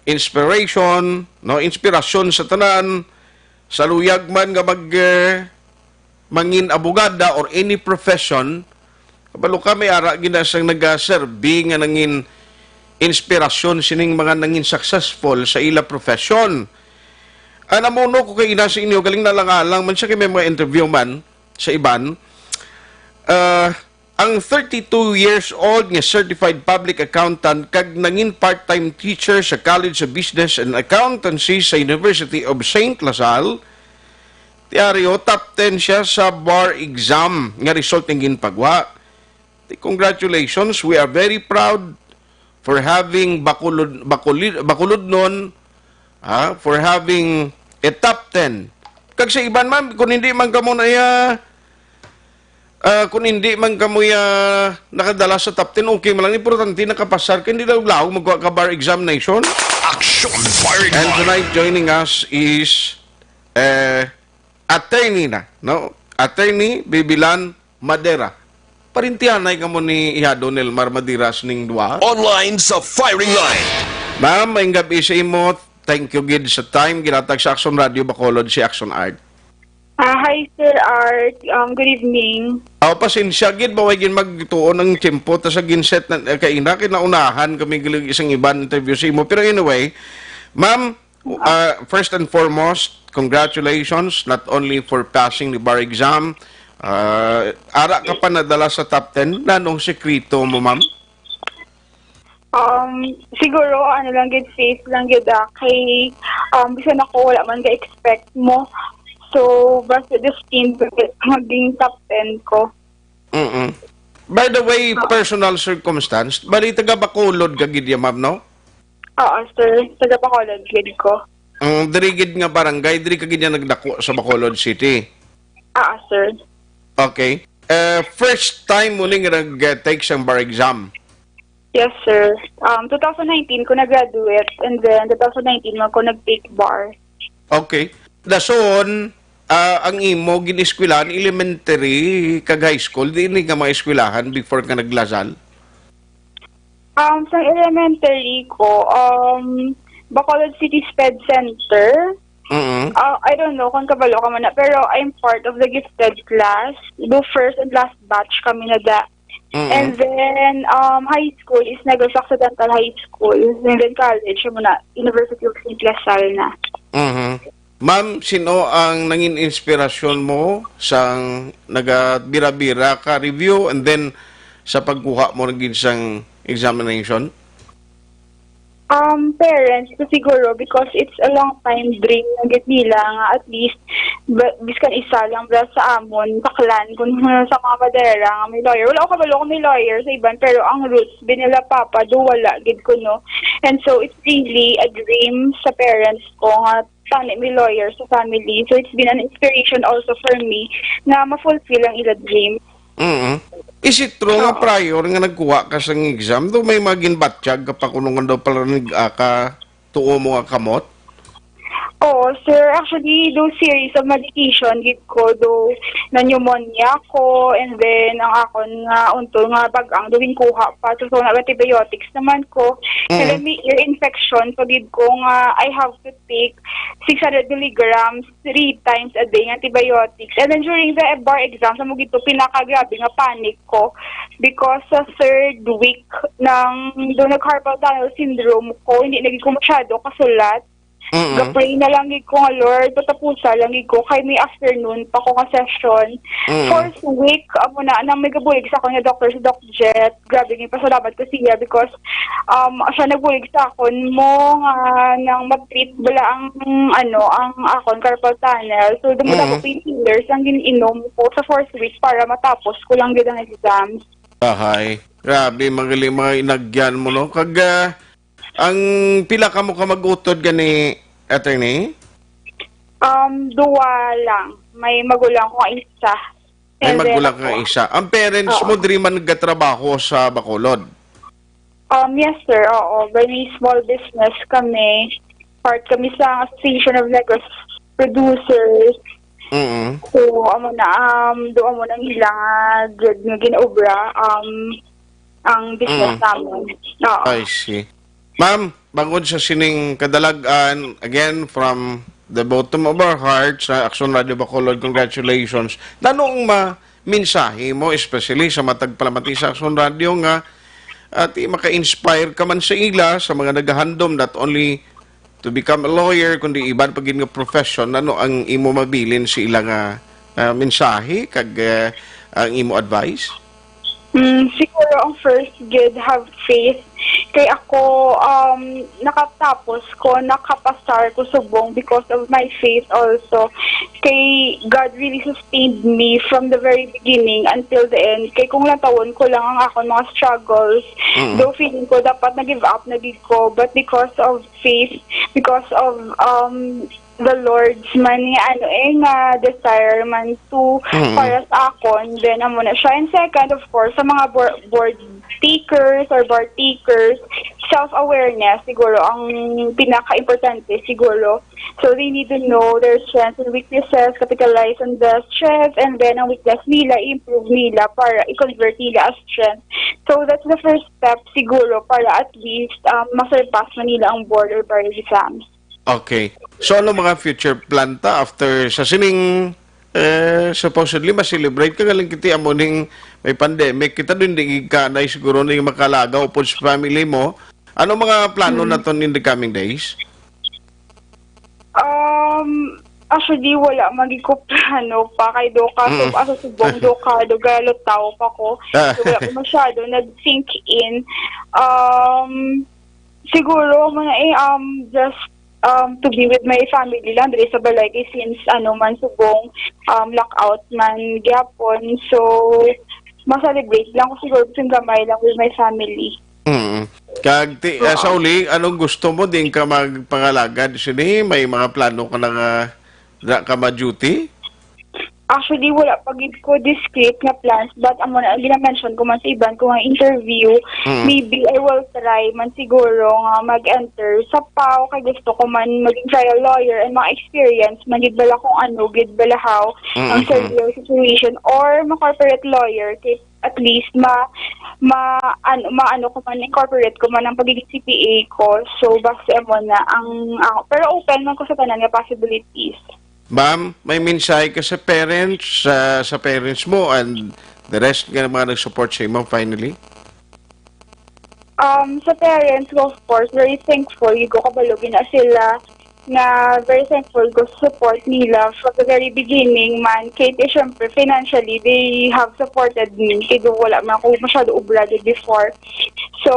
inspiration, no, inspirasyon sa tanan, sa luyag man nga mag, eh, mangin abogada or any profession. Kabalo ka, may ara gina sang nagaserbi nga nangin inspirasyon sining mga nangin successful sa ila profession. Ang namuno ko kay ina sa inyo, galing na lang alang man siya kay may mga interview man sa iban. Ah, ang thirty-two years old nga certified public accountant kag nangin part-time teacher sa College of Business and Accountancy sa University of Saint La Salle, tiaryo, top ten siya sa bar exam nga result ang ginpagwa. Congratulations, we are very proud for having Bacolod, Bacolod, Bacolodnon, ah, for having a top ten. Kag sa iban man, kung hindi man kamo na, ah, ah, kung hindi man kamo, ah, nakadala sa top ten, okay man lang. Importante, nakapasar ka, hindi daw lang magkuha ka bar examination. Action Firing And Line. Tonight, joining us is, eh, attorney na, no? Attorney Bibilan Madera. Parintihanay kamo ni Iha Don Elmar Madiras ning duha? Online sa Firing Line. Ma'am, maayong gab-i sa imo. Thank you gid sa time ginatag sa Action Radio Bacolod si Action Art. Ah, hi, Sir Art. Um, good evening. Aw, pasensya gid, baway gid magtuon ang tiyempo ta sa ginset na, eh, kaina kay naunahan kami gilig isang iban interview sa imo. Pero anyway, ma'am, uh, first and foremost, congratulations not only for passing the bar exam, uh, ara ka pa nadala sa top ten. Nanong sekreto mo, ma'am? Um, siguro, ano lang gid, faith lang gid, ah, kay, um, bisan ako, wala man ga-expect mo. So, basta destined gid maging top ten ko. Mm-mm. By the way, Oo. Personal circumstance, bali taga Bacolod ka gid ya, ma'am, no? Oo, sir. Taga Bacolod gid ko. Ang diri gid nga barangay, diri ka gid ya nagdako sa Bacolod City? Oo, sir. Okay. Eh, first time mo ni nga nag-take sang bar exam? Yes, sir. Um, two thousand nineteen ko nag-graduate, and then two thousand nineteen man ko nag-take bar. Okay. Dason, ah, ang imo gin-eskwelahan, elementary kag high school, diin nga mga eskwelahan before ka nag-La Salle? Um, sa elementary ko, um, Bacolod City Sped Center. Mm-mm. Ah, I don't know kung kabalo ka man na, pero I'm part of the gifted class. Do first and last batch kami na da. Mm-mm. And then, um, high school is Negros Occidental High School. And then college, mo na, University of Saint La Salle na. Mhm. Ma'am, sino ang nangin inspirasyon mo sang nagabira-bira ka review and then sa pagkuha mo nagin sang examination? Um, parents ko siguro, because it's a long time dream na gid nila nga at least ba-, biskan isa lang ba sa amon, baklan, kung sa mga madera nga may lawyer. Wala ko kabalo kung may lawyer sa iban, pero ang roots, bin nila papa, do wala gid ko, no? And so, it's really a dream sa parents ko nga tani may lawyer sa family. So, it's been an inspiration also for me na ma-fulfill ang ila dream. Mm. Is it true nga Oo. Prior nga nagkuha ka sang exam, do may mga ginbatyag ka pa kuno nga daw pala nag-, ah, ka tuo mo nga kamot? Oo, sir. Actually, do series of medication gid ko, do na pneumonia ko, and then ang akon nga untol nga bag-ang do ginkuha pa. So, so na antibiotics naman ko. And Mm. then may ear infection pa gid ko nga I have to take six hundred milligrams three times a day nga antibiotics. And then during the bar exam, sa mo gid to, pinakagrabe nga panic ko because sa third week ng do nag-carpal tunnel syndrome ko, hindi na gid ko masyado kasulat. Mm. Ga-pray na lang gid ko nga, "Lord, patapusa lang gid ko." Kay may afternoon pa ko nga session. Mm. Fourth week, amo na, nang may gabulig sa akon nga doctor, si Doc Jet. Grabe, gid pasalamat ko siya because, um, siya nagbulig sa akon mo nga nang mag-treat bala ang, ano, ang akon carpal tunnel. So, damo Mm. ako painkillers ang gin-inom ko sa fourth week para matapos ko lang gid ang exams. Ahay. Grabe, magaling mga inagyan mo, no? Kag, ah, ang pila ka mo ka mag-utod gani, attorney? Um, duwa lang. May magulang ko nga isa. May And then magulang ako. Ka isa. Ang parents Oo. Mo diri man nagatrabaho sa Bacolod? Um, yes, sir. Oo. By may small business kami. Part kami sa Association of Negros Producers. Mm. So, amo na, um, do amo nang ila nga good nga ginaobra, um, ang business Mm. Namin. Oo. I see. Ma'am, bangod sa sining kadalag-an, again, from the bottom of our hearts, sa Aksyon Radio Bacolod, congratulations. Nano ang ma-, mensahe mo, especially sa matag palamati sa Aksyon Radio nga, ah, ti maka-inspire ka man sa ila, sa mga nagahandom, not only to become a lawyer, kundi iban pa gid nga profession, ano ang imo mabilin sa ila nga, ah, mensahe kag, eh, ang imo advice? Mm, siguro ang first, good, have faith. Kay ako, um, nakatapos ko, nakapasar ko subong because of my faith also. Kay God really sustained me from the very beginning until the end. Kay kung lantawon ko lang ang akon mga struggles, Mm. Though feeling ko dapat na-give up na gid ko, but because of faith, because of, um, the Lord's man nga, ano, eh, nga desire man to Mm. para sa akon, then amo na siya. And second, of course, sa mga board, board takers or bar takers, self-awareness siguro ang pinaka-importante siguro. So they need to know their strengths and weaknesses, capitalize on the strength, and then ang weakness nila, i-improve nila para i-convert nila as strength. So that's the first step siguro para at least, um, masurpass man nila ang board or bar exams. Okay. So, ano mga future plan ta after sa sining, eh, supposedly ma-celebrate ka galing kiti amo ning may pandemic, kita din di ka na siguro ning makalagaw upod sa family mo. Ano mga plano Hmm. Naton in the coming days? Um, actually, wala man gid ko plano pa kay do ka, Mm. Sub-, asa subong do ka, do galutaw pa ko. Ah. So, wala ko masyado nag-sink in. Um, siguro, mo na eh, um, just, um, to be with my family lang, diri sa balay, kay since, ano man, subong, um, lockout man, gyapon. So, ma-celebrate lang ko siguro, bisan gamay lang with my family. Mm. Kag ti-, ah, Oo. Sa uli, anong gusto mo? Din ka magpangalagad sini? May mga plano ka na nga, da ka ma-duty? Actually, wala pa gid ko discrete nga plans, but amo na, gina-mention ko man sa iban ko nga interview, Mm. maybe I will try man siguro nga mag-enter sa pau, kay gusto ko man maging trial lawyer and mga experience man gid bala kung ano gid bala how Mm, ang mm. Surreal situation or ma-corporate lawyer, kay at least ma-, ma-, ano, ma-, ano ko man, incorporate ko man ang pagiging C P A ko. So, basta mo na ang, ang, pero open man ko sa tanan nga possibilities. Ma'am, may mensahe ka sa parents, sa, sa parents mo and the rest nga mga nag-support sa imo finally? Um, sa parents ko, of course, very thankful. Yung ko kabalo, gina sila nga very thankful ko sa support nila from the very beginning man. Kay, eh, syempre, financially, they have supported me. Kay do wala man ako masyado ubra did before. So,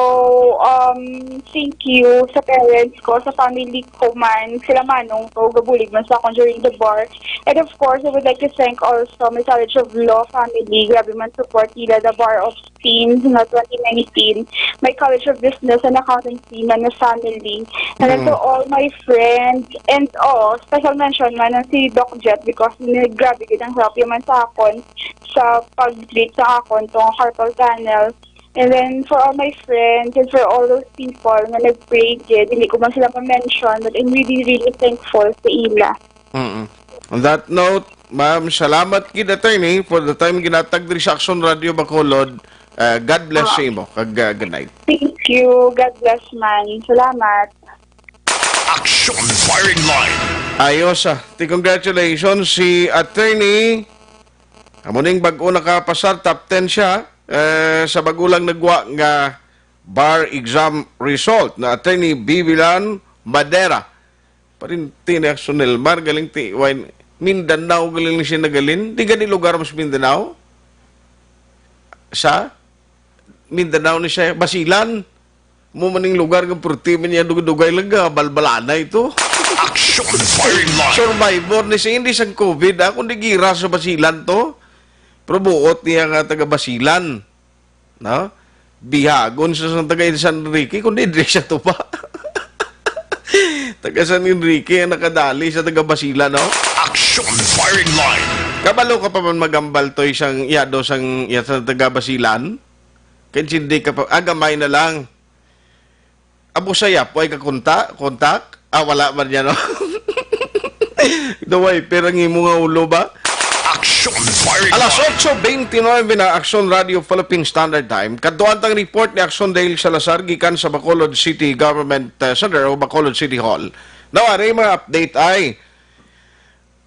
um, thank you sa parents ko, sa family ko man, sila manong ko, gabulig man sa akon during the bar. And of course, I would like to thank also my College of Law family. Grabe man support nila, the Bar of Teens nga twenty nineteen. My College of Business and Accountancy man na family. And then to Mm. all my friends, and, oh, special mention man ang si Doc Jet because ni-, grabe gid ang help niya man sa akon sa pag-treat sa akon tong carpal tunnel. And then for all my friends and for all those people nga nag-pray gid, hindi ko man sila ma-mention, but I'm really, really thankful sa ila. Mm-mm. On that note, ma'am, salamat gid, attorney, for the time ginatag diri sa Action Radio Bacolod. Uh, God bless Ah. sa imo. Kag, uh, good night. Thank you. God bless man. Salamat. Action Firing Line. Ayos, ah. Ti, congratulations si attorney. Amo ning bag-o nakapasar, top ten siya, eh, sa bag-o lang nagwa nga bar exam result na attorney Bibilan Madera. Parinti ni Action Elmar, galing ti, why, Mindanao, galing ni siya nagalin. Di gani lugar mas Mindanao? Sa? Mindanao ni siya, Basilan. Mo maning lugar nga purti man niya dugay-dugay lang ka, balbalana ito. Action Firing Line. Survivor ni siya, hindi sang covid, ah, kundi gira sa Basilan to. Pero buot niya nga taga Basilan. No? Bihagon sa, sa taga San Enrique, kundi diri siya to pa. Taga San Enrique ang nakadali sa taga Basilan, no? Action Firing Line. Kabalo ka pa man magambal to isang yado sang, ya, sa taga Basilan? Kay hindi ka pa, ah, gamay na lang. Abo saya, puway ka konta-, kontak? Ah, wala man niya, no? Daway, pero ang imo nga ulo ba? Action Firing Alas Line. Otso bentynebe na, Action Radio Philippine Standard Time. Kadtuan tang report ni Action Dale Salazar gikan sa Bacolod City Government, uh, Center o Bacolod City Hall. Now, ari mga update ay,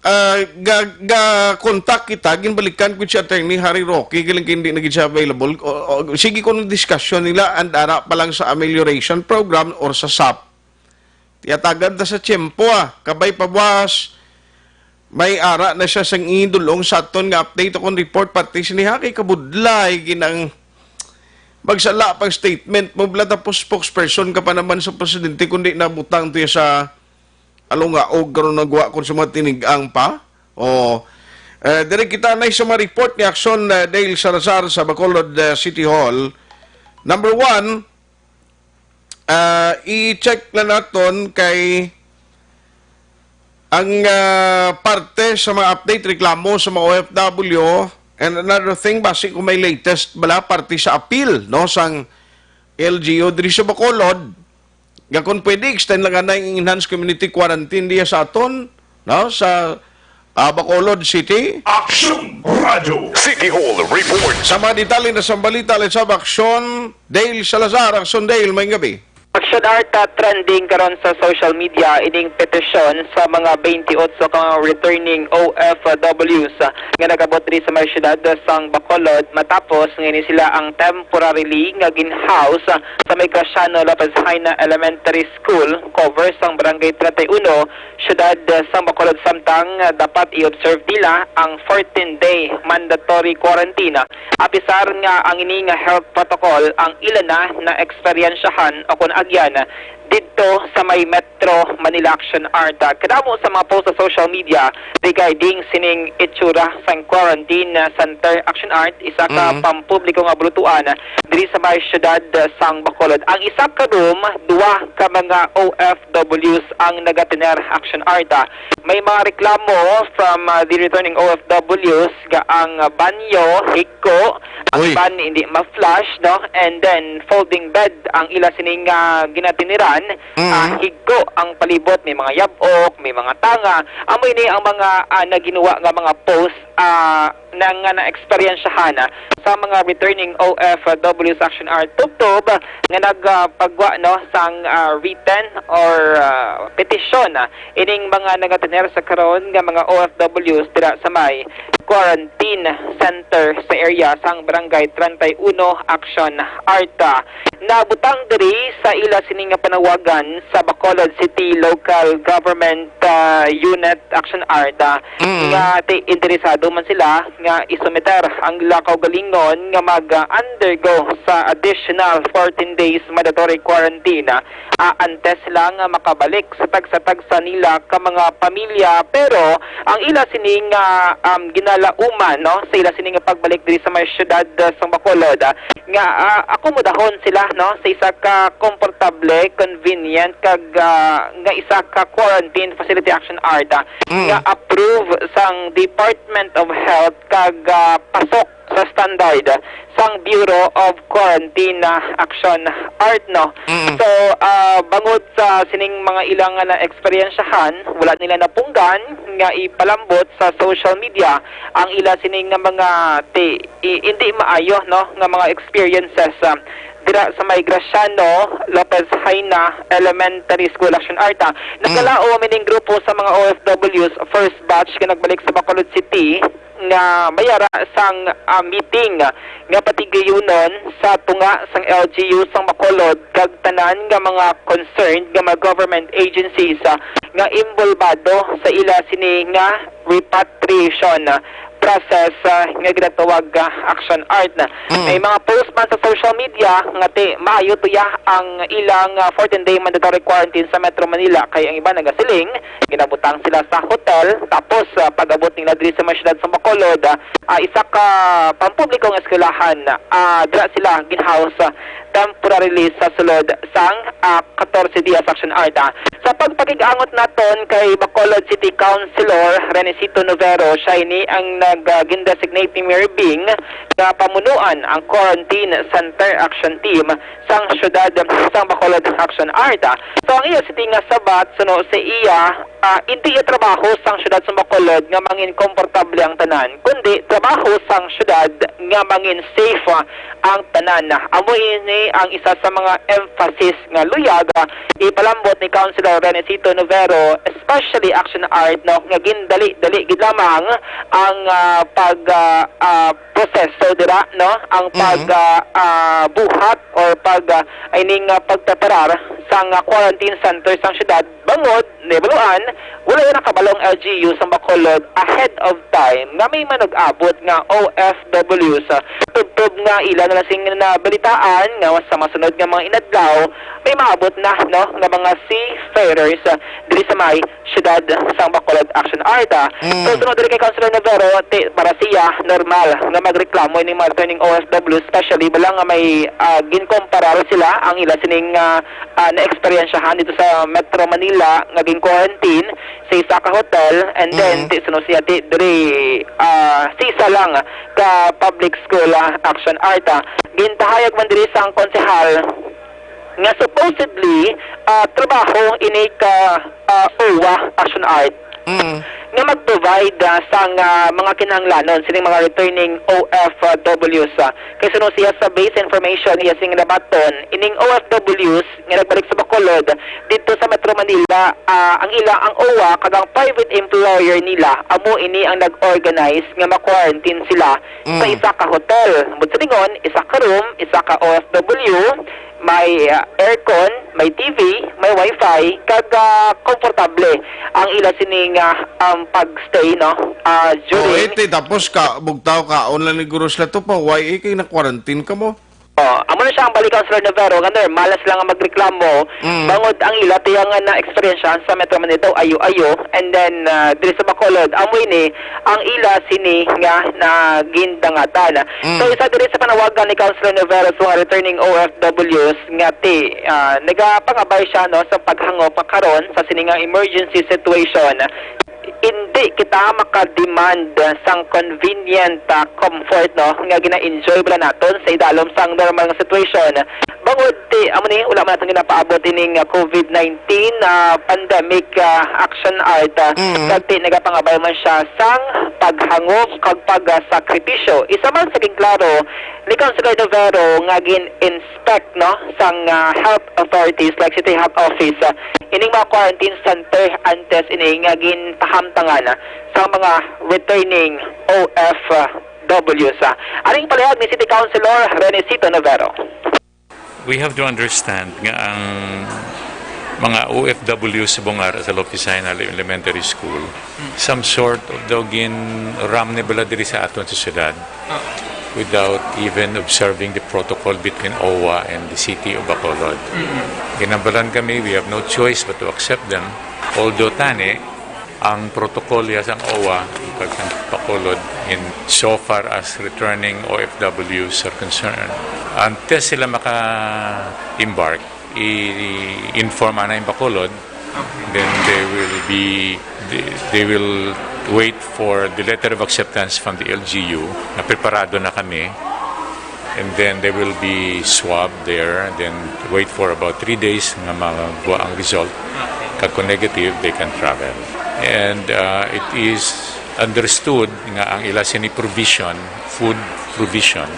ah, ga, ga contact kita, ginbalikan ko si Attorney Harry Roque, galing hindi na gid siya available. O, o, sige ko ng discussion nila, and ara pa lang sa amelioration program or sa sap. Tiyatagan ta sa tiyempo, ah. Kabay pa buwas, may ara na siya sang idulong sa aton nga update akong report, parte sini ha, kay kabudlay ginang magsala pang statement mo, bla, tapos spokesperson ka pa naman sa presidente, kundi nabutang to sa alungaog karon nagwa kon sa mga tinigang pa. O, eh, diri kita na sa mga report ni Action, eh, Dale Salazar sa Bacolod, eh, City Hall. Number one, ah, i-check na naton kay ang, ah, parte sa mga update, reklamo sa mga O F W, and another thing, basi kung may latest bala parte sa appeal, no, sang L G U diri sa Bacolod, nga kung pwede, extend lang anay ang enhanced community quarantine diya sa aton, no, sa, ah, Bacolod City. Action Radio City Hall Report. Sa mga detalye na sa balita, let's have Action Dale Salazar. Action Dale, may gabi. Action Art, ah, trending karon sa social media ining petisyon sa mga twenty-eight ka mga returning O F Ws, ah, nga nagabot diri sa may siyudad sang Bacolod matapos nga ini sila ang temporarily nga gin-house, ah, sa may Graciano Lopez Jaena Elementary School, cover sang Barangay treinta y uno, siyudad, ah, sang Bacolod, samtang, ah, dapat i-observe nila ang fourteen-day mandatory quarantine. Apisar nga ang ini nga health protocol ang ila na naeksperyensyahan o kon agyan didto sa may Metro Manila, Action Art. Kadamo sa mga post sa social media regarding sining itsura sang quarantine center, Action Art, isa ka Mm. pampubliko nga bulutuan diri sa may siyudad sang Bacolod. Ang isa ka room, duha ka mga O F Ws ang nagatener, Action Art. May mga reklamo from, uh, the returning O F Ws nga ang, uh, banyo higko, ang Uy. ban hindi ma-flush, no? And then folding bed ang ila sining, uh, ginatiniran, Mm. uh, higko ang palibot, may mga yab-ok, may mga tanga. Amo ini ang mga, uh, naginuwa nga mga post, uh, na nga naeksperyensyahan, ah, sa mga returning O F Ws, Action Art, tubtob nga nagpagwa, no, sang, ah, written or, ah, petisyon, ah, ining mga nagatener sa karon nga mga O F Ws dira sa may quarantine center sa area sang Barangay treinta y uno, Action Art. Nabutang diri sa ila sini nga panawagan sa Bacolod City Local Government, ah, Unit, Action Art, ah, Mm. nga ti-, interesado man sila nga isumiter ang ila kaugalingon nga mag-undergo sa additional fourteen days mandatory quarantine, ah, antes sila nga makabalik sa tagsa-tagsa nila ka mga pamilya. Pero ang ila sini nga, um, ginalauman, no, sa ila sini nga pagbalik diri sa may siyudad, ah, sa Bacolod, ah, nga, ah, akomodahon sila, no, sa isa ka komportable, convenient, kag, ah, nga isa ka quarantine facility, Action Art, ah, Mm. nga approve sang Department of Health kag, ah, pasok sa standard sang Bureau of Quarantine, ah, Action Art, no? Mm. So, ah, bangod sa sining mga ilang nga naeksperyensyahan, wala nila napunggan nga ipalambot sa social media ang ila sining nga mga ti-, i-, hindi maayo, no, nga mga experiences, ah, dira sa may Graciano Lopez Jaena Elementary School, Action Art, ah. Mm. Nagkalaom ining grupo sa mga O F Ws, first batch, nga nagbalik sa Bacolod City nga mayara sang, ah, meeting nga patigayunon sa tunga sang L G U sang Bacolod kag tanan nga mga concerned nga mga government agencies, ah, nga involbado sa ila sini nga repatriation, ah, process, ah, nga ginatawag, ah, Action Art. Mm. May mga post man sa social media nga ti maayo tuya ang ilang, ah, fourteen-day mandatory quarantine sa Metro Manila, kay ang iban nagasiling ginabutang sila sa hotel, tapos, ah, pag-abot nila diri sa may siyudad sa Bacolod, ah, ah, isa ka pampublikong eskwelahan, ah, dira sila ginhaus, ah, temporarily sa sulod sang, ah, catorce Dias, Action Art, ah. Sa pagpakig-angot naton kay Bacolod City Councilor Renesito Novero, siya ini ang nag, ah, gin-designate ni Mayor Bing nga pamunuan ang quarantine center action team sang siyudad sang Bacolod, Action Art, ah. So, ang iya sini nga sabat, suno sa iya, ah, hindi iya trabaho sang siyudad sang Bacolod nga mangin komportable ang tanan, kundi trabaho sang siyudad nga mangin safe, ah, ang tanan. Amo ini ang isa sa mga emphasis nga luyag, ah, ipalambot ni Councilor Renesito Novero, especially Action Art, no, nga gindali-dali gid lamang ang, ah, pag, ah, ah, proseso dira, no, ang pag, Mhm. ah, ah, buhat or pag, ah, ining, ah, pagpreparar sang, ah, quarantine center sang siyudad, bangod nahibaluan, wala na kabalong L G U sang Bacolod ahead of time nga may manug-abot nga O F Ws, ah, tubtob nga ila na lang sing nabalitaan nga sa masunod nga mga inadlaw may maabot na, no, nga mga seafarers, ah, diri sa may siyudad sang Bacolod, Action Art, ah. Mm. So, sunod diri kay Councilor Navarro, ti-, para siya, normal nga magreklamo ini mga returning O F W, especially ba lang nga may, ah, ginkomparar sila ang ila sining, ah, ah, naeksperyensyahan dito sa Metro Manila nga gin-quarantine sa isa ka hotel, and then, Mm. ti-, sunod siya, ti-, diri, ah, sa isa lang ka public school, ah, Action Art, ah. Gintahayag man diri sang konsehal nga supposedly, ah, trabaho ini ka, ah, O W A, Action Art, Mm. nga mag-provide, ah, sang, ah, mga kinahanglanon sining mga returning O F Ws, ah. Kay suno siya sa base information iya sing nabaton, ining O F Ws nga nagbalik sa Bacolod dito sa Metro Manila, ah, ang ila ang O W A kag ang private employer nila amo ini ang nag-organize nga ma-quarantine sila sa Mm. isa ka hotel. Buot silingon, isa ka room, isa ka O F W, may, ah, aircon, may T V, may wifi, kag, ah, komportable ang ila sining, ah, um, pag-stay, no? Ah, Oh, during ete, tapos ka, bugtaw ka, online ni Guru sila to pa, why ikay na-quarantine ka mo? Oh, amo na siya ang balik, Councilor Navarro, nga normal na sila nga magreklamo, Mm. bangod ang ila tiya nga na-eksperyensyahan sa Metro Manila daw, ayo-ayo, and then, ah, diri sa Bacolod, amo ini ang ila sini nga nagindangatan. Mm. So, isa diri sa panawagan ni Councilor Navarro sa mga returning O F Ws nga ti, ah, nagapangabay siya, no, sa paghangop pa karon sa sini nga emergency situation. Hindi kita maka-demand sang convenient, ah, comfort, no, nga gina-enjoy bala naton sa idalom sang normal nga situation. Bangod ti, amo ni, wala man naton ginapaabot ining, ah, COVID nineteen, ah, pandemic, ah, Action Art, ah, Mm. kag ti nagapangabay man siya sang paghangop kag pagsakripisyo. Isa man sa ginklaro ni Councilor Novero nga gin-inspect, no, sang, ah, health authorities like City Health Office, ah, ining mga quarantine center antes ini nga ginpahamtangan, ah, sa mga returning O F Ws, ah. Aring palihag ni City Councilor Renesito Novero. We have to understand nga ang mga O F W sa Bungar sa Lopez Jaena Elementary School, some sort of daw gin-ram ni bala diri sa aton sa syudad without even observing the protocol between O W A and the city of Bacolod. Ginhambalan kami, we have no choice but to accept them. Although tani, ang protokolya sang O W A kag sang Bacolod in so far as returning O F Ws are concerned, antes sila maka-embark, i-inform ana ang Bacolod, then they will be, they, they will Wait for the letter of acceptance from the L G U na preparado na kami. And then they will be swabbed there. Then wait for about three days nga magwa ang result. Kag kung negative, they can travel. And uh, it is understood nga ang ila sini provision, food provision,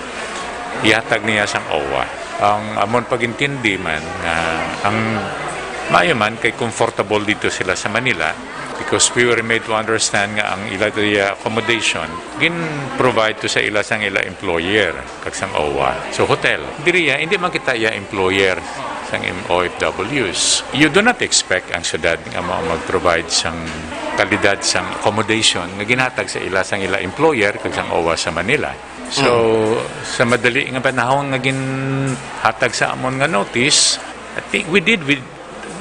ihatag niya sang owa. Ang amon pagintindi man nga ang maayo man kay comfortable dito sila sa Manila because we were made to understand nga ang ila diri accommodation gin-provide to sa ila sang ila employer kag sang owa. So hotel, diri ya, hindi man kita ya employer sang M-, O F Ws. You do not expect ang syudad nga mao mag-provide sang kalidad sang accommodation nga ginhatag sa ila sang ila employer kag sang owa sa Manila. So, sa madali nga panahon nga ginhatag sa amon nga notice, I think we did with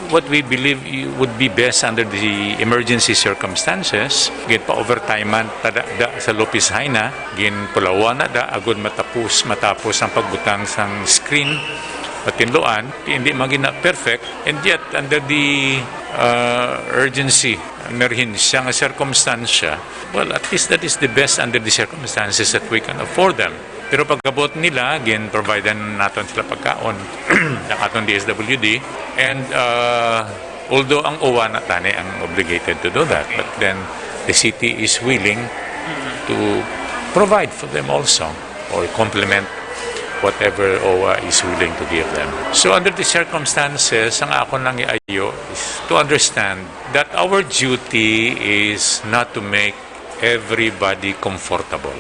what we believe i-, would be best under the emergency circumstances. Ginpa-overtime man ta da, da sa Lopez Jaena, ginpulawan na da agud matapos, matapos ang pagbutang sang screen, patinluan, hindi man gina perfect, and yet under the uh, urgency, emerhensya nga sirkumstansya, well, at least that is the best under the circumstances that we can afford them. Pero pagkabot nila, gin-providean naton sila pagkaon ng aton D S W D. And uh, although ang owa na tani ang obligated to do that, but then the city is willing to provide for them also or complement whatever owa is willing to give them. So under the circumstances, ang akon lang iayo is to understand that our duty is not to make everybody comfortable.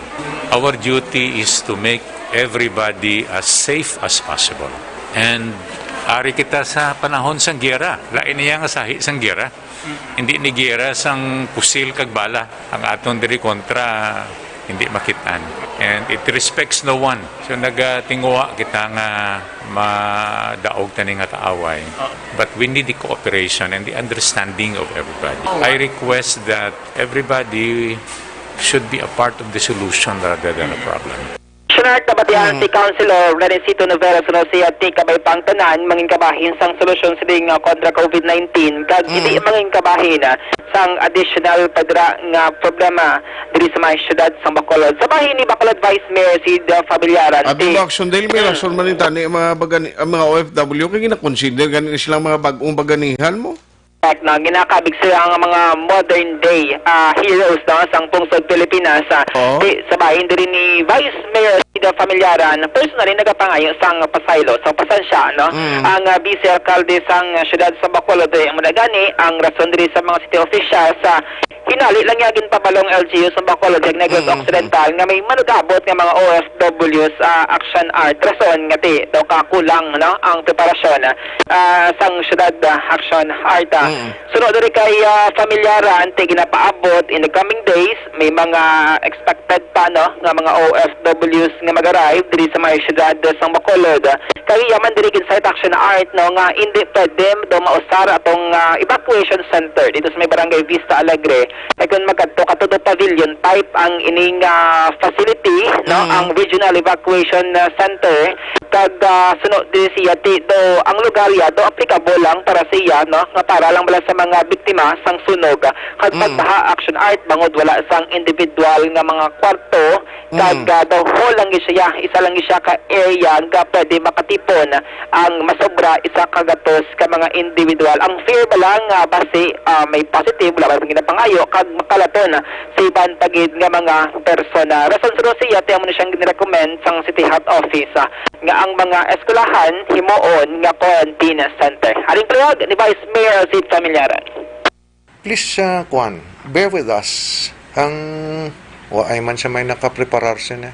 Our duty is to make everybody as safe as possible. And ari kita sa panahon sang giyera. Lain niya nga sahi sang giyera. Hindi ni giyera sang pusil kag bala. Ang aton diri kontra, hindi makitaan. And it respects no one. So nagatinguha kita nga madaog tani nga kaaway. But we need the cooperation and the understanding of everybody. I request that everybody should be a part of the solution rather than a problem. Senat, nabatian si Councilor Renencito Novera Sunosia ti kabay pang tanan mangin kabahin sang solusyon sining ah, kontra COVID nineteen kag hindi mangin kabahin ah, sang additional padra nga problema diri sa mga syudad sang Bacolod. Sa bahin ni Bacolod Vice Mayor Sid ah, Familiaran, Abi mo, Action Dale, may rason man yung tani ang mga, bagani, ang mga O F W kay ginakonsider gani na silang mga bag-ong baganihan mo. Correct, no? Ginakabig sila ang mga modern day ah, heroes no, sang pungsod Pilipinas. Ah, Oo. di, sa bahin diri ni Vice Mayor Sid Familiaran, personally nagapangayo sang pasaylo, sang pasensya, no? Mm. Ang ah, Vice Alcalde sang siyudad sa Bacolod, eh, amo na gani ang rason diri sa mga city officials sa hinali lang niya ginpabalong L G U sa Bacolod, kag Negros Mm. Occidental nga may manugabot nga mga O F W sa Action Art, rason nga ti daw kakulang no ang preparasyon ah, sang siyudad ah, Action Art. Ah. Mm. Suno diri kay ah, Familiaran, ti ginapaabot in the coming days, may mga expected pa no nga mga O F Ws nga mag-arrive diri sa mga siyudad sang Bacolod. Kay iya man diri gin-cite Action Art no nga hindi pwede daw mausar atong ah, evacuation center dito sa may barangay Vista Alegre. Kay kung magkadto ka to, daw pavilion type ang ining ah, facility, no, Mm. ang regional evacuation ah, center. Kag ah, suno diri siya ti daw ang lugar ya daw applicable lang para siya, no, nga para lang bala sa mga biktima sang sunog kag Mm. pagbaha. Action Art, bangod wala sang individual nga mga kwarto kag Mm. ah, daw hall lang gid siya, isa lang gid siya ka area nga pwede makatipon ang masobra isa ka gatos ka mga individual. Ang fear ba lang nga basi ah, may positive, wala ba ginapangayo kag makalaton sa iban pa gid nga mga persona. Rason sa siya ti amo na siyang ginirecommend sang City Health Office ah, nga ang mga eskwelahan himuon nga quarantine center. Aring paliwag ni Vice Mayor Sid Familiaran. Please, uh, kwan, bear with us. Ang waay man sa may nakapreparar sini.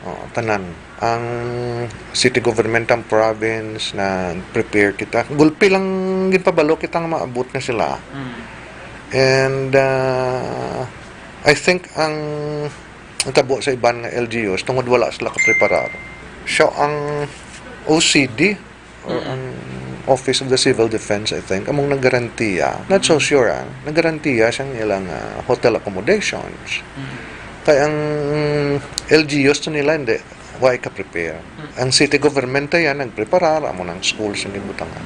Oh, tanan. Ang city government, ang province, nag-prepare kita. Gulpi lang ginpabalo kita nga maabot na sila. And uh, I think ang ang tabo sa iban nga L G Us tungod wala sila kapreparar. So ang O C D or ang Office of the Civil Defense, I think, among nagarantiya, not so sure, ah, nagarantiya sang ilang ah, hotel accommodations. Kay ang L G Us to nila hindi, wa ka-prepare. Ang city government yan nagpreparar, amo nang schools ang gibutangan.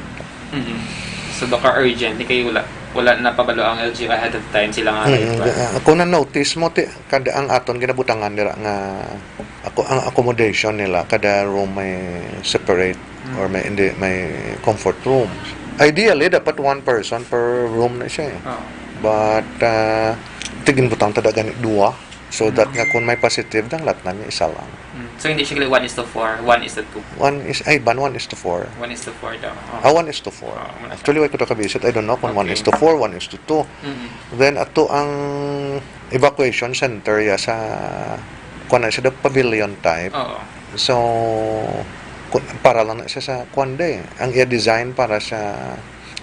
So, baka urgent, di kayo wala, wala na pabalo ang L G U ahead of time sila nga Mm, rate ba? Ah, kung na-notice mo, ti, kada ang aton ginabutangan nila nga ako, ang accommodation nila, kada room may separate Mm. or may, hindi, may comfort rooms. Ideally, dapat one person per room na siya eh. Oo. But, ah, tiginbutang ta da gani duwa. So that Mm. nga kung may positive, danglat na niya isa lang. Mm. So, hindi siya gali one is to four, one is to two. One is, ay, ban, one is to four. One is to four daw. Oh. Ah, one is to four. Oh, wala siya. Actually, wala ko nakabisit. I don't know kung one is Okay. to four, one is to two. Mm-mm. Then, ato ang evacuation center ya sa, kuwan na siya, the pavilion type. Oo. So, ku-, para lang na siya sa kuwan day. Ang iya design para sa,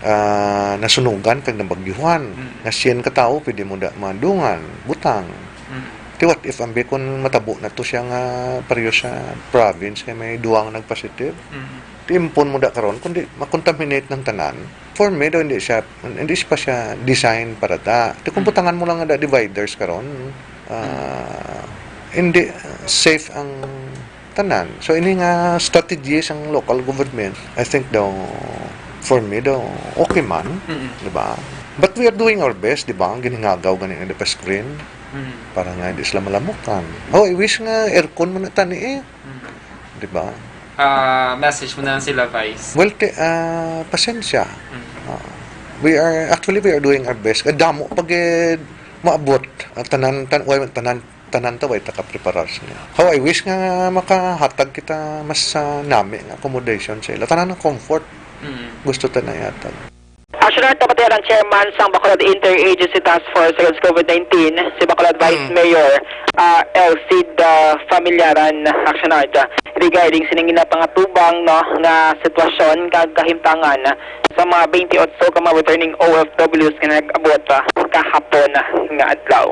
ah, nasunugan kag nabagyuhan. Mm. Nga sien ka tawo, pwede mo da madungan, butang. Mm. Ti what if ambi kun matabo na to siya nga pareho sa province kay may duwa nga nag-positive? Mm. Ti impon mo da karon, kundi makontaminate ng tanan. For me daw, hindi siya, hindi pa siya design para ta. Ti kung Mm. butangan mo lang nga da dividers karon, ah, Mm. hindi, ah, safe ang tanan. So, ini nga strategy sang local government, I think daw, for me daw, okay man, Mm. di ba? But we are doing our best, di ba? Ang ginhingagaw gani nga di pa screen Mm. para nga hindi sila malamutan. Oh, I wish nga aircon mo na tani eh. Mm. Di ba? Ah, message mo na lang sila, Vice. Well, ti, ah, pasensya. Mm. Ah, we are, actually, we are doing our best. Kadamo pag eh, maabot ang tanan, tan, well, tanan, tanan ta way ta kapreparar sa niya. How I wish nga makahatag kita mas, ah, nami nga accommodation sa ila. Tanan ang comfort. Mm. Gusto ta na yata. Action Art, napatihan ang chairman sang Bacolod Interagency Task Force against COVID nineteen, si Bacolod Vice Mm. Mayor, ah, Elcid, ah, Familiaran, Action Art, ah, regarding sining ginapangatubang, no, nga sitwasyon kag kahimtangan sa mga twenty-eight ka mga returning O F Ws nga nag-abot, ah, kahapon nga adlaw.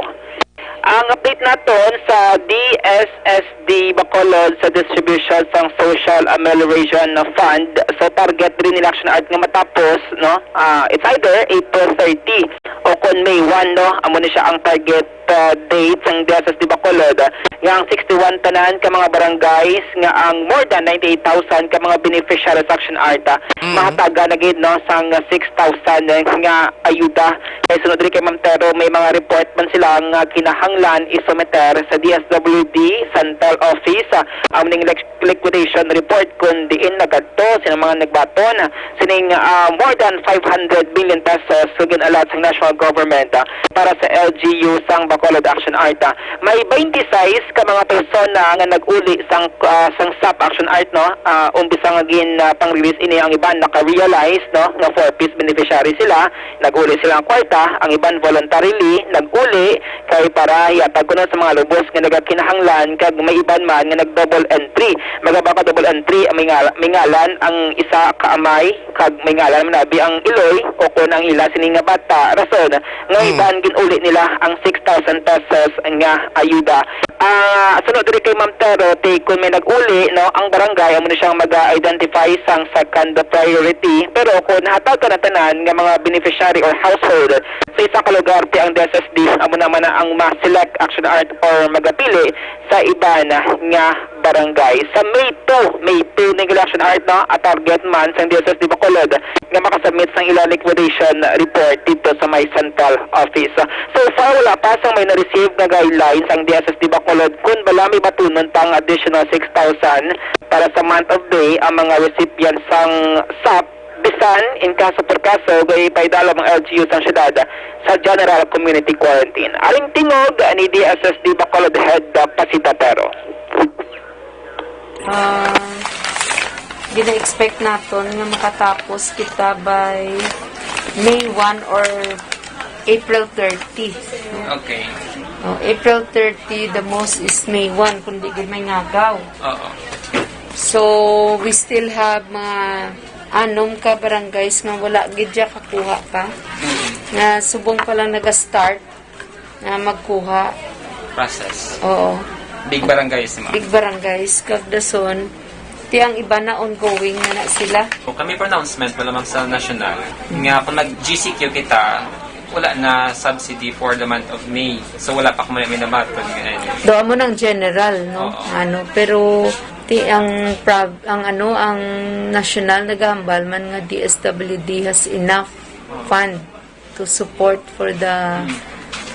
Ang update naton sa D S S D Bacolod sa distribution sang Social Amelioration Fund. So, target diri nila Action Art nga matapos, no? Ah, it's either April thirty o kon May one, no? Amo ni siya ang target, ah, date sang D S S D Bacolod. Nga ang sixty-one tanan ka mga barangays nga ang more than ninety-eight thousand ka mga beneficiaries sa Action Art, ah, Mm. mahatagan na gid, no, sang six thousand nga ayuda. Kay sunod diri kay Ma'am Tero, may mga report man sila nga kinahanglan isumiter sa D S W D Central Office, ah, ang ning liq-, liquidation report kung diin nagadto sila mga nagbaton sining, ah, more than five hundred million pesos nga gin-allot sang national government, ah, para sa L G U sang Bacolod Action Art, ah. May twenty-six ka mga persona nga nag-uli sang, ah, sang sap Action Art, no? Ah, umpisa nga gin, ah, pang-release ini, ang iban naka-realize, no, nga four Ps beneficiary sila. Nag-uli sila ang kwarta, ang iban voluntarily nag-uli kay para ihatag kuno sa mga lubos nga nagakinahanglan, kag may iban man nga nag-double entry. Magaba ka double entry, may ngala-, may ngalan ang isa ka amay, kag may ngalan man abi ang iloy o kon ang ila sini nga bata. Rason nga Hmm. iban gin-uli nila ang six thousand pesos nga ayuda. Ah, suno diri kay Ma'am Tero, ti kun may nag-uli, no, ang barangay amo na siyang mag-identify sang second priority. Pero kung nahatag ka na tanan nga mga beneficiary or household sa isa ka lugar, ti ang D S S D amo naman na ang ma-select Action Art or magapili sa iban nga barangay. Sa May two, May two ning Action Art, no, a target man sang D S S D Bacolod nga makasubmit sang ila liquidation report dito sa may central office. So far, wala pa sang may na-receive nga guidelines ang D S S D Bacolod kung bala may batunon pang additional six thousand para sa month of May ang mga recipients sang sap, bisan in kaso per kaso, gahipaidalom ang L G U sang syudad sa general community quarantine. Aring tingog ni D S S D Bacolod Head, uh, Pasita Tero. Ah, gina-expect naton nga makatapos kita by May one or April thirty. Okay. Oh, April thirty, the most is May one, kung di gid may ngagaw. Oo. So, we still have mga anom ka barangays nga wala gid siya kakuha pa. Mm. Nga subong pa lang naga-start na magkuha. Process. Oo. Big barangays, ma'am. Big barangays, kag dason, ti ang iba na ongoing na, na sila. O, kami pronouncement, wala, ma'am, sa national. Nga kung mag-G C Q kita, wala na subsidy for the month of May. So, wala pa kami may nabaton nga ano. Do, amo nang general, no? Oo. Ano, pero Ti ang prob-, ang ano, ang nasyonal nagahambal man nga D S W D has enough fund to support for the,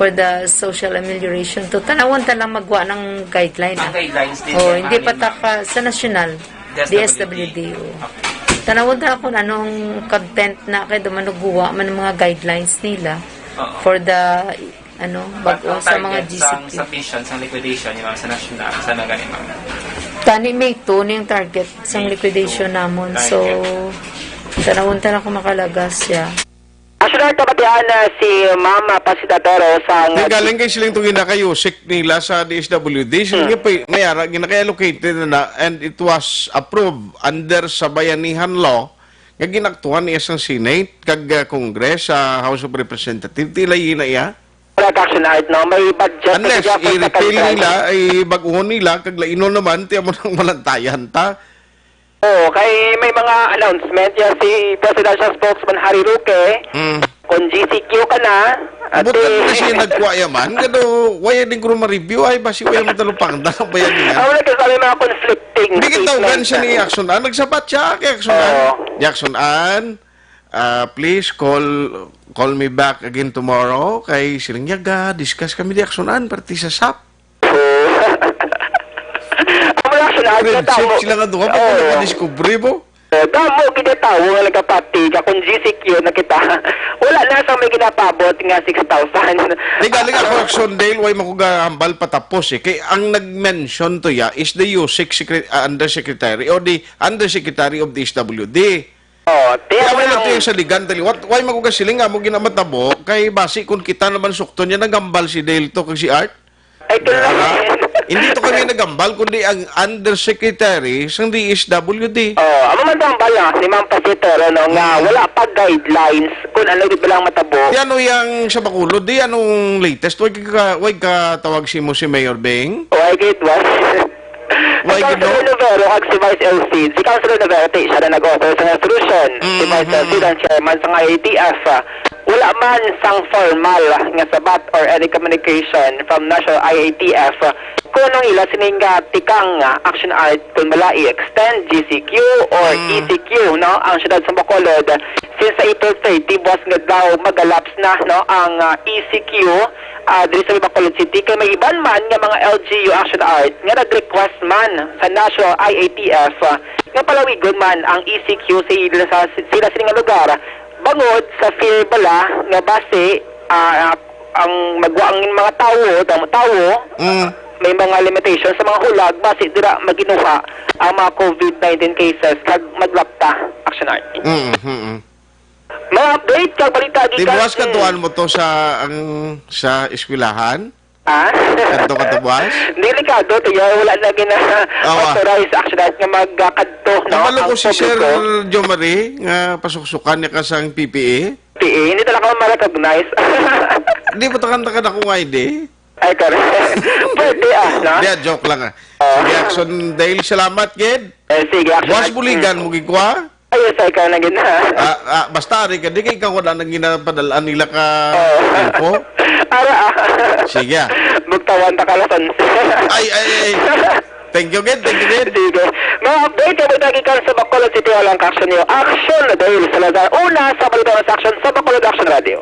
for the social amelioration. To tanawon ta lang magwa ng guideline, Ang ah. guidelines din Oh, yan, hindi mga pa ta nila. pa sa nasyonal, D S W D. D S W D, oh. Okay. Tanawon ta lang kung anong content na kay dumanuguwa man ang mga guidelines nila Oo. for the ano, But bag-o ang sa mga target sang G C Q. Submission, sang liquidation, yung mga sa national, sa nagani, ma'am. Tani May two ning target sang May liquidation two. Namon. Target. So, tanawon ta lang kung makalagas siya. Actually, ito katihan na si Ma'am Pasita Toro sa Di, galing kay siling itong ginakayusik nila sa D S W D. Siling Hmm. nga pa, may ara, ginakay-allocated na, na, and it was approved under sa bayanihan law nga ginaktuhan niya sa Senate kag, uh, Congress, sa House of Representatives. Tila yun na iya. Production art, no? May budget Unless sa i-repeal Kalikasan. Nila, ay baguhon nila, kag lainon naman, ti amo nang malantayan ta. Oo, kay may mga announcement ya si Presidential Spokesman Harry Roque, Mm. kung G C Q ka na, at But di- ano na siya nagkuha yaman? Kado, waya din ko ma-review, ay, basi waya man talupang, dahil ba yan yan? Ah, wala kasi may mga conflicting Hindi kita statements siya na. Ni Action An, nagsapat siya kay Action An. Oo. Di Action An, ah, please call, call me back again tomorrow. Kay siling niya, ga, discuss kami di Action An, parte sa sap. So, ang mga sunod na Friendship tamo. Sila nga duha, Oo. Pag nakadiscovery mo. Eh, damo gid tawo nga nagapati ka kung G C Q na kita. Wala na sa may ginapabot nga six thousand. Di galing ako, Action Dale, way mo ko gahambal patapos eh. Kay ang nag-mention to ya is the U S I C secre-, ah, undersecretary or the undersecretary of the S W D. Oh, Kaya tiyan mo wala lang. To yung saligan, taliwat. Why mo ko kasiling nga mo ginamatabo? Kay basi kung kita naman sukton niya, nagambal si Dale to kag si Art. Ay, Di ba? Hindi to kami nagambal, kundi ang undersecretary sang D S W D. Oh, amo man ang bala ni Ma'am Pasitero, no, nga Hmm. wala pa guidelines kung ano gid ba lang matabo. Di ano yang sa Bacolod, di anong latest? Way ka, way ka tawag si mo si Mayor Beng? Way gid, was. Why Ang Councilor gid, no? Novero kag si Vice L C, si Councilor Novero, ti, siya na nag-author sa resolution. Si Mm, Vice L C mm. Ang chairman sa I A T F. Wala man sang formal nga sabat or any communication from National I A T F kung anong ila sining, ah, tikang, ah, action art kung bala i-extend G C Q or Mm. E C Q, no, ang siyudad sa Bacolod since sa April thirty, buwas nga daw magalapse na, no, ang, ah, E C Q, ah, diri sa Bacolod City. Kay may iban man nga mga L G U action art nga nag-request man sa National I A T F, ah, nga palawigon man ang E C Q sa ila, sa sila sining nga lugar. Bangod sa fear bala nga basi, ah, ang magwa ang mga tawo, damo tawo, Mm. may mga limitation sa mga hulag, basi dira maginuha ang mga COVID nineteen cases kag maglapta, action art. Mm, mm, mm. Mga update kag balita gikan Tibuas ka sa tuan mo to sa, ang, sa eskwelahan? Ah? Kadto ka to, boss? Delikado to, ya. Wala na gina-, Awa. Authorize, actually, nga magkadto, no, Nabalo ang ko si Sir publiko. Jomari nga pasuksukan niya ka sang P P E. P P E, hindi talaga ma-recognize. Di ba takanta ka na kung I D? Ay, correct. Pwede, ah, no? Di, ah, joke lang, ah. Oo. Sige, Action Dale, salamat, kid. Eh, sige, Action Boss Dale. Buligan, Mm. mo gikwa? Ay, yes, ay, ka na gid, ha? Ah, ah, basta, ari ka, di kay ikaw wala nang ginapadalaan nila ka Oo. info? Ara, ah. Sige, ah. Bugtawan ta ka, Lason. Ay, ay, ay. Thank you, gid. Thank you, gid. Sige. Mga update, kami tagikan sa Bacolod City Hall ang Action News. Action Dale Salazar. Una sa balita sa Action sa Bacolod Action Radio.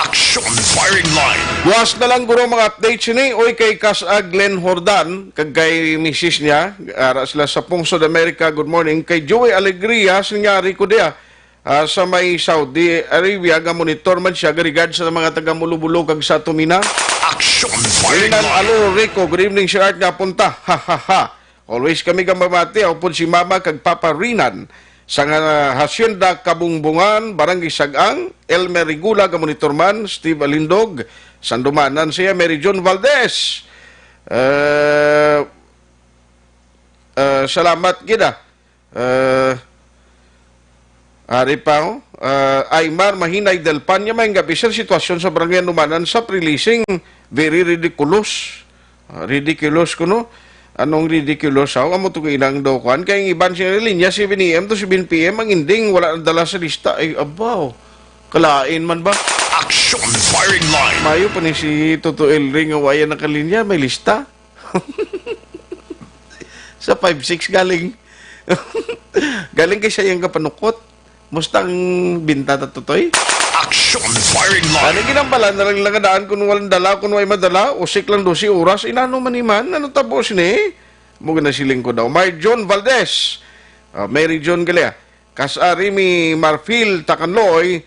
Action Firing Line. Buwas na lang, guro, mga update sini. Uy, kay Kas-, ah, Glenn Hordan, kag kay misis niya, ara sila sa Pungsod America. Good morning. Kay Joey Alegria, sinyari ko diya, ah, sa may Saudi Arabia, nga monitor man siya, garigad sa mga taga Mulo-Bulo kag sa Tumina. Action Firing Line. Alo Rico, good evening, Sir Art, nga punta. Ha, ha, ha. Always kami gamamati, upod si Mama kag Papa Rinan. Sa nga Hacienda Kabungbungan, Barangay Sagang, Elmer Rigula, nga monitor man, Steve Alindog, Sandumanan siya, Mary John Valdez. Eh, eh, salamat gid, ah. Eh, ari pa, oh. Eh, Aymar Mahinay Delpan, nga may gabi, sir, sitwasyon sa Barangay Anumanan sa pre-leasing, very ridiculous. Ah, ridiculous kuno. Anong ridiculous? Aw, amo to kay inang daw kuan. Kay ang iban sila linya, seven A M to seven P M, ang ending, wala nadala sa lista. Ay, abaw. Kalain man ba? Action Firing Line. Mayo pa ni si Toto Elring nga waya nakalinya, may lista. Sa five six galing. Galing kay siya yung kapanukot. Musta ang binta ta, Totoy? Action firing line. Ano ginambala na lang lang daan kung walang dala, kung way madala, usik lang dosi oras, inano man ni man, ano tapos ni? Mo na siling ko daw. Mary John Valdez. Ah, Mary John Galia. Kas-ari mi Marfil Takanloy.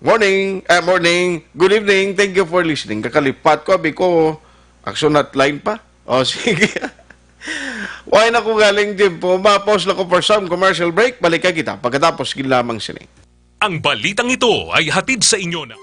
Morning, eh, morning. Good evening. Thank you for listening. Kakalipat ko, abi ko, action hotline pa. O, sige. Why na ko galing, Jim? Po, ma-pause lang ko for some commercial break. Balikan kita pagkatapos gid lamang sini. Ang balitang ito ay hatid sa inyo na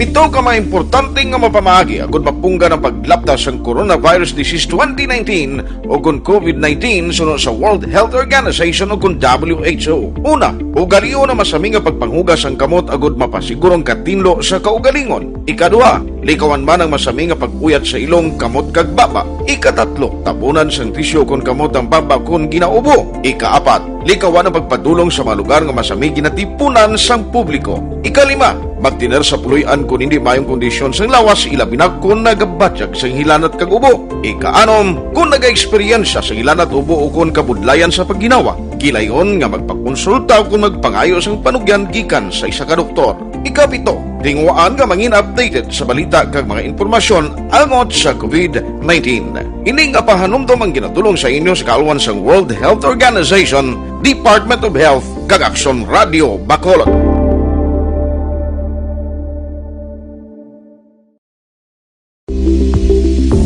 Pito ka mga importante nga mapamaagi agud mapunggan ang paglapta sang coronavirus disease twenty nineteen o kon covid nineteen suno sa World Health Organization o kon W H O. Una, ugalion ang masami nga pagpanghugas sang kamot agud mapasiguro ang katinlo sa kaugalingon. Ikaduha, likawan man ang masami nga pag-uyat sa ilong, kamot kag baba. Ikatatlo, tabunan sang tisyo kon kamot ang baba kon ginaubo. Ikaapat, likawan ang pagpadulong sa mga lugar nga masami ginatipunan sang publiko. Ikalima, magtener sa puloy-an kon hindi maayong kondisyon sang lawas, ilabi na kon nagabatyag sang hilanat kag ubo. Ikaanom, kon nagaeksperyensya sang hilanat, ubo, o kon kabudlayan sa pagginawa, gilayon nga magpakonsulta o kon magpangayo sang panugyan gikan sa isa ka doktor. Ikapito, tinguhaan nga mangin updated sa balita kag mga impormasyon angot sa covid nineteen. Ini nga pahanumdom ang ginatulong sa inyo sa kaalwan sang World Health Organization, Department of Health, kag Aksyon Radio Bacolod.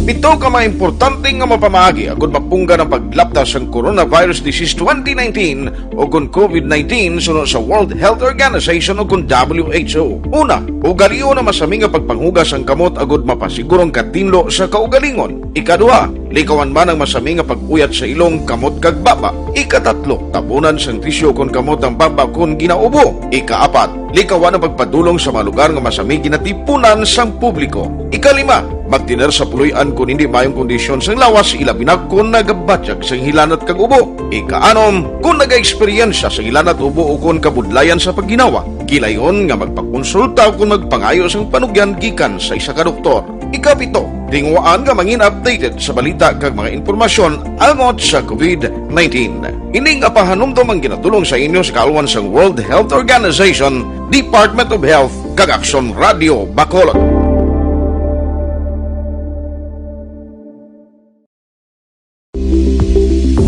Pito ka mga importante nga mapamaagi agud mapunggan ang paglapta sang coronavirus disease twenty nineteen o kon covid nineteen suno sa World Health Organization o kon W H O. Una, ugalion ang masami nga pagpanghugas sang kamot agud mapasiguro ang katinlo sa kaugalingon. Ikaduha, likawan man ang masami nga pag-uyat sa ilong, kamot kag baba. Ikatatlo, tabunan sang tisyo kon kamot ang baba kon ginaubo. Ikaapat, likawan ang pagpadulong sa mga lugar nga masami ginatipunan sang publiko. Ikalima, magtener sa puloy-an kon hindi maayong kondisyon sang lawas, ilabi na kon nagabatyag sang hilanat kag ubo. Ikaanom, kon nagaeksperyensya sang hilanat, ubo, o kon kabudlayan sa pagginawa, gilayon nga magpakonsulta o kon magpangayo sang panugyan gikan sa isa ka doktor. Ikapito, tinguhaan nga mangin updated sa balita kag mga impormasyon angot sa covid nineteen. Ini nga pahanumdom ang ginatulong sa inyo sa kaalwan sang World Health Organization, Department of Health, kag Aksyon Radio Bacolod.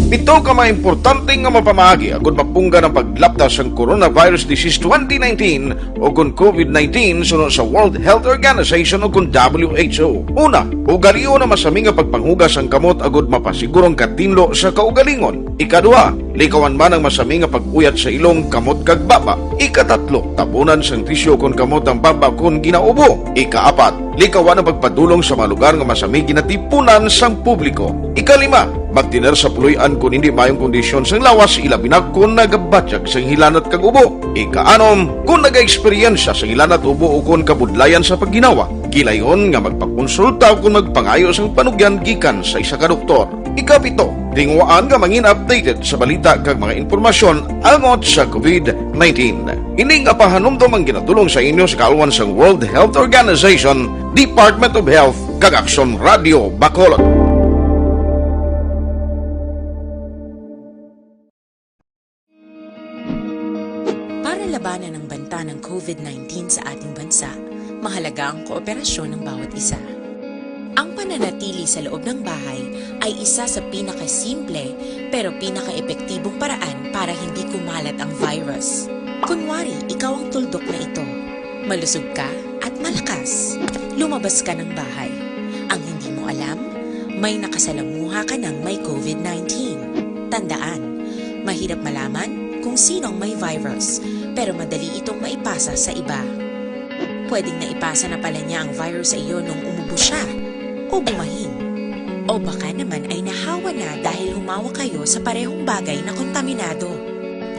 Pito ka mga importante nga mapamaagi agud mapunggan ang paglapta sang coronavirus disease twenty nineteen o kon covid nineteen suno sa World Health Organization o kon W H O. Una, ugalion ang masami nga pagpanghugas sang kamot agud mapasiguro ang katinlo sa kaugalingon. Ikaduha, likawan man ang masami nga pag-uyat sa ilong, kamot kag baba. Ikatatlo, tabunan sang tisyo kon kamot ang baba kon ginaubo. Ikaapat, likawan ang pagpadulong sa mga lugar nga masami ginatipunan sang publiko. Ikalima, magtener sa puloy-an kon hindi maayong kondisyon sang lawas, ilabi na kon nagabatyag sang hilanat kag ubo. Ikaanom, kon nagaeksperyensya sang hilanat, ubo, o kon kabudlayan sa pagginawa, gilayon nga magpakonsulta o kon magpangayo sang panugyan gikan sa isa ka doktor. Ikapito, tinguhaan nga mangin updated sa balita kag mga impormasyon angot sa covid nineteen. Ini nga pahanumdom ang ginatulong sa inyo sa kaalwan sang World Health Organization, Department of Health, kag Aksyon Radio Bacolod. Para labanan ang banta ng covid nineteen sa ating bansa, mahalaga ang kooperasyon ng bawat isa. Ang pananatili sa loob ng bahay ay isa sa pinakasimple pero pinakaepektibong paraan para hindi kumalat ang virus. Kunwari, ikaw ang tuldok na ito. Malusog ka at malakas. Lumabas ka ng bahay. Ang hindi mo alam, may nakasalamuha ka ng may covid nineteen. Tandaan, mahirap malaman kung sino ang may virus, pero madali itong maipasa sa iba. Pwedeng naipasa na pala niya ang virus sa iyo nung umubo siya o bumahin. O baka naman ay nahawa na dahil humawa kayo sa parehong bagay na kontaminado.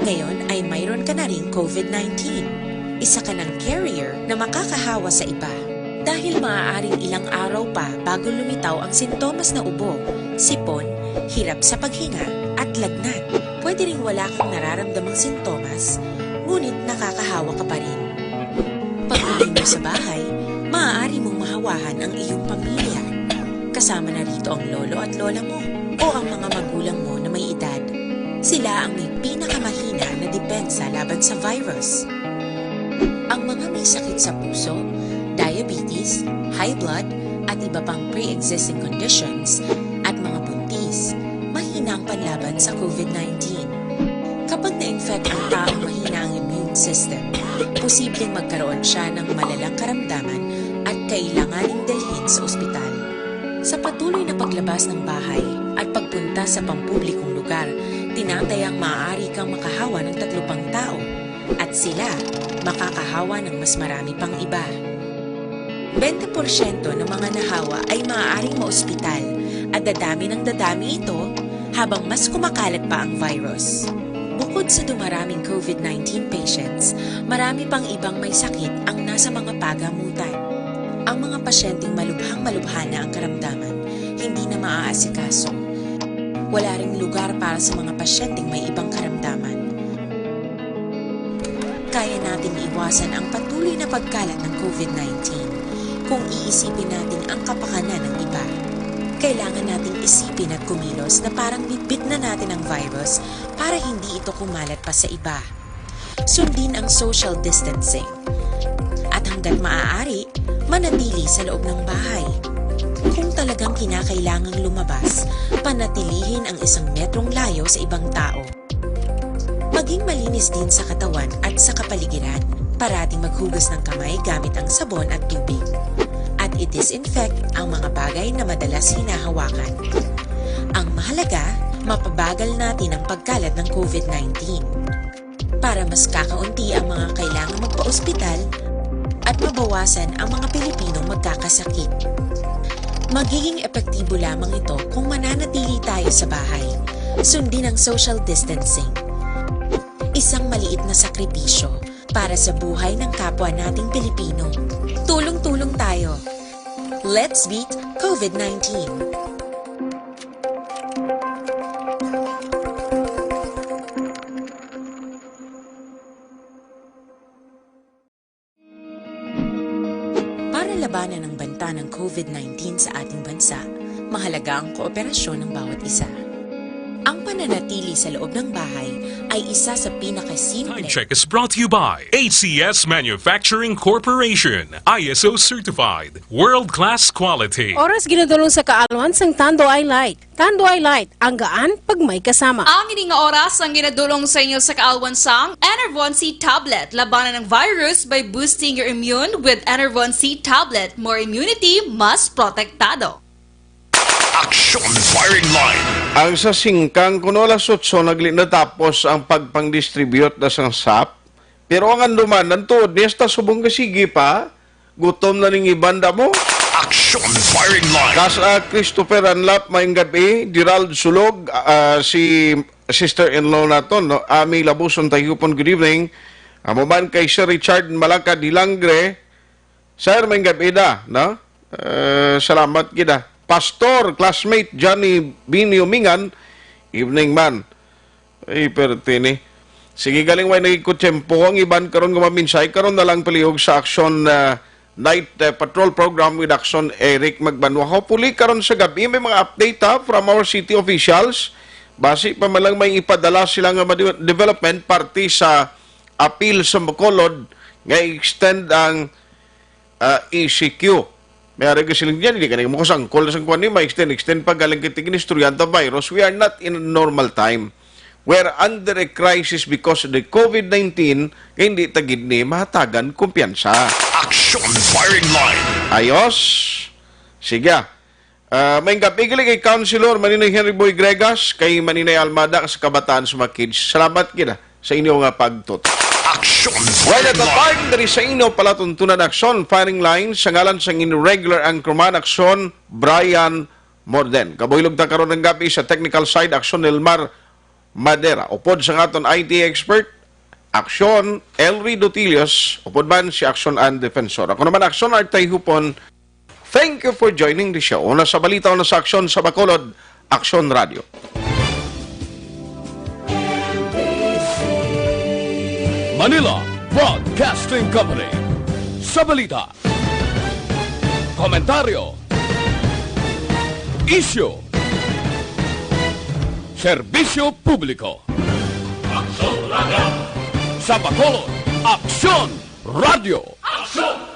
Ngayon ay mayroon ka na ring covid nineteen. Isa ka ng carrier na makakahawa sa iba. Dahil maaaring ilang araw pa bago lumitaw ang sintomas na ubo, sipon, hirap sa paghinga, at lagnat. Pwede ring wala kang nararamdamang sintomas, ngunit nakakahawa ka pa rin. Pag-uwi mo sa bahay, maaari mong mahawahan ang iyong pamilya. Kasama na rito ang lolo at lola mo o ang mga magulang mo na may edad. Sila ang may pinakamahina na depensa laban sa virus. Ang mga may sakit sa puso, diabetes, high blood, at iba pang pre-existing conditions, at mga buntis, mahina ang panlaban sa COVID nineteen. Kapag na-infect ang taong mahina ang immune system, posibleng magkaroon siya ng malalang karamdaman at kailanganing dalhin sa ospital. Sa patuloy na paglabas ng bahay at pagpunta sa pampublikong lugar, tinatayang maaari kang makahawa ng tatlo pang tao at sila makakahawa ng mas marami pang iba. Bente porsyento ng mga nahawa ay maaaring maospital at dadami ng dadami ito habang mas kumakalat pa ang virus. Bukod sa dumaraming COVID nineteen patients, marami pang ibang may sakit ang nasa mga pagamutan. Ang mga pasyenteng malubhang-malubha na ang karamdaman, hindi na maaasikaso. Wala ring lugar para sa mga pasyenteng may ibang karamdaman. Kaya nating iwasan ang patuloy na pagkalat ng COVID nineteen kung iisipin natin ang kapakanan ng iba. Kailangan nating isipin at kumilos na parang bitbit na natin ang virus para hindi ito kumalat pa sa iba. Sundin ang social distancing. At hanggat maaari, manatili sa loob ng bahay. Kung talagang kinakailangang lumabas, panatilihin ang isang metrong layo sa ibang tao. Maging malinis din sa katawan at sa kapaligiran. Parating maghugas ng kamay gamit ang sabon at tubig. At i-disinfect ang mga bagay na madalas hinahawakan. Ang mahalaga, mapabagal natin ang pagkalat ng COVID nineteen. Para mas kakaunti ang mga kailangang magpa-ospital at mabawasan ang mga Pilipinong magkakasakit. Magiging epektibo lamang ito kung mananatili tayo sa bahay. Sundin ang social distancing. Isang maliit na sakripisyo para sa buhay ng kapwa nating Pilipino. Tulong-tulong tayo. Let's beat COVID nineteen. Para labanan ang banta ng COVID nineteen sa ating bansa, mahalaga ang kooperasyon ng bawat isa. Ang pananatili sa loob ng bahay ay isa sa pinakasimple. Time check is brought to you by A C S Manufacturing Corporation, I S O certified, world-class quality. Oras ginadulong sa kaalwan sang Tanduay Light. Tanduay Light, ang gaan pag may kasama. Ang ini nga oras ang ginadulong sa inyo sa kaalwan sang Enervon C Tablet. Labanan ang virus by boosting your immune with Enervon C Tablet. More immunity, mas protektado. Action Firing Line. Ang sa singkang kuno alas otso nagli natapos ang pagpang-distribute na sang sap, pero ang andumanan tuod ni hasta subong nga sige pa, gutom na ning iban damo. Action Firing Line. Kas-, ah, Christopher Anlap, maayong gab-i. Gerald Sulog, ah, si sister-in-law naton, no? Ami Labuson Tayupon, good evening. Amo man kay Sir Richard Malacad Hilangre, Sir, may gab-i da, no? Eh, salamat gid, ah. Pastor, classmate, Johnny Binio Mingan, evening man. Ay, perti ni. Sige, galing way nagikutsyempo ang iban karon nga maminsahe. Karon na lang palihog sa action, ah, night, eh, patrol program with Action Eric Magbanwa. Hopefully, karon sa gabi may mga update, ha, from our city officials. Basi pa man lang may ipadala sila nga mga de-, development parte sa appeal sa Bacolod nga extend ang ah, E C Q. May ari ka siling diyan, hindi ka na mo kasangkol sa kuwan ni, ma-extend, extend pa galing kay tigin istorya ta virus. We are not in a normal time. We are under a crisis because of the COVID nineteen, kay hindi ta gid ni mahatagan kumpiyansa. Action Firing Line. Ayos. Sige, ah. Ah, may gab-i gali kay Councilor Maninoy Henry Boy Gregas, kay Maninoy Almada sa kabataan sa mga kids. Salamat gid, ah, sa inyo nga pagtutok. Action Well, at the Firing Line. Time diri sa inyo palatuntunan Action Firing Line sa ngalan sang inyo regular anchorman Action, Brian Morden. Kabuhilog ta karon ang gabi sa technical side Action, Elmar Madera. Upod sang aton I T expert, Aksyon Elry Dutilios, upod man si Aksyon Ann Defensor. Ako naman, Aksyon Art Tayhupon. Thank you for joining the show. Una sa balita, una sa aksyon sa Bacolod, Aksyon Radio. Manila Broadcasting Company. Sa balita, komentaryo, isyu, serbisyo publiko. Aksyon Radio. Sa Bacolod, Aksyon Radio. Aksyon